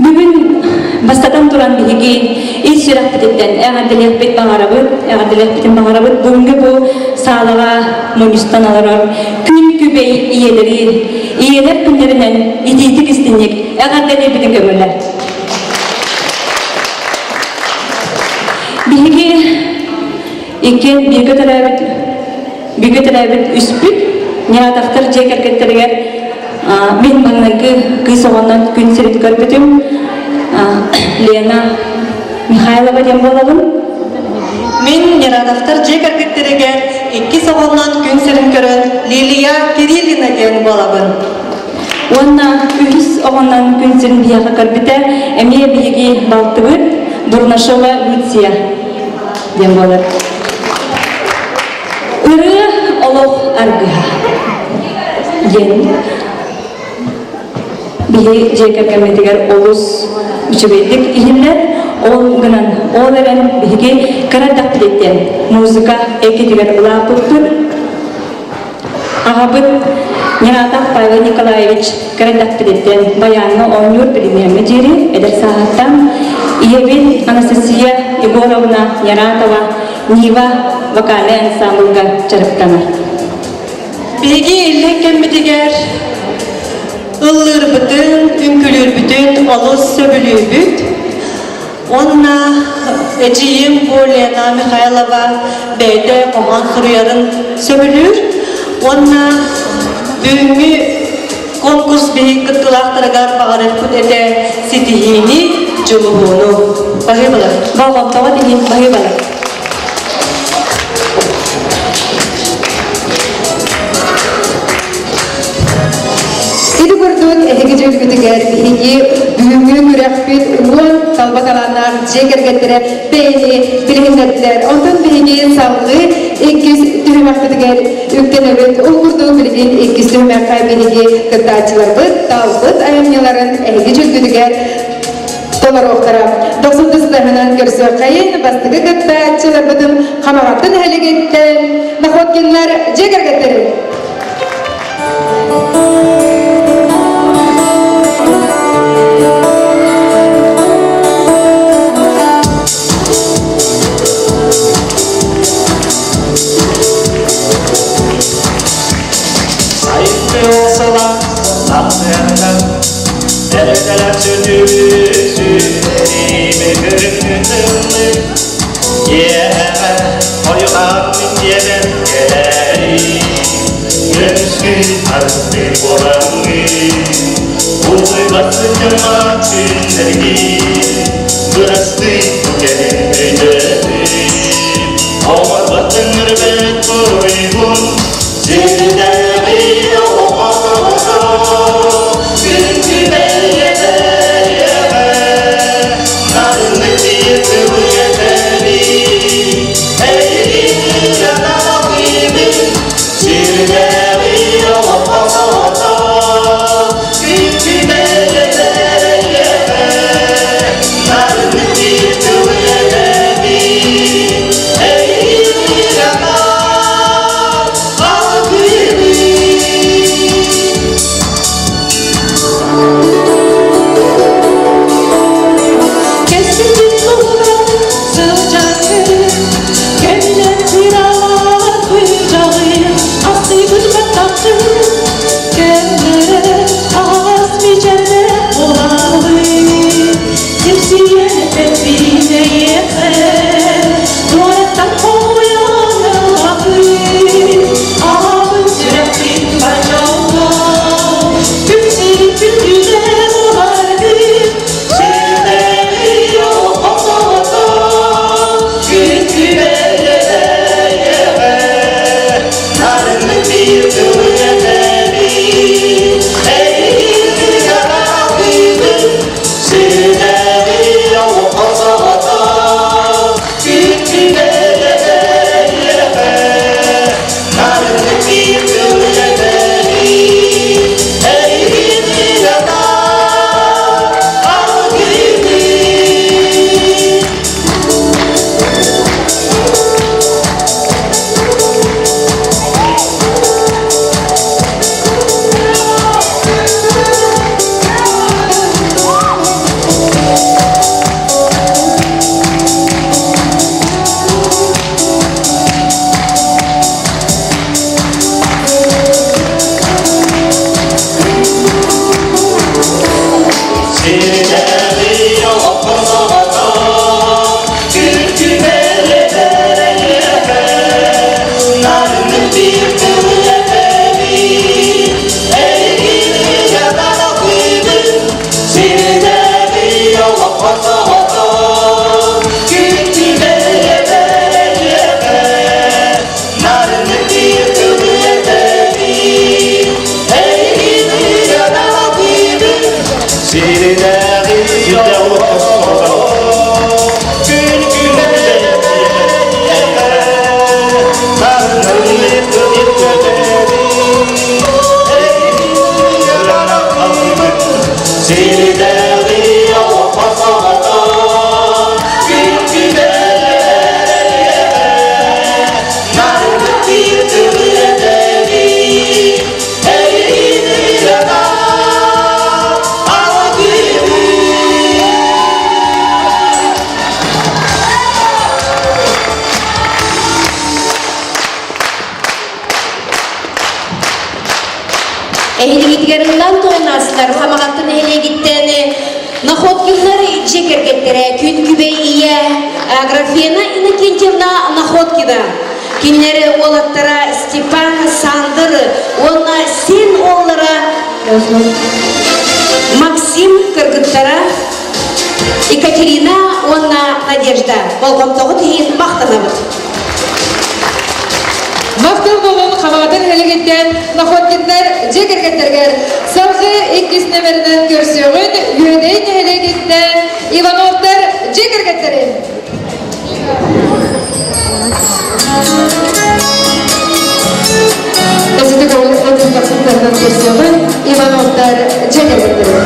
Бүгүн бастатан туран биһиги ис сүрэхпититтэн эҕэрдэлиэхпит баҕарабыт, эҕэрдэлиэхпитин баҕарабыт. Бүгүҥҥү бу саалаҕа мунньустан олорор күн күбэй ийэлэри, ийэлэр күннэринэн итиитик истинник эҕэрдэлиирбитин көҥүллэр. Биһиги иккиэн бииргэ төрөөбүт бииргэ төрөөбүт үспүт Ньаатахтар дьиэ кэргэттэригэр мин маҥнайгы кыыс оҕонон күн сирин көрбүтүм Лена Михайлова диэн буолабын. Мин Нерадовтар дьиэ кэргэттэригэр иккис оҕоннон күн сирин көрөн Лилия Кириллина диэн буолабын. Уонна үһүс оҕонон күн сирин биһиэхэ көрбүтэ эмиэ биһиги балтыбыт Бурнашова Люция диэн буолар. Ырыа олох аргыһа диэн биһи дьиэ кэргэммитигэр олус үчүгэйдик иһиллэр. Ол гынан, ол эрэн биһиги кыра эрдэхпититтэн музыка эйгэтигэр улааппыппыт. Аҕабыт Нератов Павел Николаевич кэрэдэхпититтэн баяҥҥа оонньуур билиниэҥҥэ диэри эдэр сааһыттан ийэбит Анастасия Егоровна Нератова Нива вокальнай ансамблга дьарыктанар. Биһиги иллэҥ кэммитигэр ыллыырбытын, үҥкүлүүрбүтүн олус сөбүлүүбүт. Уонна эдьиийим бу Лена Михайлова бэйэтэ хоһоон суруйарын сөбүлүүр. Уонна бүгүҥҥү конкурс биһиги кыттыылаахтарыгар баҕарыахпыт этэ ситиһиини, дьулуһууну. Баһыыбалар. Болҕомтоҕут иһин баһыыбалар. Ити курдук эһиги дьүүлгүтүгэр биһиги бүгүҥҥү күрэхпит уон талба талааннаах дьиэ кэргэттэрэ бэйэни билиһиннэрдилэр. Онтон биһиги салгыы иккис түһүмэхпитигэр үктэнэбит. Ол курдук билигин иккис түһүмэххэ биһиги кыттааччыларбыт талбыт айымньыларын эһиги дьүүлгүтүгэр толоруохтара. Дохсун тыстаһынан көрсүөххэйин бастакы кыттааччыларбытын Хамаҕатта нэһилигиттэн Находкиннар дьиэ кэргэттэрин. Сайын сыла сахсыардан Эрдэлэр сүтү-сүтэрими көрүҥү Иэҕэ хойутаан мин дьиэбэр кэлээри Көмүскүн арысты буолаҥҥын Улуйбат сынньама күннэргин Бырастыы кэлин өйдөтүм Оҥорбот ыҥырбыт буруйбун Сирдээҕи оҕото Күн күбэйэ Нарыннык тылы этэбин Эйигин аналыыбын Сирдээҕи оҕото Күн күбэйэ Нарыннык тылы этэбин Эйигин аналыыбын Кэскилбит туһугар сылдьаҥҥын, кэллэр ыраах күрдьэҕин, астыыбыт баттаххын, кэллэр аһаҕас мичээрдээх буолаҕын. Сипсийэн эппин эйиэхэ, туораттан хомуйан ылаҕын, аҕабын сүрэхпин баччалла, күн сирин күндүлэ буоларгын, Сирдээҕи оҕото Күн күбэйэ Нарыннык биир тылы этэбин Эйигин аналыыбын Сирдээҕи оҕото Күн күбэйэ Нарыннык биир тылы этэбин Эйигин аналыыбын Эһилигитигэр ыллаан туоннаастар Хамаҕатта нэһилиэгиттэн Находкиннар дьиэ кэргэттэрэ күн күбэй ийэ Аграфена Иннокентьевна Находкина. Кинилэр уолаттара Степан Сандр уонна син уоллара Максим кыргыттара Екатерина уонна Надежда болҕомтоҕут иһин махтанабыт. Махтал буолун Хамаҕатын хэлигиттэн Находкиннар дьиэ кэргэттэригэр салгыы иккис нөмеринэн көрсүөҕүн Үөдэй нэһилиэгиттэн Ивановтар дьиэ кэргэттэрин. Эсити көҕүлүттэн тахсыттарынан көрсүөҕүн Ивановтар дьиэ кэргэттэрин.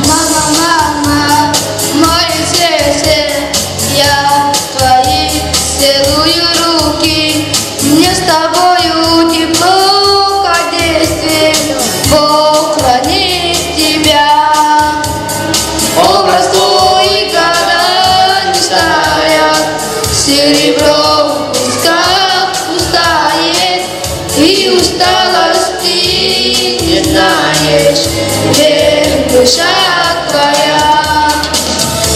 Мама, мама, мое сердце, я твои целую руки. Мне с тобою тепло, как в детстве, Бог хранит тебя. Образ твой года не старят, Серебро в песках пустает, И усталости не знаешь, Верь, душа твоя.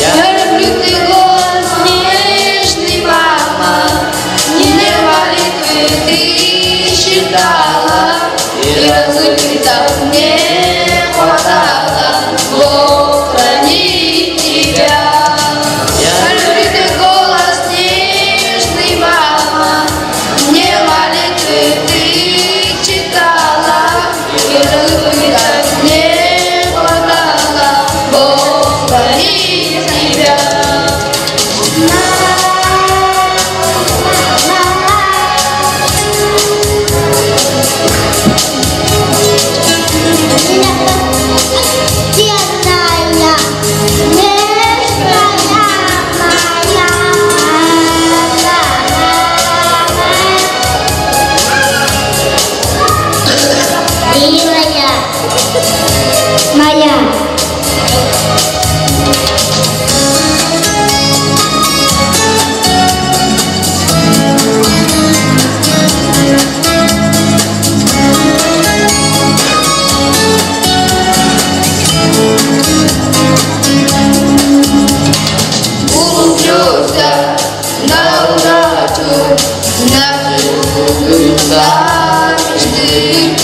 Я люблю ты голос нежный, мама, Мне молитвы ты читала, И разлуки так не хватало, Бог хранит тебя. Я люблю ты голос нежный, мама, Мне молитвы ты читала, И разлуки так не хватало, Бог хранит тебя. Верная, нежная моя. Милая моя. Улыбнешься на удачу, на мечты.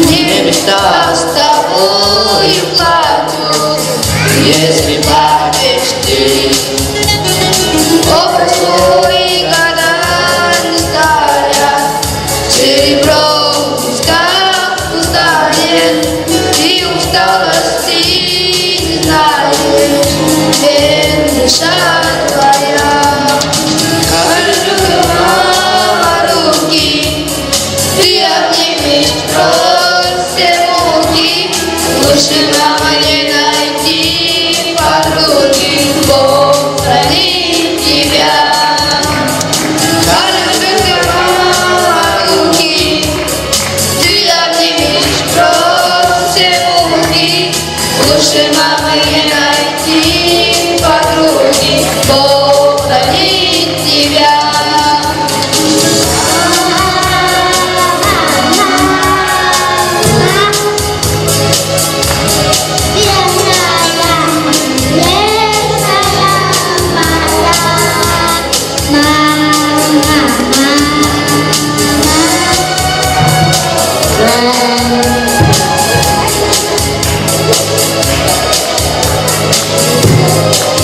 Небеса с тобою плачут, если плачешь ты. Образ твой года не старят, Серебро в песках пустает, Ты усталости не знаешь, Верь, душа твоя. Люблю, мама, руки, Ты обнимешь прочь все муки, Лучше мамы не найти подруги, Бог хранит тебя. Люблю, мама, руки, Ты обнимешь прочь все муки, Лучше мамы не найти подруги, Бог хранит тебя. Верная, нежная моя. Мама, мама.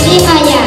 Ты моя.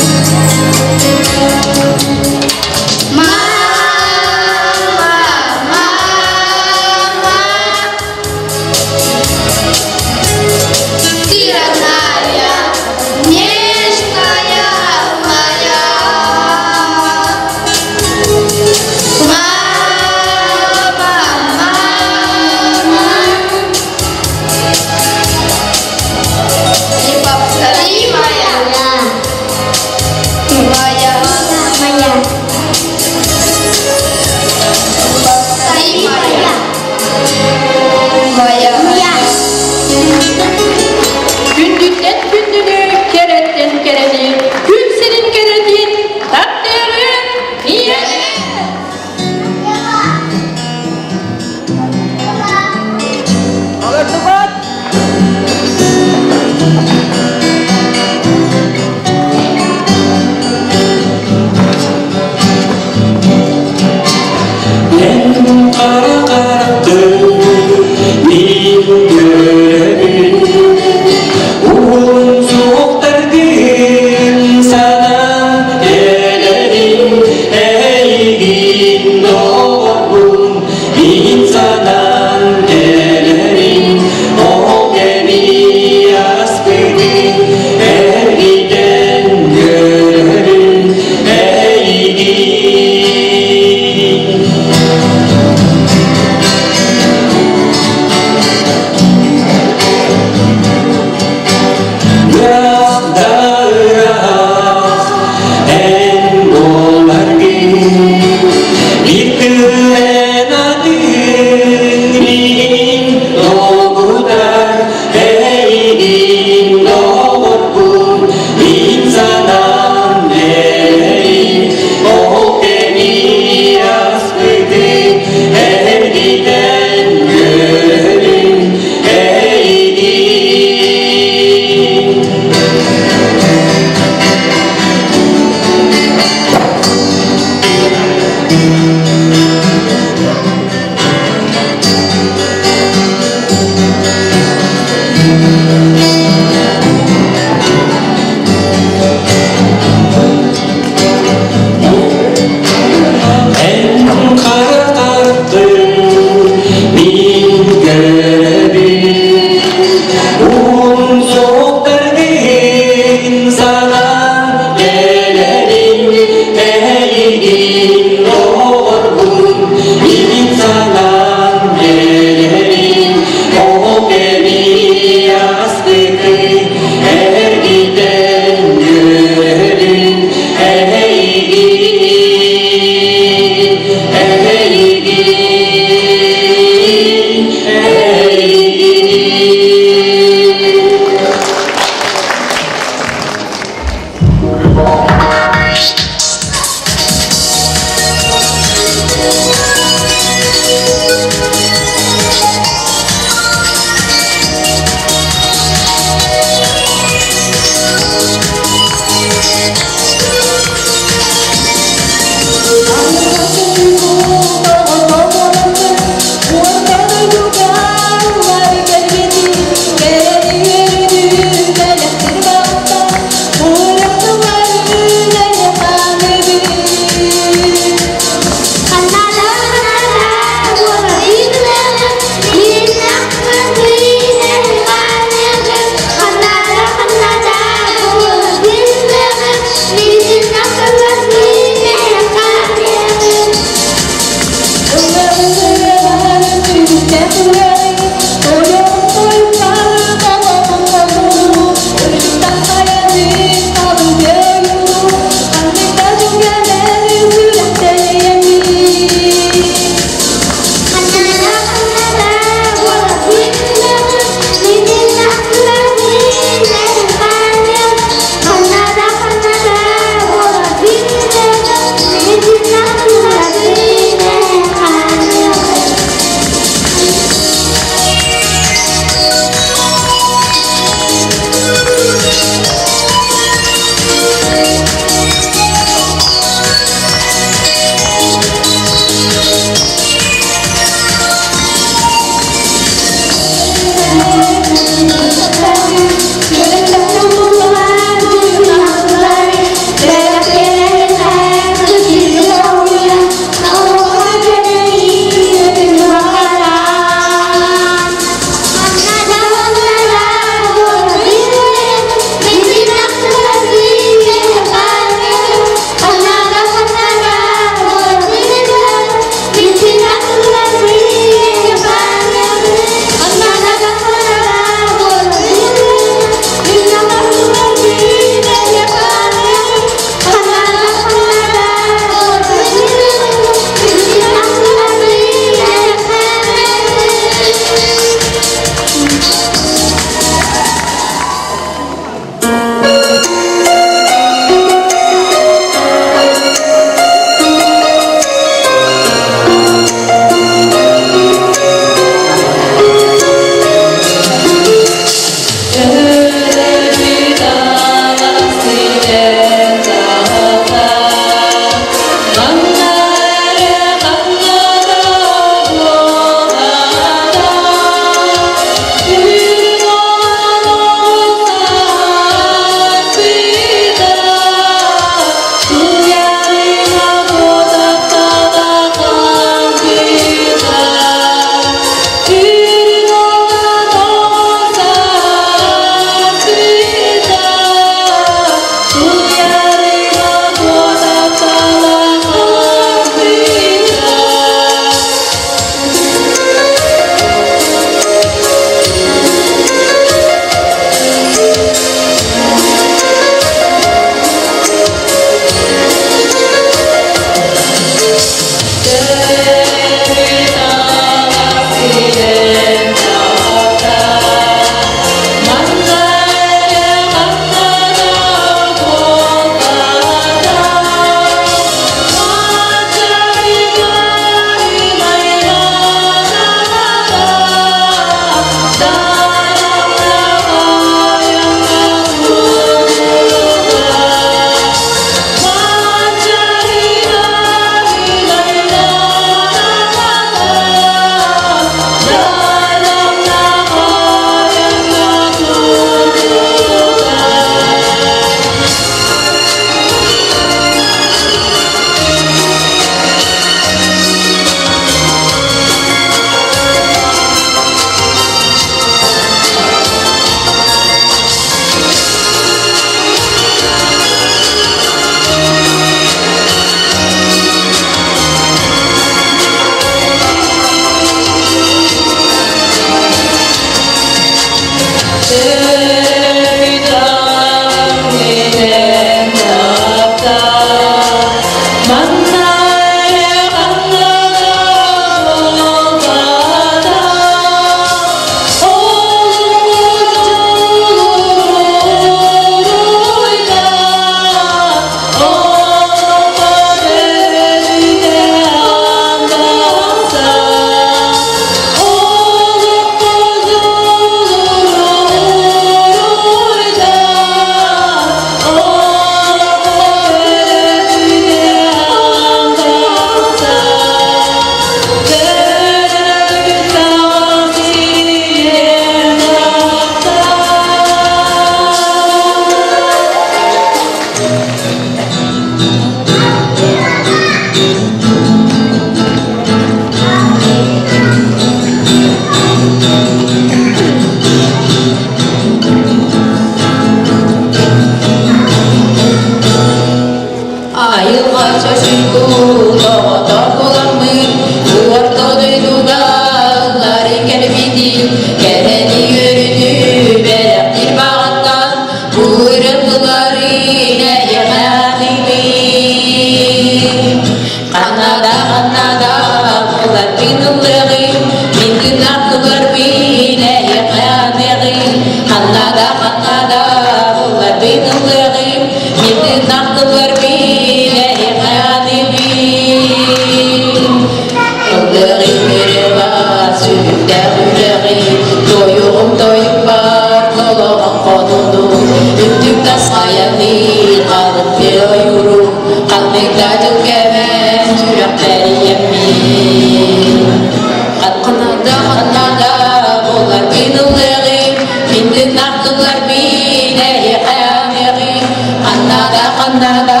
ханна да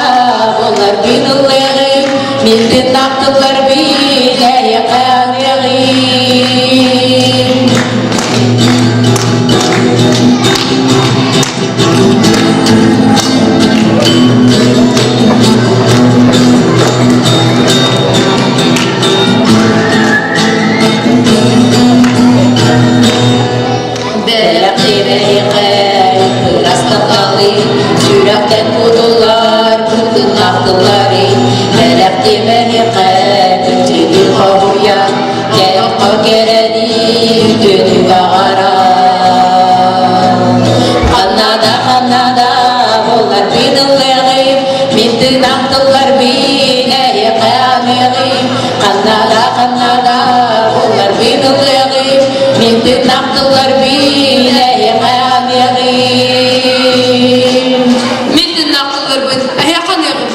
болар бин ыллыгым, Милдин ақтылар бин әйқаныгым. Сүрэхтэн кутуллар, кытынахтылары, Бэлэхтиэмэһиэхэ күнтүнү хоһуйа, Кэлэххэ кэрэни үтүөнү баҕара. Ханна да, ханна да буоллар мин ыллыаҕым, Мин тыынахтыллар мин эйиэхэ аныаҕым. Ханна да, ханна да буоллар мин ыллыаҕым, Мин тыынахтыллар мин эйиэхэ аныаҕым. Мин тыыннаахтылларбын эһиэхэ аныаҕым.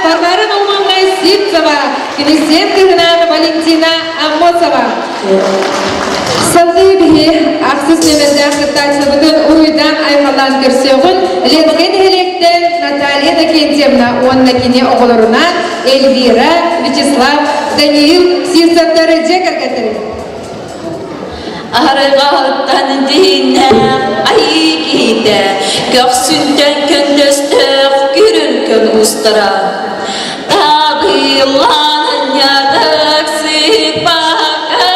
Варвара Наумовна Сивцева, Князев кыһынаан Валентина Аммосова. Салгыы биһи ахсыс нүөмэрдээх кыттааччыбытын уруйдаан айхаллаан көрсүөҕүн Ленскэй нэһилиэктэн Наталья Накентьевна уонна кини оҕолорунаан Эльвира, Вячеслав, Даниил Сивцевтары дьиэ кэргэттэрин. Арҕаһыттан дьиҥнээх айыы киһитэ, көхсүнтэн көндөстөөх. уустара. Табыллан анньатык сыппакка,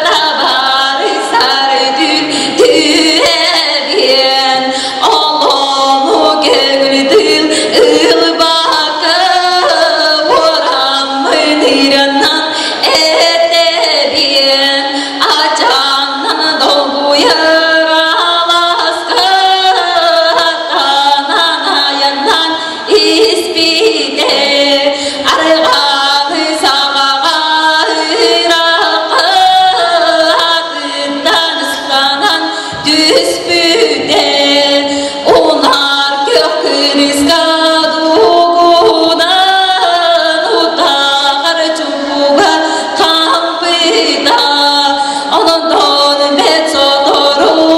табары сары түһэбиэн, олону көҥүл ылбакка, уораммын ыранан этэбиэн, ачааннан долгуйар алааска, атанан айаннан испите, арҕааны саҕаҕа ырахха, атыттан ыстанан түспүтэ, унаар көх кырыска дугунан утаҕар чуга хампыта, онтон бэт соторуттан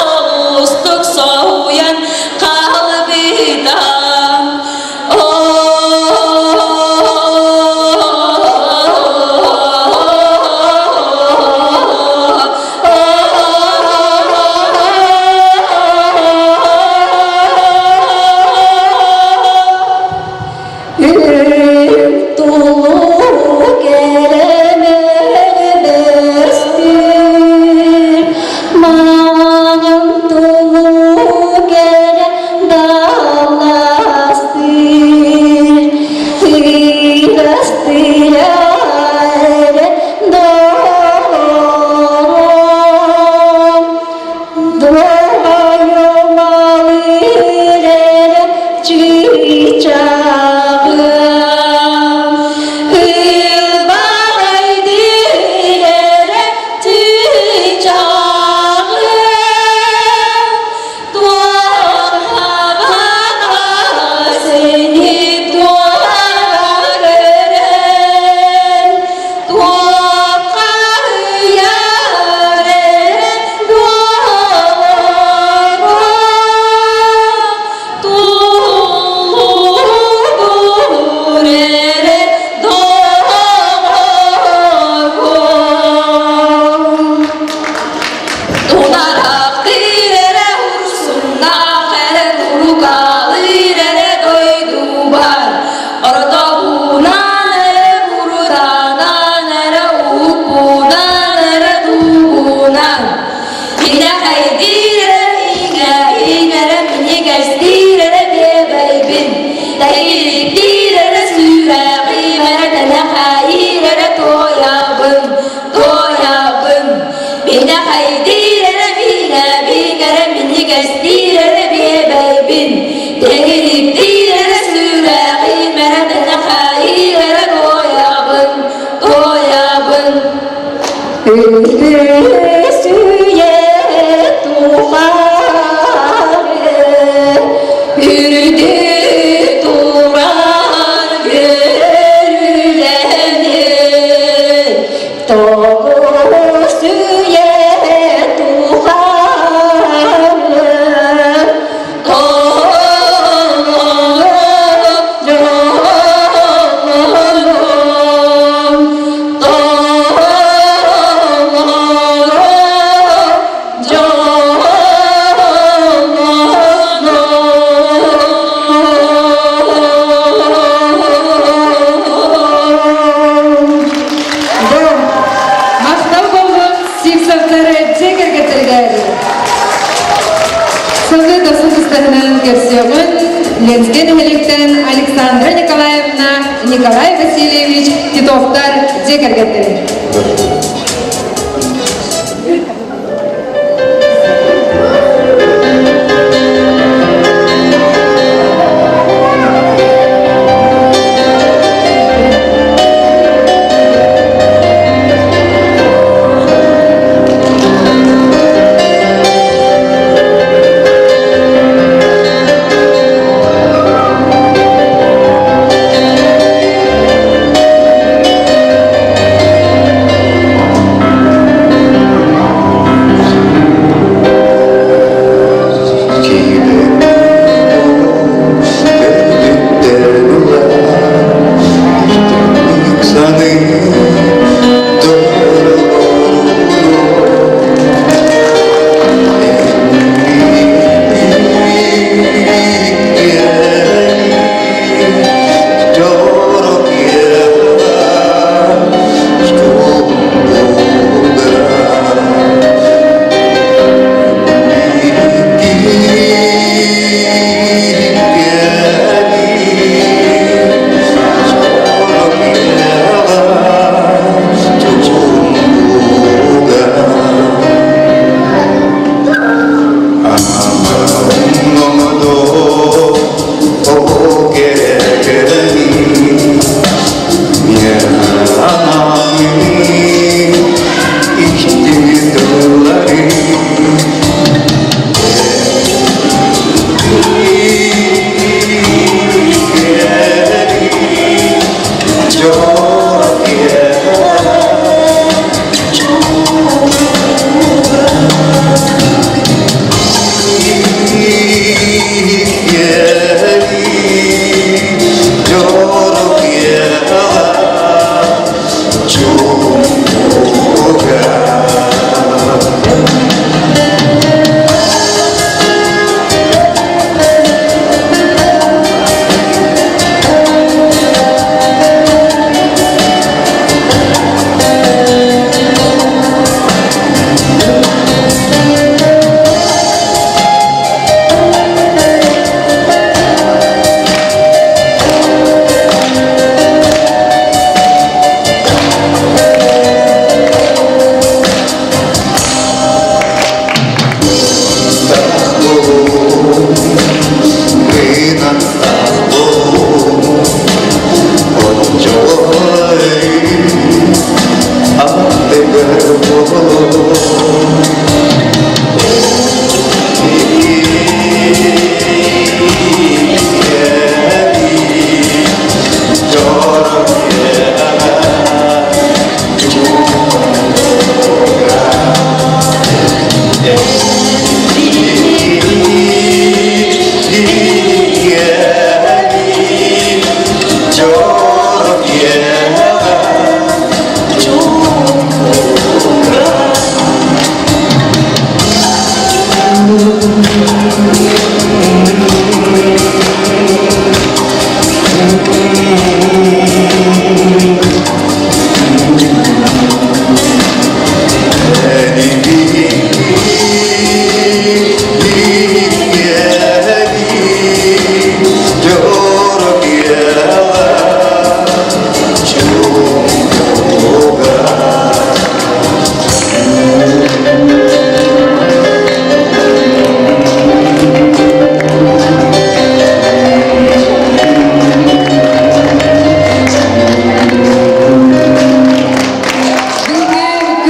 олустук соһуйан хаалбыта. Махтал боллун Сивцевтары дьиэ кэргэттэригэр. Сылгы досуг ыстатынан көрсүөҕүн Ленскэй нэһилиэктэн Александра Николаевна, Николай Васильевич Титовтар дьиэ кэргэттэрин.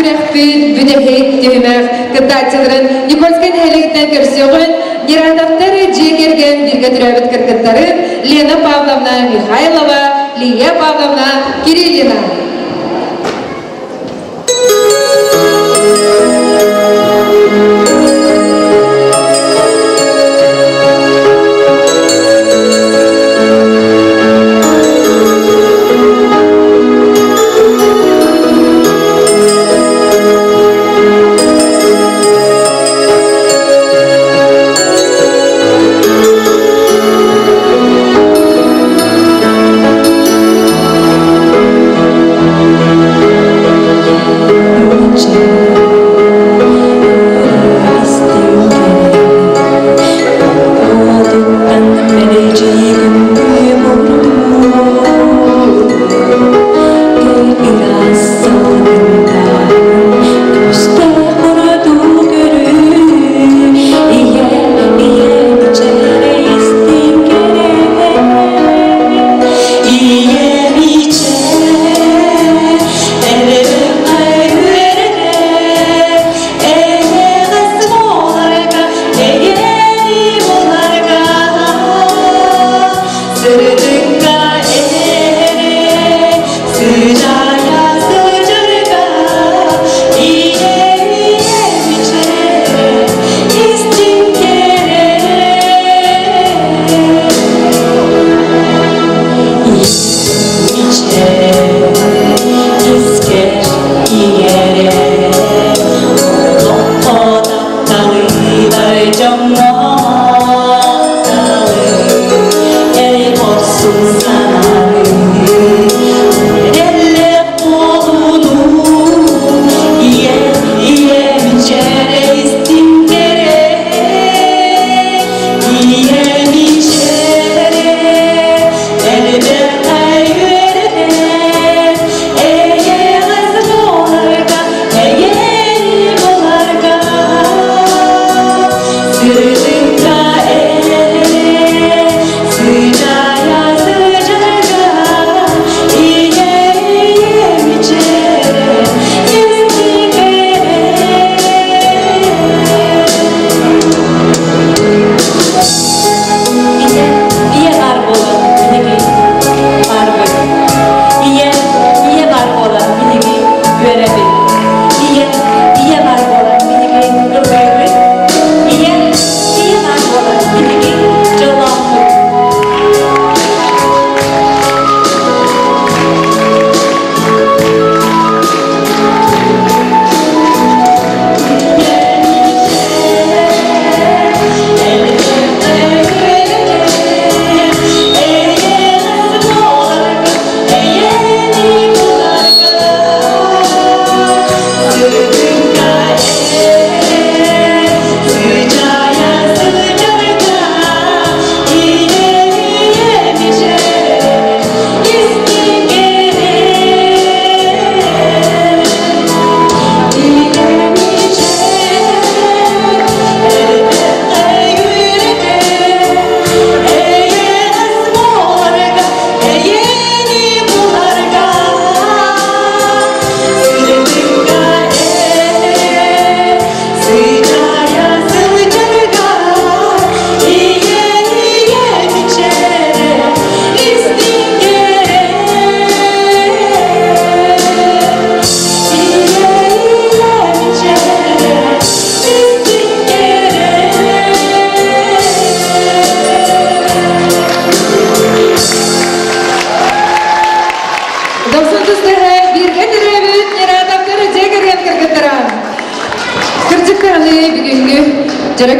Күрэхпит бүтэһик түһүмэх кыттааччыларын Никольскай нэһилиэгиттэн көрсүөҕүн Нератовтар дьиэ кэргэн бииргэ төрөөбүт кыргыттарын Лена Павловна Михайлова, Лия Павловна Кириллина.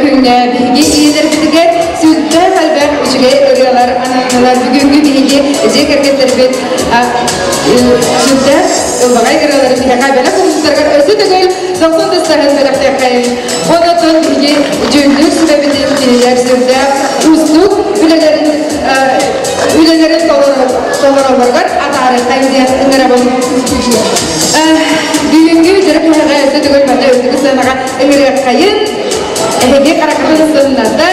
күҥҥэ биһиги ийэлэрбитигэр сүрдээх элбэх үчүгэй ырыалар ананнылар. Бүгүҥҥү биһиги дьиэ кэргэттэрбит сүрдээх ылбаҕай ырыалары биһиэхэ бэлэх ууммуттарыгар өссө төгүл дохсун тыстарын бэлэхтиэххэйин. Онон биһиги дьүүллүүр сүбэбитин кинилэр сүрдээх уустук үлэлэрин үлэлэрин толороллоругар атаарыаххайын диэн ыҥырабын. Бүгүҥҥү дьарык киһиэхэ өссө төгүл манна үрдүкү сыанаҕа ыҥырыаххайын. Эһиги хараххытын сымната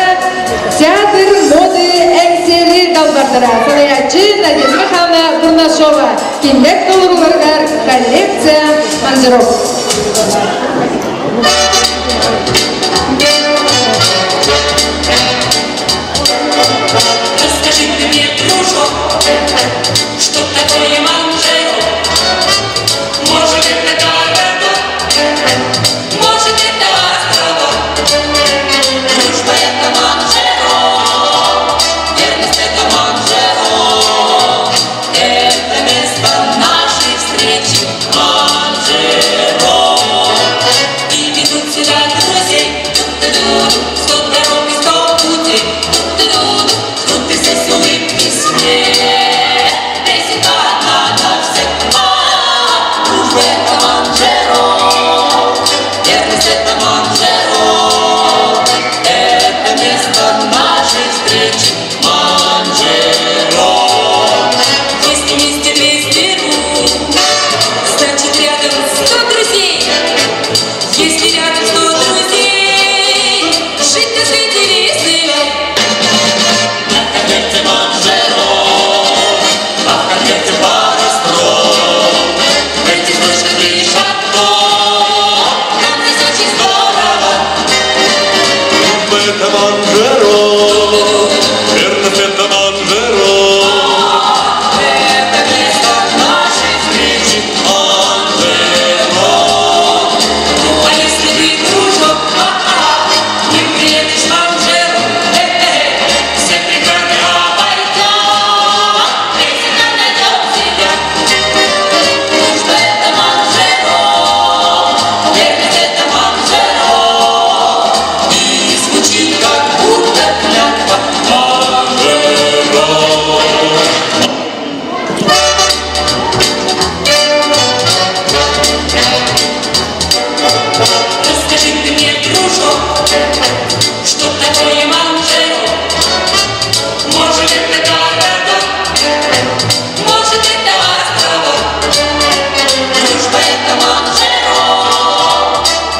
Театр моды Эҥсиэли далбардара салайааччы Надежда Михайловна Бурнашова кинилэр толорууларыгар коллекция манжеров. Расскажи ты мне, дружок, что такое манжеро? Может, это городок, может, это островок. Дружба это манжеро, верность это манжеро. Это место нашей встречи, манжеро. И ведут сюда друзей, сто дорог и сто путей, тут и здесь улыбки, смех, песенка одна на всех. А, дружба это манжеро, верность это манжеро, это место нашей встречи, манжеро. Если вместе 200 рук, значит рядом 100 друзей. Если рядом 100 друзей, жить на свете весело. На конверте манжеро, а в конверте пара строк. В этих строчках лишь одно, нам здесь очень здорово. Это манжеро, верность это манжеро. Это место нашей встречи, манжеро. А если ты, дружок, ха-ха, не приедешь в Манжеро, э-э, все преграды обойдем, ты всегда найдем тебя. Дружба это Манжеро, верность это Манжеро, И звучит, как будто клятва манжеро. Расскажи ты мне, дружок, что такое Манжеро? Может, это городок, может, это островок. Дружба это Манжеро,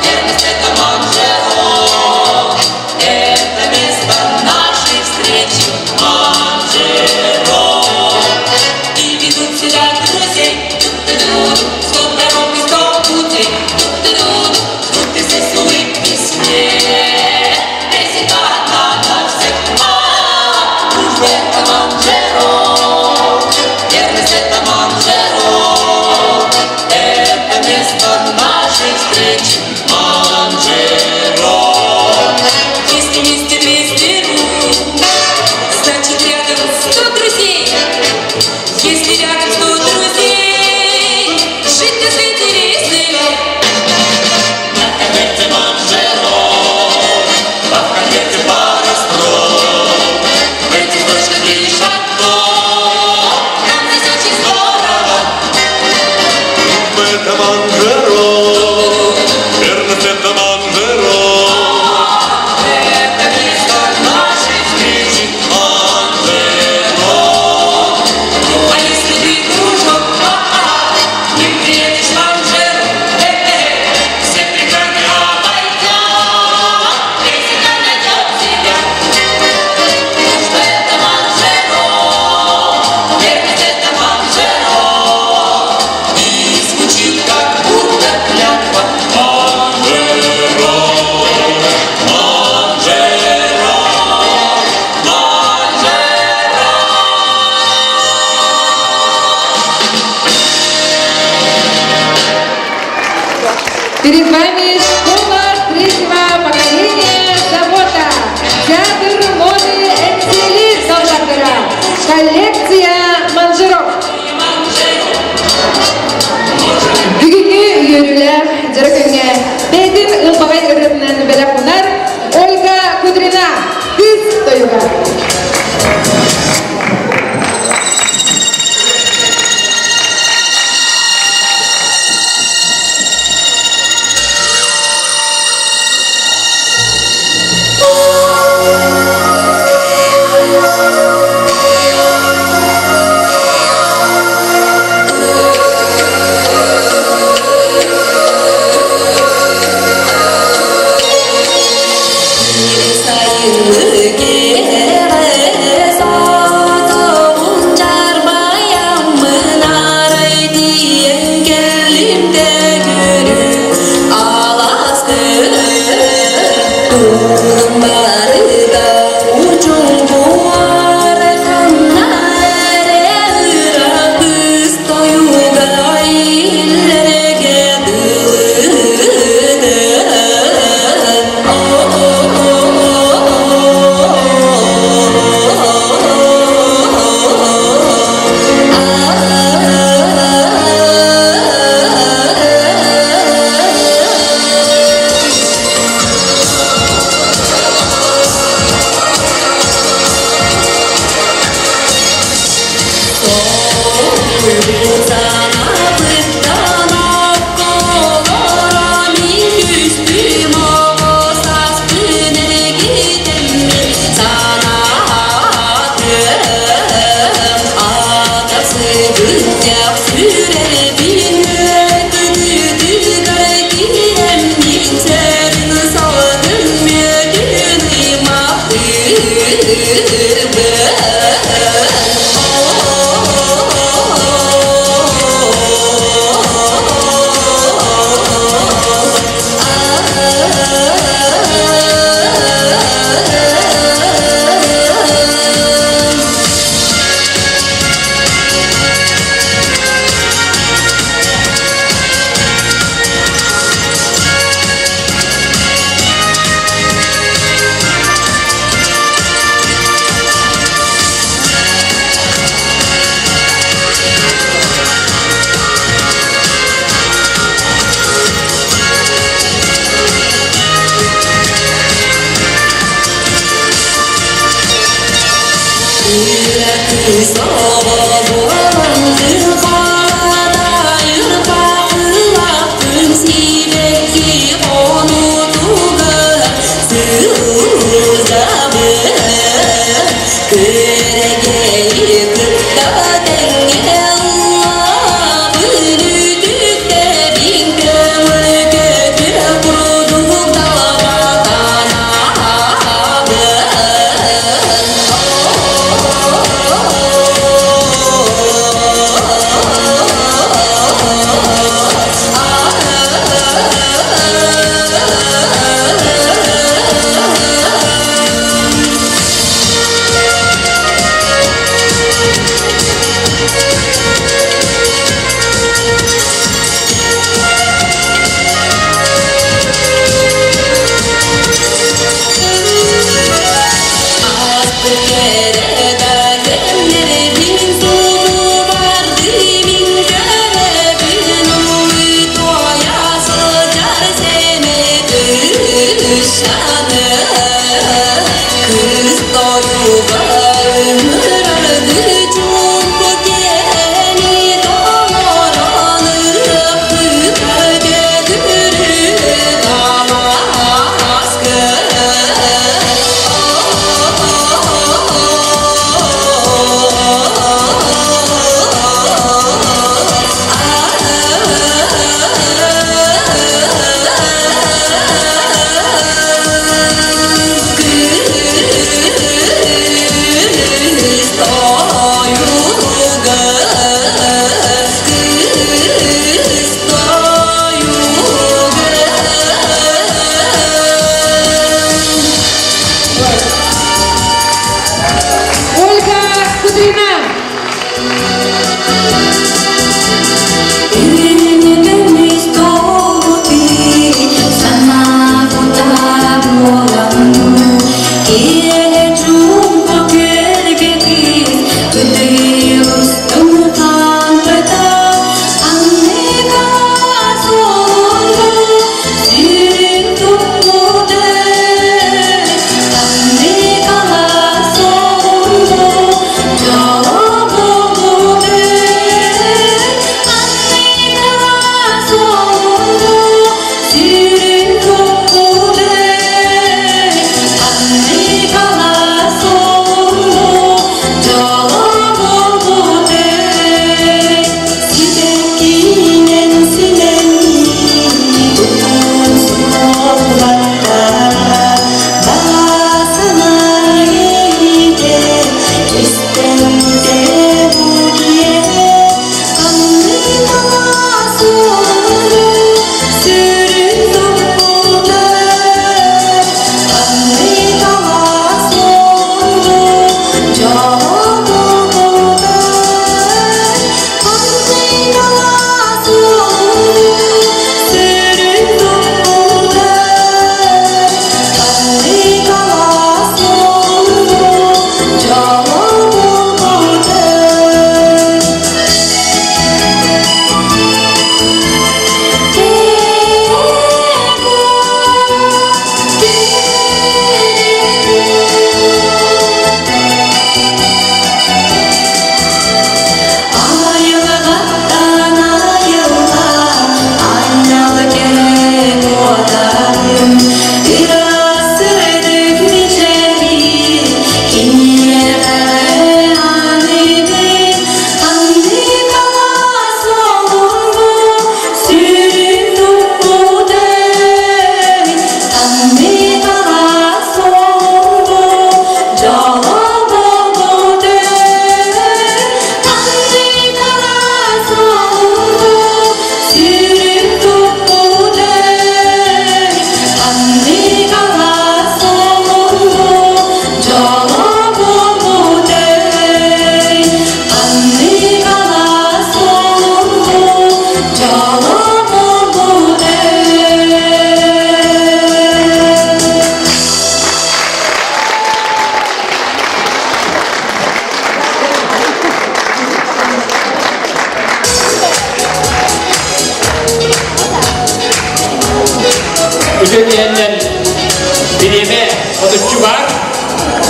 верность это Манжеро. Это место нашей встречи, Манжеро. И ведут сюда друзей, сто дорог и сто путей, тут и здесь улыбки, смех, песенка одна на всех. А, дружба это Манжеро, верность это Манжеро, это место нашей встречи, Манжеро. Если вместе 200 рук, значит рядом 100 друзей. Если рядом 100 друзей, жить на свете весело. На конверте манжеро, а в конверте пара строк. В этих строчках лишь одно, нам здесь очень здорово. Это манжеро, верность это манжеро. Это место нашей встречи, манжеро. А если ты, дружок, ха-ха, не приедешь в Манжеро, э-э, все преграды обойдем, ты всегда найдем себя. Дружба это Манжеро, верность это Манжеро. И звучит, как будто клятва манжеро, манжеро, манжеро. Перед вами школа третьего поколения «Забота». Театр моды Эҥсиэли далбардара. Коллекция манжеров. Бүгүҥҥү үөрүүлээх дьоро күҥҥэ бэйэтин ылбаҕай ырыатынан бэлэх уунар Ольга Сивцева.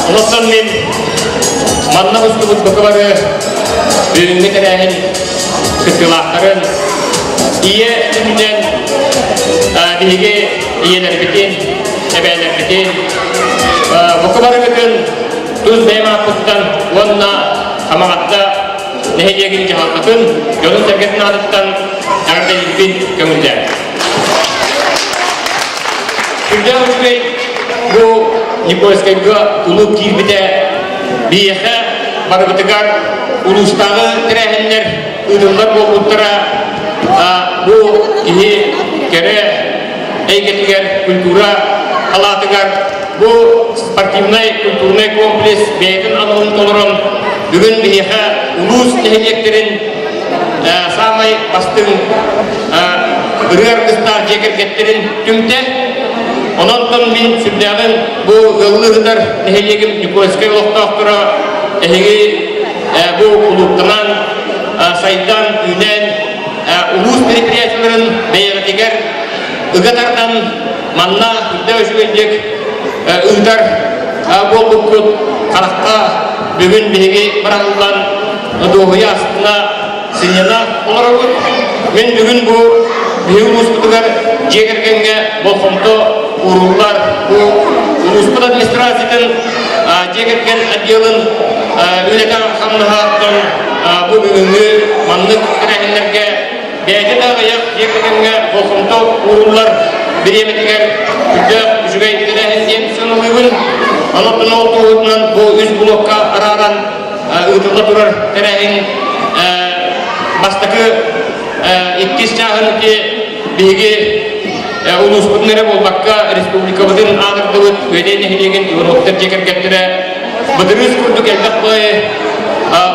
Онон мин манна устубут бакыбары бүгүҥҥү тэрээһин кыттыылаахтарын ийэ күнүнэн биһиги ийэлэрбитин, эбээлэрбитин бакыбарыгытын тус бэйэм ааппыттан уонна Хамаҕатта нэһилиэгин дьаһалтатын дьонун-сэргэтин аатыттан эҕэрдэлиирбин көҥүллээн. Сүрдээх үчүгэй бу Никольскайга кулууп киирбитэ биһиэхэ барыбытыгар улуустааҕы тэрээһиннэр ыытыллар буолбуттара бу киһи кэрэ эйгэтигэр культура халаатыгар бу спортивнай культурнай комплекс бэйэтин аналын толорон бүгүн биһиэхэ улуус нэһилиэктэрин саамай бастыҥ ырыа аргыстаах дьиэ кэргэттэрин түмтэ. Онон мин сүрдээҕин бу ыаллыы сытар нэһилиэгим Никольскай олохтоохторо эһиги бу кулууптанан сайдан, үүнэн улуус предприятиеларын бэйэҕитигэр ыга тардан манна үрдэ үчүгэйдик ыытар буолбуккут харахха бүгүн биһиги быраҕыллан дуоһуйа астына сынньана олоробут. Мин бүгүн бу биһиги улууспутугар дьиэ кэргэҥҥэ болҕомто ууруллар. Бу улууспут администрациятын дьиэ кэргэн отделын үлэтэ хамнаһааттан бу бүгүҥҥү маннык тэрээһиннэргэ бэйэтэ да аҕыйах дьиэ кэргэҥҥэ болҕомто ууруллар бириэмэтигэр үрдээх үчүгэй тэрээһин диэн сыаналыыбын. Онон ол туоһутунан бу үс блокка арааран ыытылла турар тэрээһин бастакы иккис чааһын ити биһиги улууспутун эрэ буолбакка республикабытын аатырдыбыт Үөдэй нэһилиэгин Ивановтар дьиэ кэргэттэрэ быдырыыс курдук элбэх баайы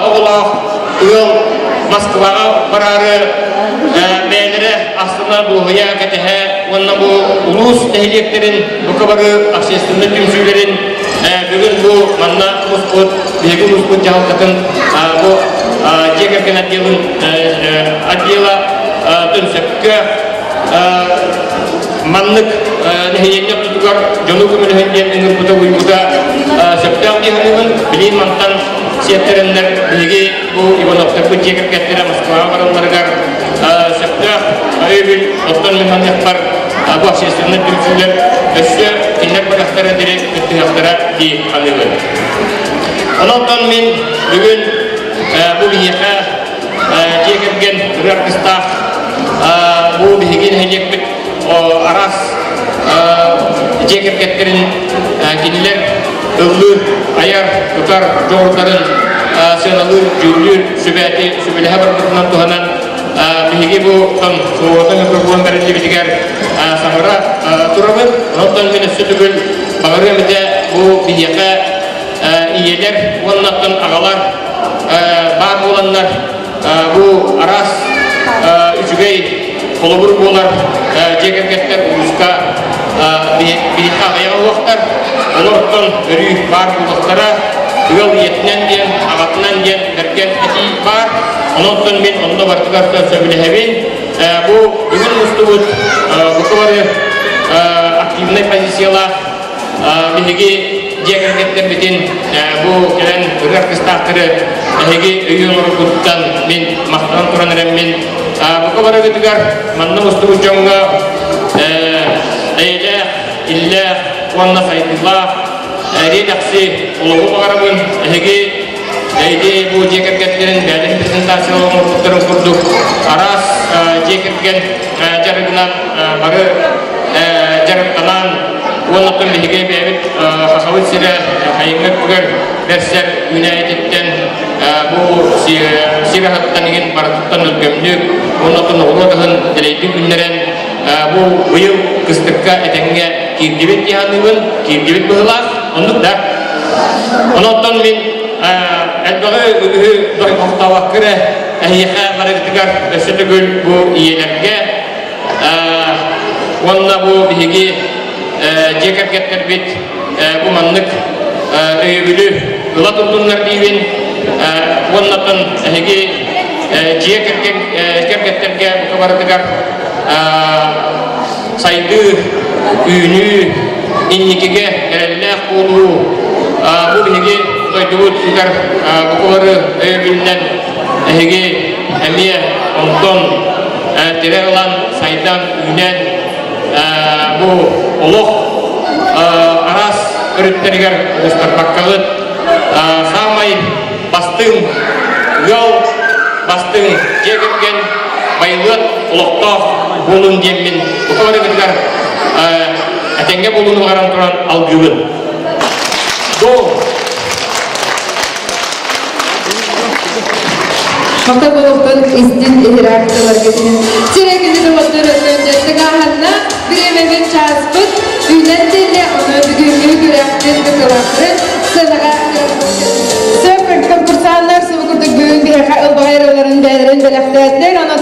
оҕолоох ыал Москваҕа бараары бэйэлэрэ астына дуоһуйа кэтэһэ уонна бу улуус нэһилиэктэрин бука бары общественнай түмсүүлэрин бүгүн бу манна муспут биһиги улууспут дьаһалтатын бу дьиэ кэргэн отделын отдела түнсөккө маннык нэһилиэнньэ ортотугар дьону көмөлөһөн диэн ыҥырбыта уйбута сөптөөх дии саныыбын. Билигин мантан сиэттэрэннэр биһиги бу Ивановтарбыт дьиэ кэргэттэрэ Москваҕа баралларыгар сөптөөх өйөбүл оттон мин саныахпар бу общественнай түмсүүлэр өссө кинилэр барыахтара диэри кыттыһыахтара дии саныыбын. Онон мин бүгүн бу биһиэхэ дьиэ кэргэн ырыа аргыстаах бу биһиги нэһилиэкпит араас дьиэ кэргэттэрин кинилэр ыллыыр, айар, тутар дьоҕурдарын сыаналыыр, дьүүллүүр сүбэти сүбэлэһэ барбытынан туһанан биһиги бу суоҕата микрофон бэриллибитигэр саҥара турабыт. Онтон мин өссө төгүл баҕарыам этэ бу биһиэхэ ийэлэр уонна аҕалар баар буоланнар бу араас үчүгэй холобур буолар дьиэ кэргэттэр улууска биһиэхэ аҕыйах уохтар олортон өрүү баар буолуохтара ыал ийэтинэн диэн аҕатынан диэн бэргэн этии баар онон мин онно барытыгар сөбүлэһэбин бу бүгүн мустубут бука бары активнай позициялаах биһиги дьиэ кэргэттэрбитин бу кэлэн ырыа аргыстаахтары эһиги өйүү оҥорбуттан мин махтанан туран эрэммин бука барыгытыгар манна мустубут дьоҥҥо эйэлээх, иллээх уонна сайдыылаах эриэ-дэхси олоҕу баҕарабын. Эһиги эйги бу дьиэ кэргэттэрин бэйэлэрин презентациялар оҥорбуттарын курдук араас дьиэ кэргэн дьарыгынан бары дьарыктанан уонна оттон биһиги бэйэбит Сахабыт сирэ сайыҥҥы өттүгэр бэрсэр үүнээйититтэн бу сир аһыттан иҥин барытыттан өлгөмнүк уонна оттон оҕуруот аһын дэлэйдик үүннэрэн бу быйыл кыстыкка этэҥҥэ киирдибит дии саныыбын, киирдибит быһыылаах, оннук да. Онон мин элбэҕи үгүһү дойҕохтообокко эрэ эһиэхэ барыгытыгар өссө төгүл бу ийэлэргэ уонна бу биһиги дьиэ кэргэттэрбит бу маннык өйөбүлү ыла турдуннар диибин уонна эһиги дьиэ кэргэттэргэ бука барытыгар сайдыы, үүнүү, инникигэ эрэллээх буолуу бу биһиги. дойдубут ыытар букулары өйөбүлүнэн эһиги эмиэ онтон тирэ ылан, сайдан, үүнэн бу олох араас өрүттэригэр оҕустарбаккаҕыт саамай бастыҥ ыал, бастыҥ дьиэ кэргэн байылыат олохтоох буолун диэммин бука барыгытыгар этэҥҥэ буолууну баҕаран туран алгыыбын. До! Мата болуктан истин иһирэх тыларгытын сирэгини доҕоттор өттөн дьэттыгааһанна бириэмэбит чааспыт үүнэн тиэллэ ону бүгүҥҥү күрэхпит кытылахтарын сыанаҕа Сөп конкурсаннар субу курдук бүгүн биһиэхэ ылбаҕай ырыаларын бэйэлэрин бэлэхтээтилэр онон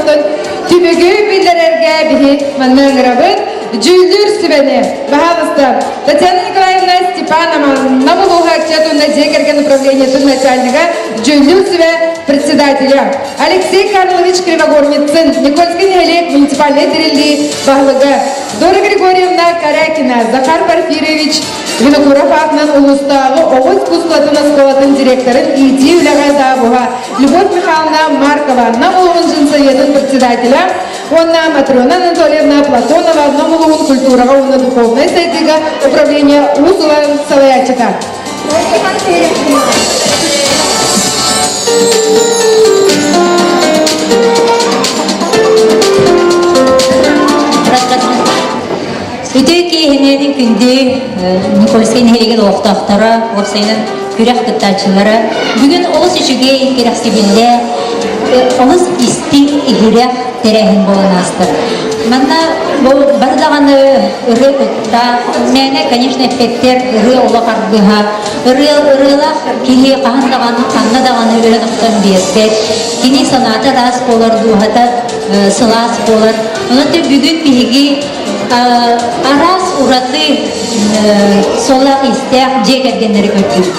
түмүгү биллэрэргэ биһи манна ыҥырабыт Дьүүллүүр сүбэни, баһаалыста, Татьяна Николаевна Степанова, Нам улууһа ыччат уонна дьиэ кэргэн управлениетын начальнига, дьүүллүүр сүбэ председателя Алексей Карлович Кривогорницын, Никольский нэһилиэк муниципальнай тэриллии баһылыга Дора Григорьевна Корякина, Захар Порфирьевич Винокуров аатынан улуустааҕы оҕо искусствотын оскуолатын директорын иитии үлэҕэ завуһа Любовь Михайловна Маркова, Нам улууһун женсоветын председателя уонна Матрена Анатольевна Платонова Нам улууһун культураҕа уонна духовнай сайдыыга управление уус-уран салайааччыта. Үтүө киэһинэн күндү Никольскай нэһилиэгин олохтоохторо, уопсайынан күрэх кыттааччылара бүгүн олус үчүгэй, кэрэхсэбиллээх, олус истиҥ, иһирэх тэрээһин буолан ааста. Манна бу бары даҕаны ырыа куттаах, мээнэ, конечно, эппэттэр, ырыа олох аргыһа, ырыа ырыалаах киһи хаһан даҕаны, ханна даҕаны өлөн охтон биэрбэт. Кини санаата ыраас буолар, дууһата сылаас буолар. Онон бүгүн биһиги араас ураты суоллаах-иистээх дьиэ кэргэннэри көрдүбүт.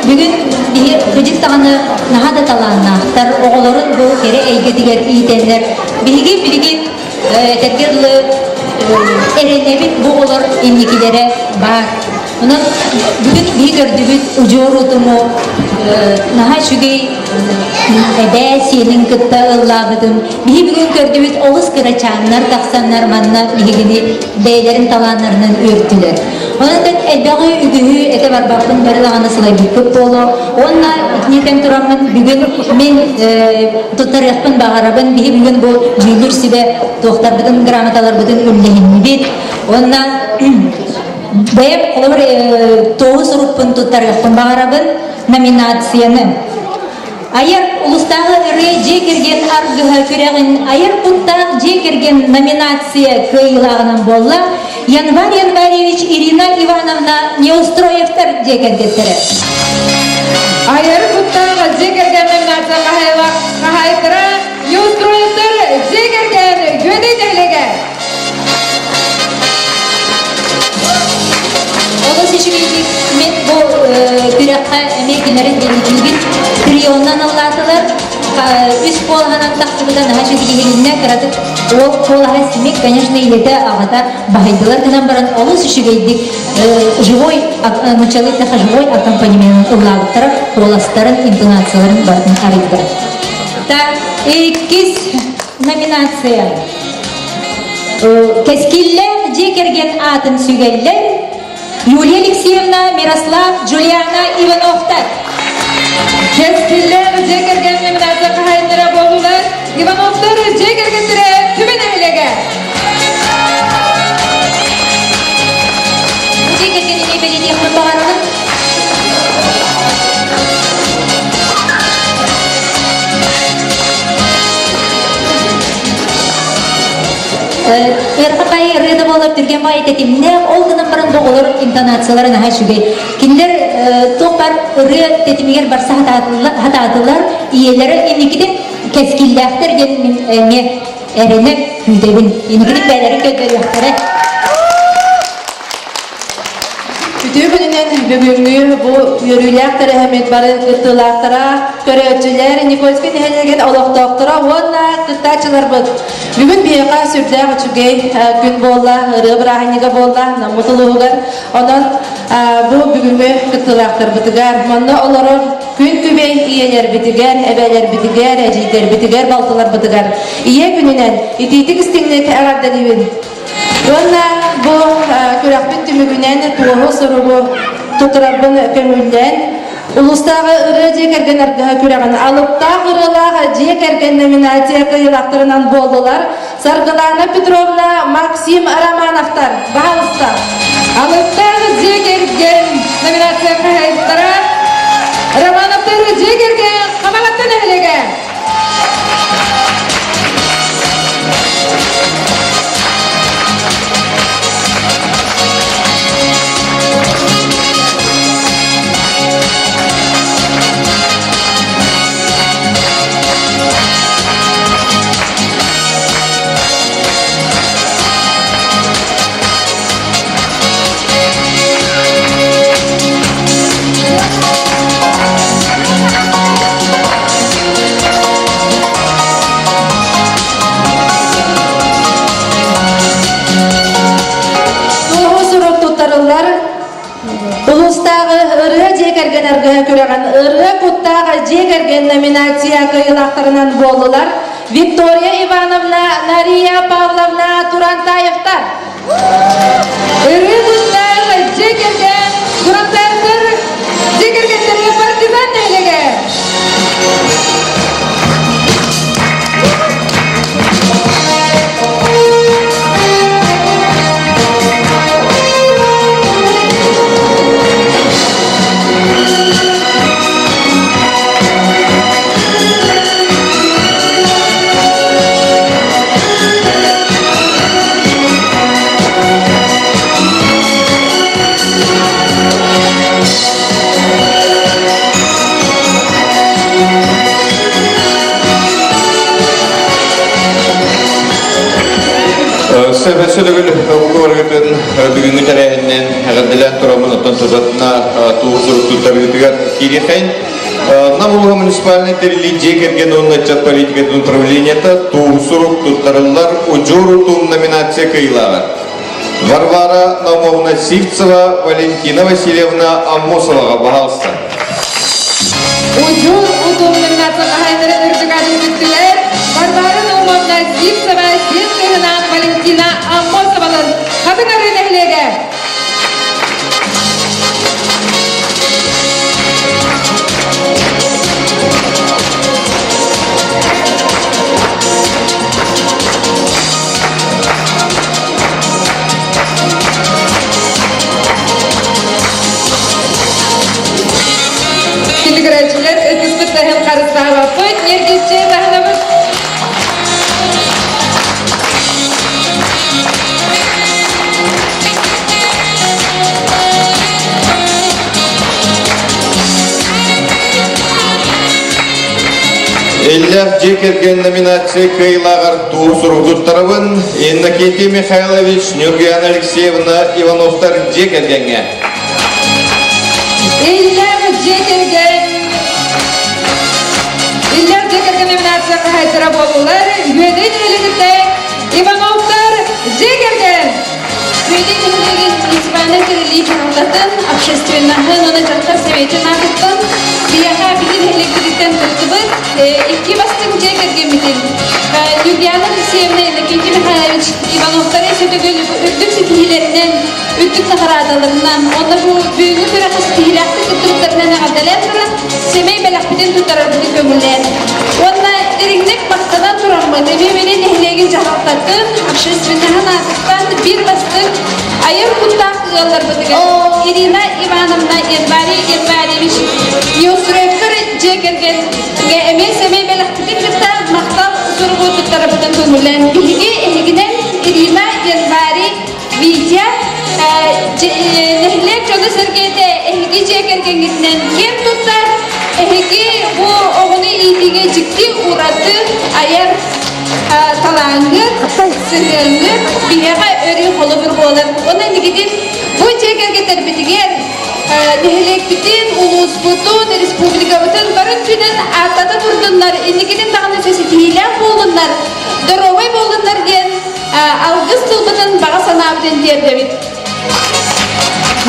Бүгүн биһи кыдьык даҕаны наһаа да талааннаахтар, оҕолорун бу кэрэ эйгэтигэр иитэннэр, биһиги билигин этэргэ дылы эрэнэбит бу оҕолор инникилэрэ баар. Онон бүгүн биһи көрдүбүт удьуор утуму наһаа үчүгэй эбээ сиэнин кытта ыллаабытын биһи бүгүн көрдүбүт олус кырачааннар тахсаннар манна биһигини бэйэлэрин талааннарынан үөртүлэр. Онон элбэҕи үгүһү этэ барбаппын бары даҕаны сылайбыппыт буолуо. Уонна итинитэн тураммын бүгүн мин туттарыахпын баҕарабын биһи бүгүн бу дьүүллүүр сүбэ туохтарбытын грамоталарбытын үллэһиннибит. Уонна Бэйэм холобур туоһу сурукпун туттарыахпын баҕарабын номинацияны. Айар улустааҕы ырыа дьиэ кэргэн аргыһа күрэҕин айар куттаах дьиэ кэргэн номинация кыайыылааҕынан буолла Январь Январевич Ирина Ивановна Неустроевтар дьиэ кэргэттэрэ. Айар куттаах дьиэ кэргэн номинация хаһаайыттара Неустроевтар дьиэ кэргэн Үөдэй нэһилиэгэ. Олус үчүгэйдик мен бу күрэххэ эмиэ кинилэри дэнитиибит трионнан ыллаатылар. Үс куолаһынан тахсыбыта наһаа үчүгэй иһилиннэ. Кыратык уол куолаһа симик, конечно, ийэтэ, аҕата баһыйдылар гынан баран олус үчүгэйдик живой, нуччалыы эттэххэ живой аккомпанемент ыллаабыттара, куоластарын, интонацияларын барытын арыйдылар. Так, иккис номинация. Кэскиллээх дьиэ кэргэн аатын сүгэллэр Юлия Алексеевна, Мирослав, Джулиана Ивановтар. Кэскиллээх дьиэ кэргэн номинация хаһаайыннара буоллулар Ивановтар дьиэ кэргэттэрэ Түбэ нэһилиэгэ. Дьиэ кэргэн эмиэ бэлиэтиэхпин баҕарабын. Ыарахан баайы ырыа да буолар түргэн баайы тэтимнээх, ол гынан баран бу оҕолор интонациялара наһаа үчүгэй. Кинилэр туох баар ырыа тэтимигэр барса хатаатылар, ийэлэрэ инникитин кэскиллээхтэр диэн мин эмиэ эрэнэ күүтэбин. Инникитин бэйэлэрин көрдөрүөхтэрэ. Үтүө күнүнэн бүгүҥҥү бу үөрүүлээх тэрээһиммит бары кыттыылаахтара, көрөөччүлэр, Никольскай нэһилиэгин олохтоохторо уонна кыттааччыларбыт. Бүгүн биһиэхэ сүрдээх үчүгэй күн буолла, ырыа бырааһынньыга буолла Наммыт улууһугар. Онон бу бүгүҥҥү кыттыылаахтарбытыгар, манна олорор күн күбэй ийэлэрбитигэр, эбээлэрбитигэр, эдьиийдэрбитигэр, балтыларбытыгар Ийэ күнүнэн итиитик истиҥник эҕэрдэлиибин. Уонна бу күрэхпит түмүгүнэн туоһу суругу туттарарбын көҥүллээн, улуустааҕы ырыа дьиэ кэргэн аргыһа күрэҕин алыптаах ырыалаах дьиэ кэргэн номинация кыайыылаахтарынан буоллулар Саргылана Петровна, Максим Романовтар. Баһаалыста. Алыптаах дьиэ кэргэн номинация хаһаайыттара Романовтар дьиэ кэргэн Хамаҕатта нэһилиэгэ. Туоһу сурук туттарыллар Улуустааҕы ырыа дьиэ кэргэн аргыһа күрэҕин ырыа куттаах дьиэ кэргэн номинация кыайыылаахтарынан буоллулар Виктория Ивановна, Нария Павловна Турантаевтар. Ырыа куттаах дьиэ кэргэн Турантаевтар дьиэ кэргэттэрэ партизан нэһилиэгэ. Сөбөсөлөгүл угуоргытын бүгүҥҥү тэрээһиннэн эҕэрдэлээн тураммын оттон тутатына туу суруктуттарыытыгар киириэхэйин. Нам улууһа муниципальнай тэриллии дьиэ кэргэн уонна ыччат политикатын управлениета туу сурук туттарыллар удьуор утум номинация кыайыылааҕа. Варвара Наумовна Сивцева, Валентина Васильевна Аммосоваҕа баһаалыста. Удьуор утум номинация хаһаайыннарын үрдүк аатын сүктүлэр Варвара Наумовна Сивцева, сиэн кыыһынаан Валентина Аммосовалар Хатыҥ Арыы нэһилиэгэ. Киллигирээччилэр ытыспыт таһын харыстаабаппыт, ньиргиччи таһынабыт. Иллээх дьиэ кэргэн номинация кыайыылааҕар туу сурук туттарабын Иннокентий Михайлович, Нюргуяна Алексеевна Ивановтар дьиэ кэргэҥҥэ. Иллээх дьиэ кэргэн Иллээх дьиэ кэргэн номинация хаһаайыттара буоллулар Үөдэй нэһилиэгиттэн Ивановтар дьиэ кэргэн. Үөдэй нэһилиэгин муниципальнай тэриллии дьаһалтатын, общественноһын уонна дьахтар сэбиэтин аатыттан биһиэхэ биһиги нэһилиэкпититтэн кыттыбыт икки бастыҥ дьиэ кэргэммитин Юлиана Алексеевна Иннокентий Михайлович Ивановтары сөтөгүл үрдүк ситиһиилэринэн, үрдүк наҕараадаларынан уонна бу бүгүҥҥү күрэххэ ситиһиилээхтик кыттыбыттарынан эҕэрдэлээн туран сэмэй бэлэхпитин туттарарбытын көҥүллээн уонна дириҥник махтанан тураммыт эмиэ били нэһилиэгин дьаһалтатын общественноһын аатыттан биир бастыҥ айар куттаах ыалларбытыгар Ирина Ивановна Январий Январьевич Неустроевтар дьиэ кэргэнгэ эмиэ сэмэй бэлэхпитин кытта махтал суругу туттарарбытын көҥүллээн биһиги эһигинэн Ирина Январий Витя нэһилиэк дьоно-сэргэтэ эһиги дьиэ кэргэҥҥитинэн киэн туттар, эһиги бу оҕону иитиигэ дьикти ураты айар талааҥҥыт, сыһыаҥҥыт биһиэхэ өрүү холобур буолар. Онон инникитин бу дьиэ кэргэттэрбитигэр нэһилиэкпитин, улууспутун, республикабытын бары өттүнэн ааттата турдуннар, инникитин даҕаны ситиһиилээх буоллуннар, доруобай буоллуннар диэн алгыс тылбытын баҕа санаабытын тиэрдэбит.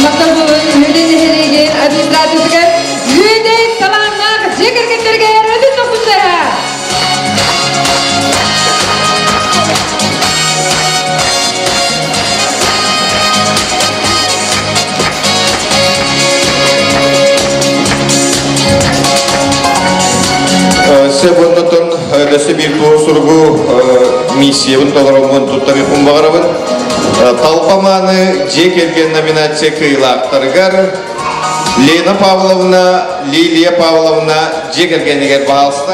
Махтал буолун Үөдэй нэһилиэгин администрациятыгар Үөдэй талааннаах дьиэ кэргэттэригэр өтүн тохсунтаһа! Сөп оннотон өссө биир туох суругу миссиябын толороммун туттарыахпын баҕарабын. Талба мааны дьиэ кэргэн номинация кыайыылаахтарыгар Лена Павловна, Лилия Павловна дьиэ кэргэнигэр баһаалыста.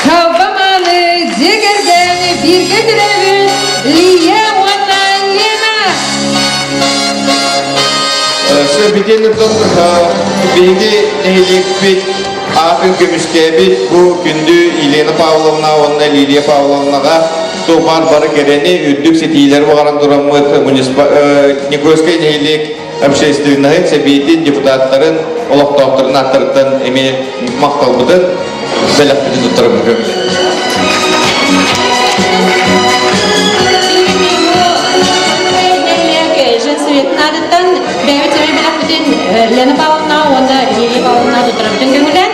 Талба мааны дьиэ кэргэн бииргэ төрөөбүт Лия уонна Лена. Сөбүтэн биһиги нэһилиэкпит аатын көмүскээбит бу күндү Елена Павловна уонна Лилия Павловнаҕа туох бары кэрэни, үрдүк ситиилэри баҕаран тураммыт Никольскай нэһилиэк общественноһын, сэбиэтин, депутаттарын, олохтоохторун ааттарыттан эмиэ махталбытын, бэлэхпитин туттарабын көҥүл. Женсоветтын аатыттан бэйэбит сэмэй бэлэхпитин Лена Павловна уонна Лилия Павловна туттарабытын көҥүлээн.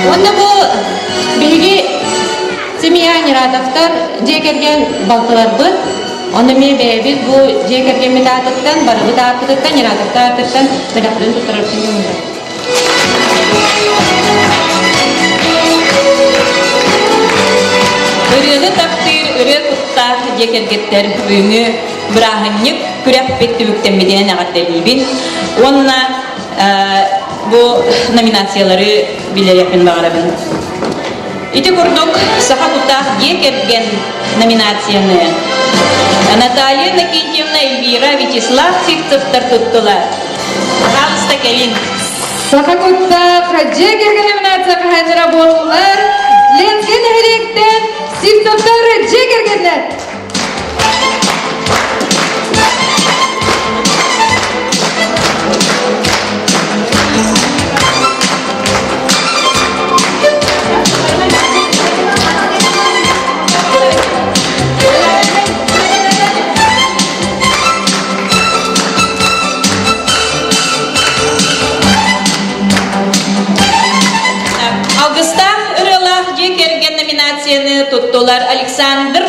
Уонна бу биһиги семья Нератовтар дьиэ кэргэн балтыларбыт, онно эмиэ бэйэбит бу дьиэ кэргэммит аатыттан, барыбыт ааппытыттан, Нератовтар аатыттан бэлэхпитин туттарарбытын көҥүлээн. Ырыаны таптыыр ырыа куттаах дьиэ кэргэттэр бүгүҥҥү бырааһынньык күрэхпит түмүктэммитинэн эҕэрдэлиибин уонна бу номинациялары биллэриэхпин баҕарабын. Ити курдук саха куттаах дьиэ кэргэн номинацияны Наталья Иннокентьевна, Эльвира, Вячеслав Сивцевтар туттулар. Пожалуйста, кэлин. Саха куттаах дьиэ кэргэн номинация хаһаайыннара буоллулар Ленскэй нэһилиэктэн Сивцевтар дьиэ кэргэннэр. Алгыстаах ырыалаах дьиэ кэргэн номинацияны туттулар Александр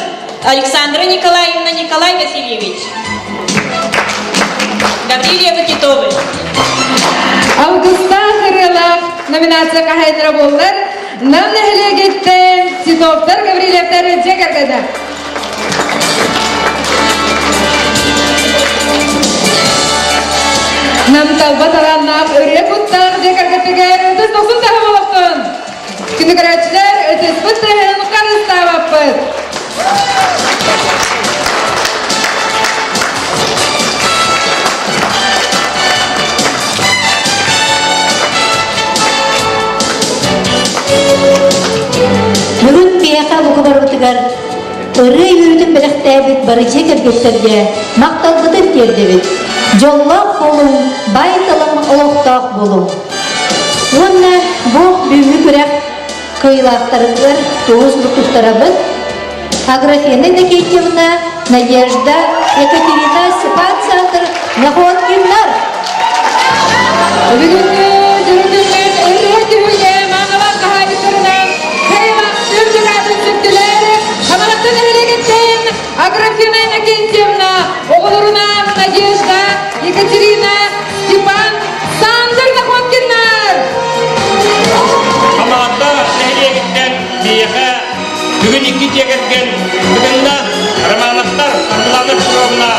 Александра Николаевна Николай Васильевич Гаврильева Титовы Алгыстаах ырыалаах номинация хаһаайыннара буоллар Нам нэһилиэгиттэн Титовтар Гаврильевтар дьиэ кэргэнэ. Нам талба талааннаах ырыа куттаах дьиэ кэргэттигэр ытыс дохсун таһым олохтун. Күнү көрөөччүлэр ытыспыт тыаһын харыстаабаппыт. Бүгүн биһиэхэ бука барыбытыгар ырыа үөрүүтүн бэлэхтээбит бары дьиэ кэргэттэргэ махталбытын тиэрдэбит. Дьоллоох буолуҥ, баай-талым олохтоох буолуҥ. Уонна бу бүгүҥҥү күрэх кыайыылаахтарыгар тугу туттарабыт. Аграфена Иннокентьевна, Надежда, Екатерина, Степан Сандр, Находкиннар! Бүгүҥҥү дьүрүтүммүт ырыа түһүлгэ маанылаах хаһаайыттарынан кыайыылаах үрдүк аатын сүктүлэр Хамаҕатта нэһилиэгиттэн Аграфена Иннокентьевна, оҕолорунаан Надежда, Екатерина, Степан, Сандр Находкиннар! Хамаҕатта нэһилиэгиттэн биһиэхэ бүгүн икки дьиэ кэргэн кытынна Романовтар, Саргылана Петровна,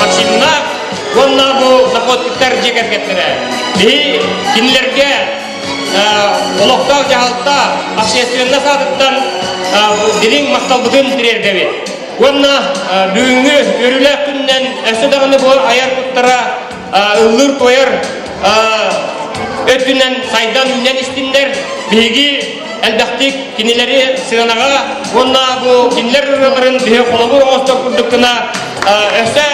Максимнаах уонна бу Находкиттар дьиэ кэргэттэрэ. Биһи кинилэргэ олохтоох дьаһалта общественность аатыттан дириҥ махталбытын тириэрдэбит. Уонна бүгүҥҥү үөрүүлээх күнүнэн өссө даҕаны бу айар куттара ыллыыр-туойар. өттүнэн сайдан үүнэн истиннэр. Биһиги элбэхтик кинилэри сыанаҕа уонна бу кинилэр ырыаларын биһи холобур оҥостор курдук гына өссө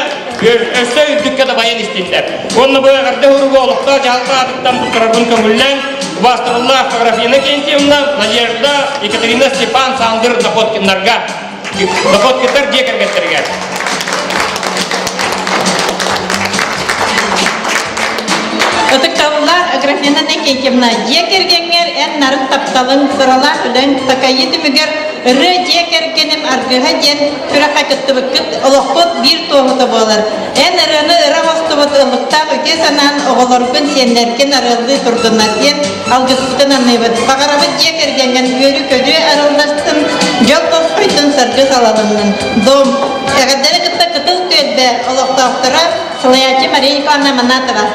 өссө үрдүккэ дабайан истиннэр. Уонна бу эҕэрдэ уругу олохтоох дьаһалта аатыттан туттарарбын көҥүллээн убаастабыллаах Аграфена Кентьевна, Надежда, Екатерина Степан, Сандыр Находкиннарга, Находкиттар дьиэ кэргэттэригэр. Ытыктабыллаах Аграфена Никитьевна, дьиэ кэргэҥҥэр эн нарын тапталыҥ, сыралаах үлэҥ, такайыы түмүгэр ырыа дьиэ кэргэним аргыһа диэн күрэххэ кыттыбыккыт олоххут биир туоһута буолар. Эн ырыаны ыра оҥостубут ыллыктаах үтүө санаан оҕолоргун, сиэннэргин арыаллыы турдуннар диэн алгыспытын аныыбыт. Баҕарабыт дьиэ кэргэҥҥин үөрүү-көтүү арылластын, дьол тосхойдун, саргы салалыннын. Дом! Эҕэрдэни кытта Кытыл түөлбэ олохтоохторо салайааччы Мария Николаевна Манатова.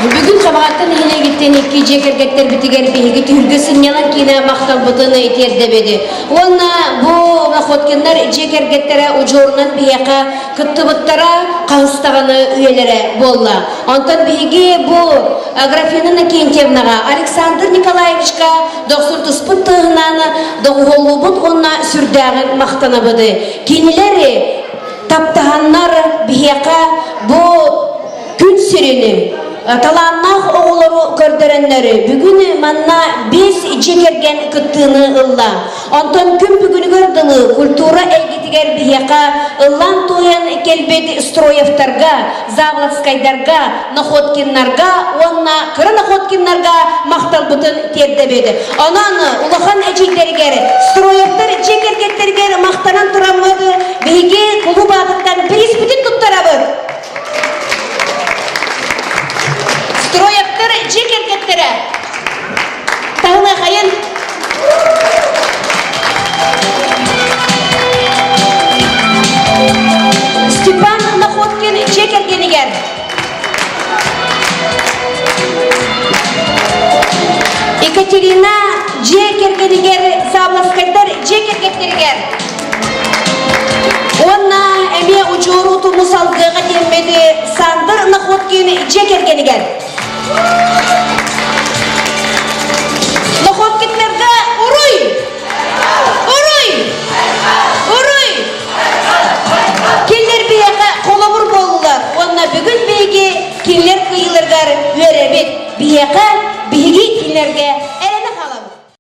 Бүгүн Хамаҕатта нэһилиэгиттэн икки дьиэ кэргэттэрбитигэр биһиги түһүлгэ сынньалаҥ киинэ махталбытын тиэрдэбит. Уонна бу Находкиннар дьиэ кэргэттэрэ удьуорунан биһиэхэ кыттыбыттара хаһыс даҕаны үйэлэрэ буолла. Онтон биһиги бу Аграфена Накентьевнаҕа, Александр Николаевичка дохсурдуспут тыаһынан доҕуһуоллуубут уонна сүрдээҕин махтанабыт. Кинилэр таптаһаннар биһиэхэ бу күн сирин талааннаах оҕолору көрдөрөннөр бүгүн манна биэс дьиэ кэргэн кыттыыны ылла. Онтон күн бүгүнүгэр дылы культура эйгэтигэр биһиэхэ ыллаан-туойан кэлбит Строевтарга, Завлацкайдарга, Находкиннарга уонна кыра Находкиннарга махталбытын тиэрдэбит. Онон улахан эдьиийдэригэр, Строевтар дьиэ кэргэттэригэр махтанан тураммыт биһиги кулууп аатыттан бирииспитин туттарабыт. Строевтар дьиэ кэргэттэрэ таһыныахайын Степан Находкин дьиэ кэргэнигэр Екатерина дьиэ кэргэнигэр Савловскайдар дьиэ кэргэттэригэр уонна эмиэ удьуору тумус алгыаҕа диэммит Сандр Находкин дьиэ кэргэнигэр.